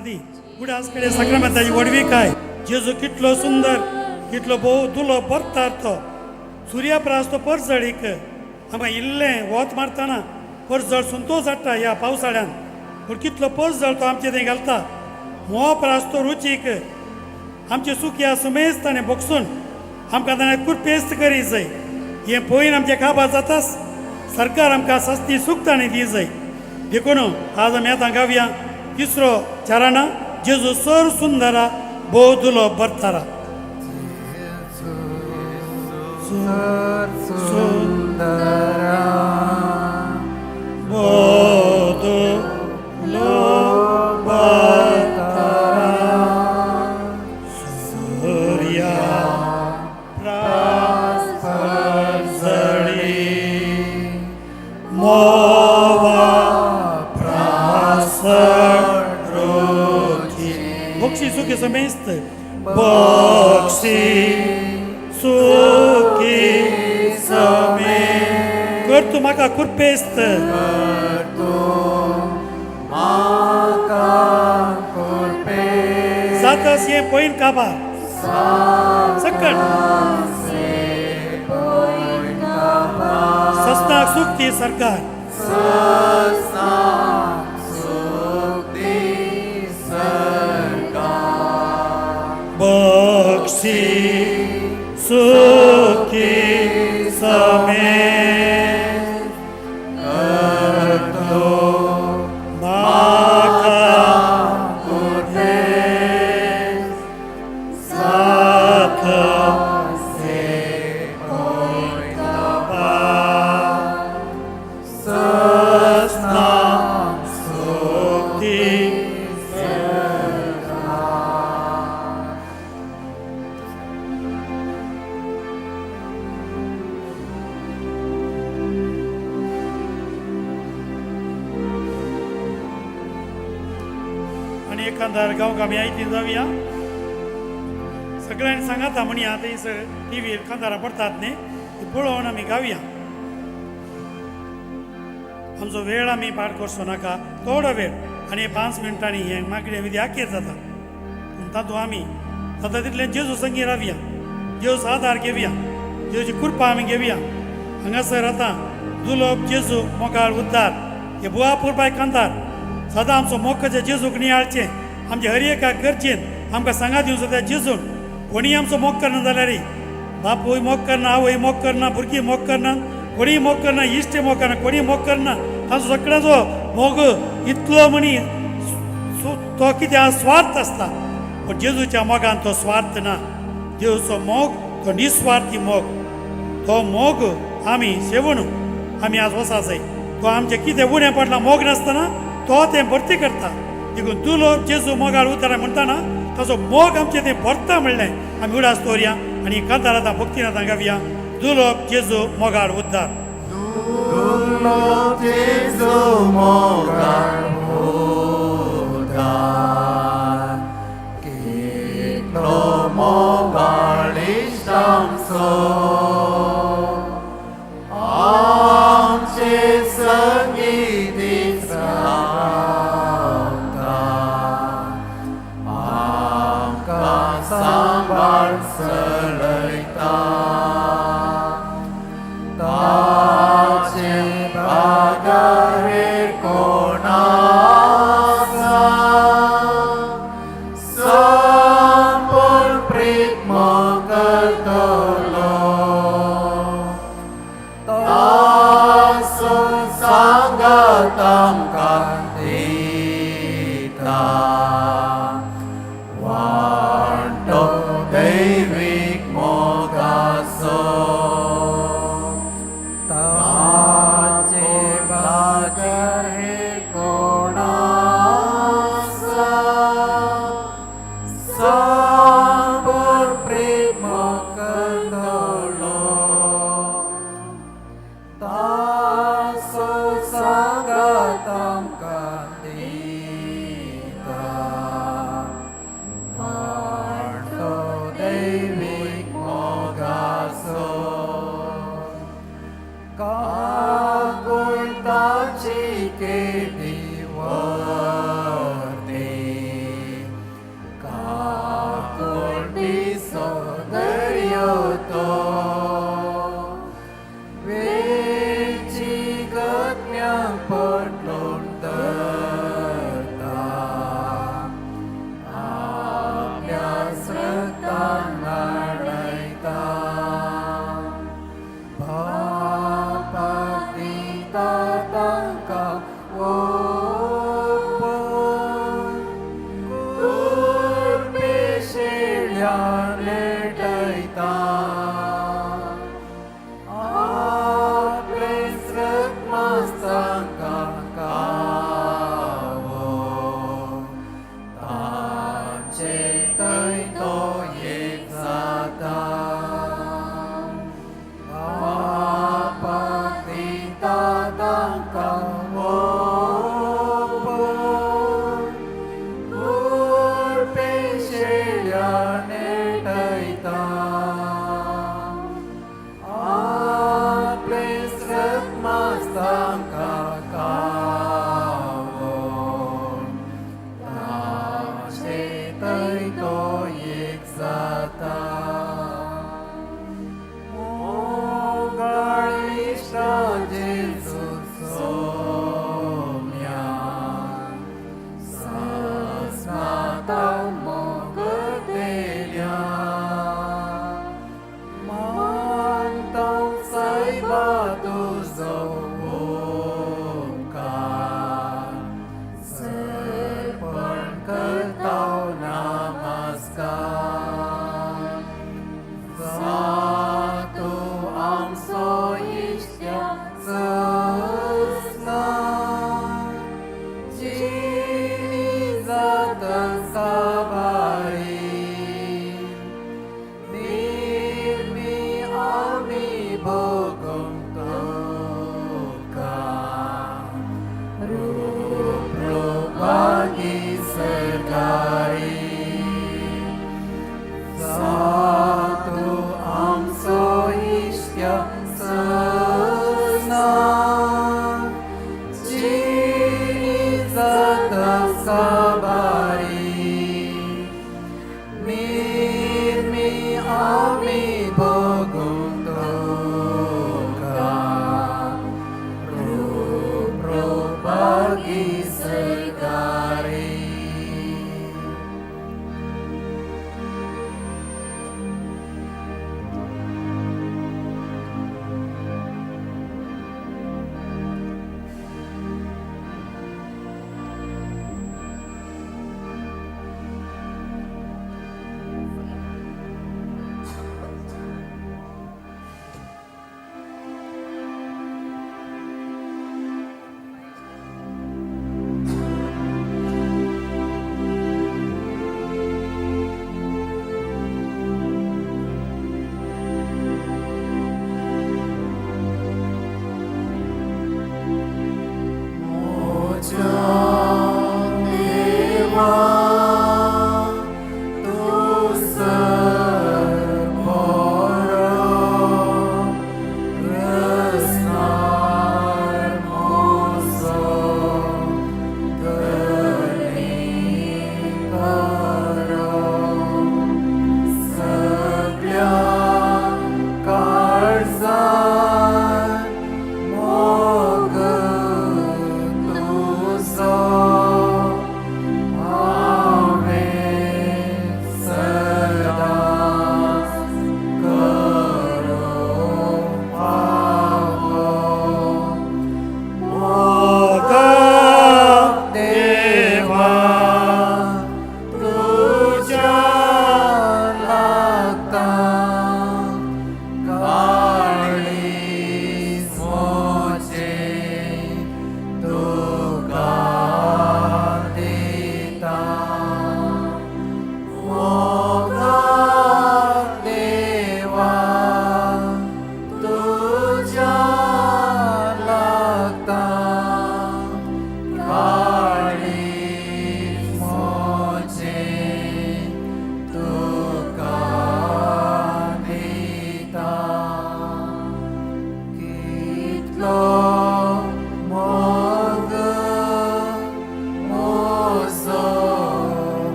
[SPEAKER 3] दी. उडास कडेन साक्रामेंताची व्हडविकाय. जेजू कितलो सुंदर, कितलो भोव दुलो भरतार तो सुर्याप्रास तो परजळीक आमकां इल्लें वत मारतना परजळ सुंतोस हाडटा ह्या पावसाळ्यान, पूण कितलो परजळ तो आमचे थंय घालता. म्होंवा प्रास तो रुचीक आमचे सुखया सुमेज ताणें भोगसून आमकां ताणें कुरपेस्त करी जाय. हें पळोवन आमचें काबार जाताच सरकार आमकां सस्ती सूख ताणें दी जाय. देखून आज आमी आतां गावया तिसरो चाराणा जेजू सर सुंदरा भोव दुलो बरतारा.
[SPEAKER 9] सुंदरा
[SPEAKER 3] भोव दुलो बरतारा सुर्या प्रास परजळी मोवा प्रास रोखी. बक्षी सुखी समेस्त बक्षी सुखी समे कर तूं म्हाका कुरपेस्त जातास हें पळयन काबार सकट सस्ताक सुख दी सरकार. बक्षी सुखी समे करतो म्हाका कुरपेस्त जात सस्ना सुख दी. आनी एकांदार गांव आमी आयती जावया. सगळ्यांनी सांगाता म्हणया थंयसर टिवीर कांतारां पडटात न्ही ती पळोवन आमी गावया. आमचो वेळ आमी पाड करचो नाका, थोडो वेळ आनी 5 मिनटांनी हें मागणें विधी आखेर जाता. पूण तातूंत आमी जाता तितलें जेजू संगी रावया, जेजूचो आदार घेवया, जेजूची कृपा आमी घेवया. हांगासर आतां दुलोब जेजू मोगाळ उद्दार हे बुवा पुरबाय कांतार सदां आमचो मोगाच्या जेजूक नियाळचें. आमच्या हर एका गरजेन आमकां सांगात दिवचो त्या जेजून. कोणीय आमचो मोग करना जाल्यार बापूय मोग करना, आवय मोग करना, भुरगीं मोग करना, कोणीय मोग करना, इश्ट मोग करना, कोणीय मोग करना. तांचो सगळ्यांचो मोग इतलो म्हणी तो कितें स्वार्थ आसता, पूण जेजूच्या मोगान तो स्वार्थ ना. जेजूचो मोग तो निस्वार्थी मोग. तो मोग आमी सेवून आमी आज वसा जाय. तो आमचें कितें उणें पडलां मोग नासतना तो तें भरती करता. देखून दुलो जेजू मोगाळ उतरां म्हणटाना ताचो मोग आमचें तें भरता म्हणलें आमी उडास दवरया आनी कांतार आतां भक्तीन आतां गावया. दुलोब जेजू मोगाळ उद्दार.
[SPEAKER 9] दुर्लभ जेजू मोगाळ उद्दार कितलो मोगाळ इश्ट आमचो आमचे संगी दीस रावता आमकां सांबाळ चलयता ताचे बागार कोण आसा संपूर्ण प्रीत करतलो तासो सांगात आमकां दिता वांटो दैवीक मोगाचो ताचे बाजार हे कोण आसा संपूर्ण प्रेम करतलो. नेटयता आपले स्रगमास्तांका कावो तांचे थंय तो एक जाता बापा दिता तांकां ओपून उर्पे शेळ्या नेटयता आपले स्रगमास्तांका कावोन तांचे थंय तो एक जाता मोगाळ इश्टा जेजू सोम्या सस्नाता मोग देल्या मानता सायबा तुजो उपकार सर्पण करता नमस्कार जातो आमचो इश्ट्या सस्ना जिणी जाता साबारी निर्मी आमी भोगूंक तुका रूप रूपागी सरकारी जातो आमचो इश्ट्या सस्ना जिणी जाता साबारी निर्मी आमी भोगूंक तुका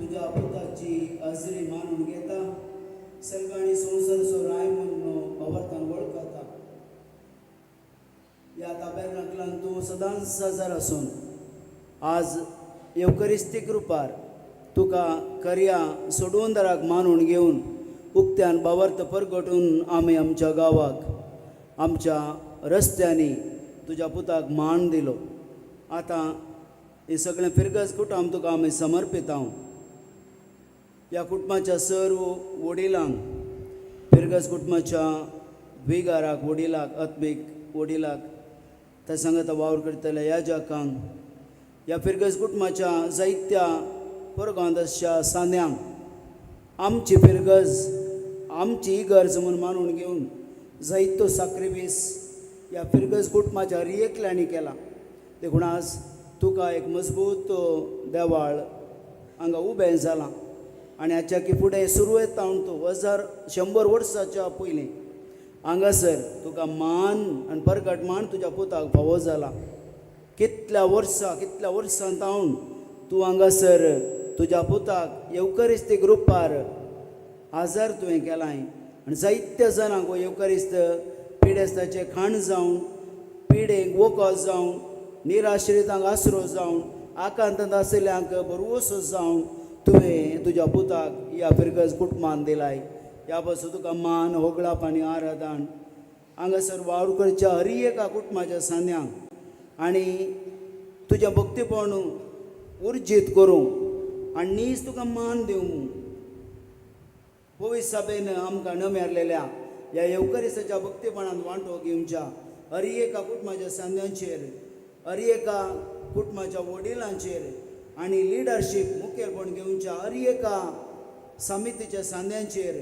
[SPEAKER 4] तुज्या पुताची हजरी मानून घेता. सर्ग आनी संवसाराचो राय म्हूण भावार्थान वळखता. ह्या ताबेर्नाकलान तूं सदांच साजार आसून आज येवकरिस्तीक रुपार तुका खऱ्या सोडवणदाराक मानून घेवन उक्त्यान भावार्थ परगटून आमी आमच्या गांवाक आमच्या रस्त्यांनी तुज्या पुताक मान दिलो. आतां हें सगळें फिरगज कुटुंब तुका आमी समर्पिता. ह्या कुटुंबाच्या सर्व वडिलांक, फिरगज कुटुंबाच्या विगाराक, वडिलाक, आत्मीक वडिलाक, त्या सांगाता वावर करतल्या याजकांक, ह्या फिरगज कुटुंबाच्या जायत्या परगांदसच्या सांद्यांक आमची फिरगज आमची इगर्ज म्हूण मानून घेवन जायतो साक्रिफीस ह्या फिरगज कुटुंबाच्या हर एकल्यांनी केला. देखून आज तुका एक मजबूत देवाळ हांगा उबें जालां आनी हाच्या की फुडें सुरवेत तावन तूं 1100 वर्साच्या पयलीं हांगासर तुका मान आनी परगट मान तुज्या पुताक फावो जाला. कितल्या वर्सां कितल्या वर्सां तावन तूं हांगासर तुज्या पुताक येवकरिस्तीक रुपार आजार तुवें केलाय आनी जायत्या जाणांक हो येवकरिस्त पिडेस्ताचें खाण जावन, पिडेक वखद जावन, निराश्रितांक आसरो जावन, आकांतांत आशिल्ल्यांक भरवंसो जावन तुवें तुज्या पुताक ह्या फिरगज कुटुंबान दिलाय. ह्या पासून तुका मान, होगळाप आनी आराधन. हांगासर वावर करच्या हर एका कुटुंबाच्या सांद्यांक आनी तुजें भक्तीपण उर्जीत करूं आनी नीज तुका मान दिवं. पवित्र सभेन आमकां नमेरलेल्या ह्या येवकरिसाच्या भक्तीपणान वांटो घेवच्या हर एका कुटुंबाच्या सांद्यांचेर, हर एका कुटुंबाच्या वडिलांचेर आनी लिडरशीप मुखेलपण घेवच्या हर एका समितीच्या सांद्यांचेर,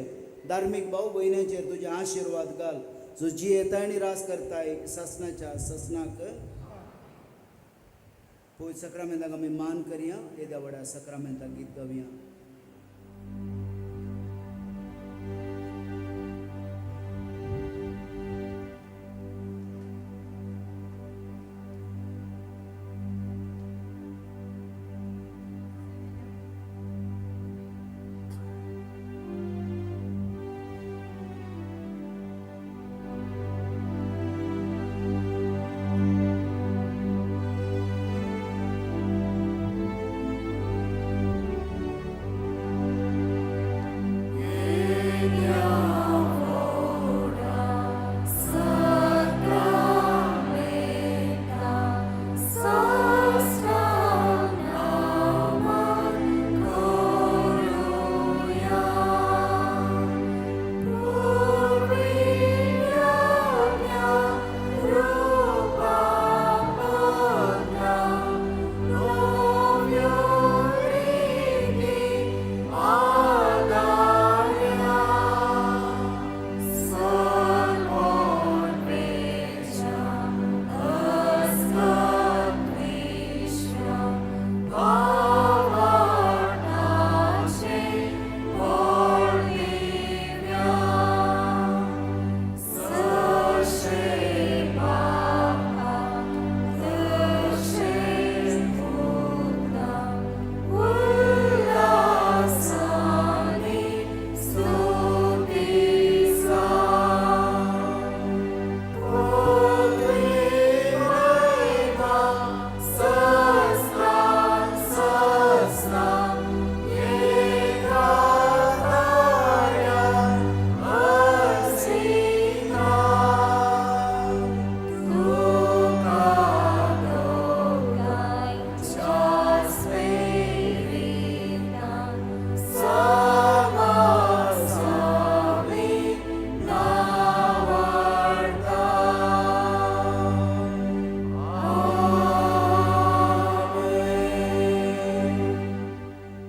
[SPEAKER 4] धार्मीक भाव भयणांचेर तुजे आशिर्वाद घाल, जो जियेताय आनी राज करताय सासनाच्या ससनाक. पवित्र सक्रामेंताक आमी मान करया. येद्या व्हडा सक्रामेंताक गीत गावया.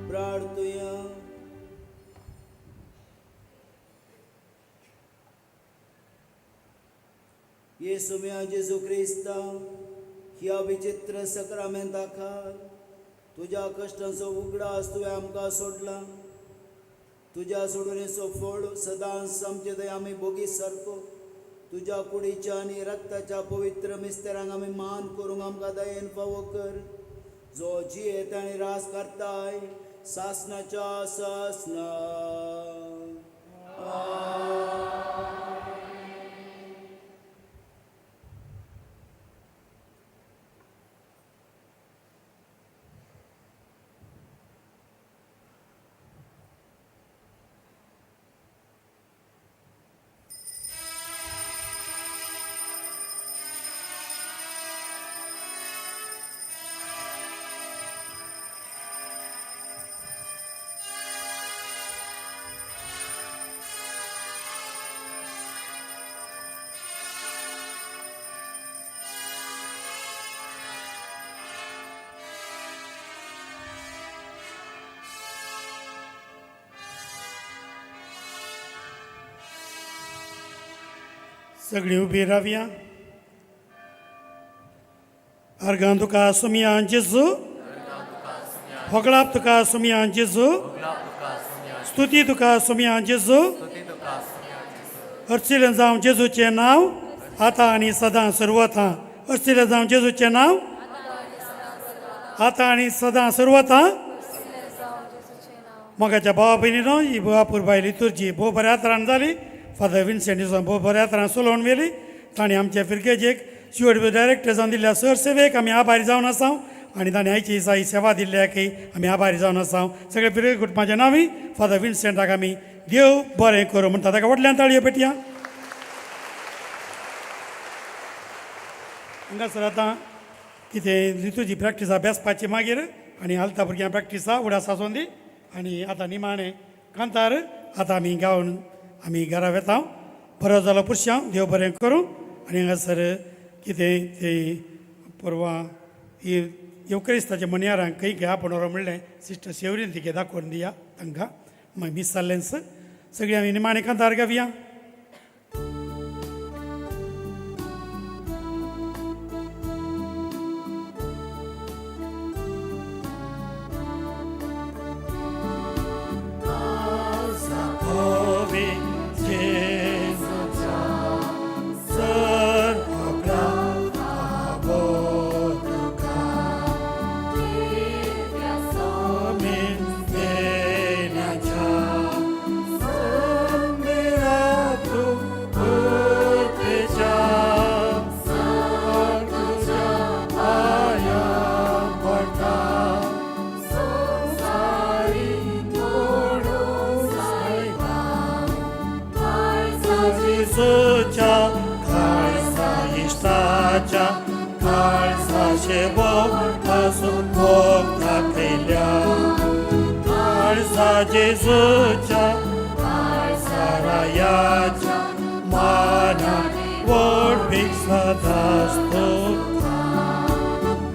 [SPEAKER 4] प्रार्थुया. येसू म्या जेजू क्रिस्ता, ह्या विचित्र सक्रामेंता खाल तुज्या कश्टांचो उगडास तुवें आमकां सोडला. तुज्या सोडणेचो फळ सदांच आमचे थंय आमी भोगी सारको तुज्या कुडीच्या आनी रक्ताच्या पवित्र मिस्तेरांक आमी मान करूंक आमकां दयेन फावो कर, जो जियेत आनी रास करताय सासनाच्या सासना.
[SPEAKER 3] सगळीं उबी रावया. अर्गां तुका सुमया जेजू, होगळाप तुका सुमया जेजू, स्तुती तुका सुमया जेजू, अर्चिलें जावं जेजूचें नांव आतां आनी सदां सर्वथा. अर्चिलें जावं जेजूचें नांव आतां आनी सदां सर्वथा. मोगाच्या भावा भयणीनो, ही अपुरबाय लितुर्जी भोव बऱ्या तरान जाली. फादर विन्सेंट डिसोजा भोव बऱ्या तरान चलोवन व्हेली. तांणी आमच्या फिरगेजेक शिवड डायरेक्टर जावन दिल्ल्या सर सेवेक आमी आभारी जावन आसा आनी तांणी आयची दिसा ही सेवा दिल्ल्याकय आमी आभारी जावन आसा. सगळे फिरगे कुटुंबाच्या नांवी फादर विन्सेंटाक आमी देव बरें करूं म्हणटा ताका व्हडल्यान ताळयो पेटया. हांगासर आतां कितें लितुर्जी प्रॅक्टीस आसा बेसपाची मागीर आनी आलता भुरग्यां प्रॅक्टीस आसा उडास आसून दी. आनी आतां निमाणें कांतार आतां आमी गावन आमी घरा वेता. बरो जालो पुरशांव, देव बरें करूं. आनी हांगासर कितें तें परवां ही येवक्रिस्ताच्या मनियारांक खंय खंय आपोवन म्हणलें सिस्टर शेवरीन तिके दाखोवन दिया तांकां. मागीर मीस जाल्लेंच सगळीं आमी निमाणें कांतार गावया. जेजूच्या काळसारायाच्या माना व्हडवीक सदांच तुका.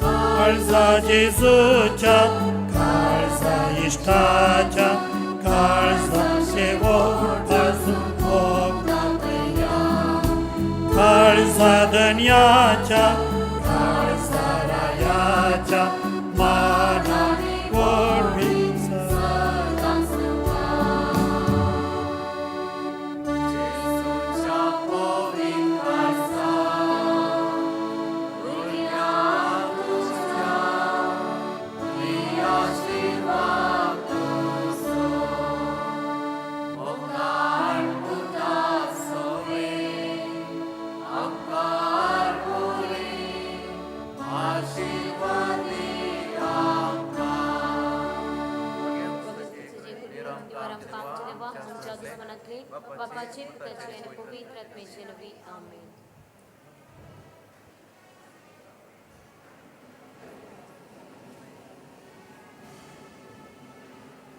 [SPEAKER 3] काळजा जेजूच्या काळजा इश्टाच्या काळजा शेवटाचो काळजा धन्याच्या काळसारायाच्या माना व्हडवीक.
[SPEAKER 8] बापाचे पुताचे आनी पवित्र आत्म्याचे नांवी आमेन.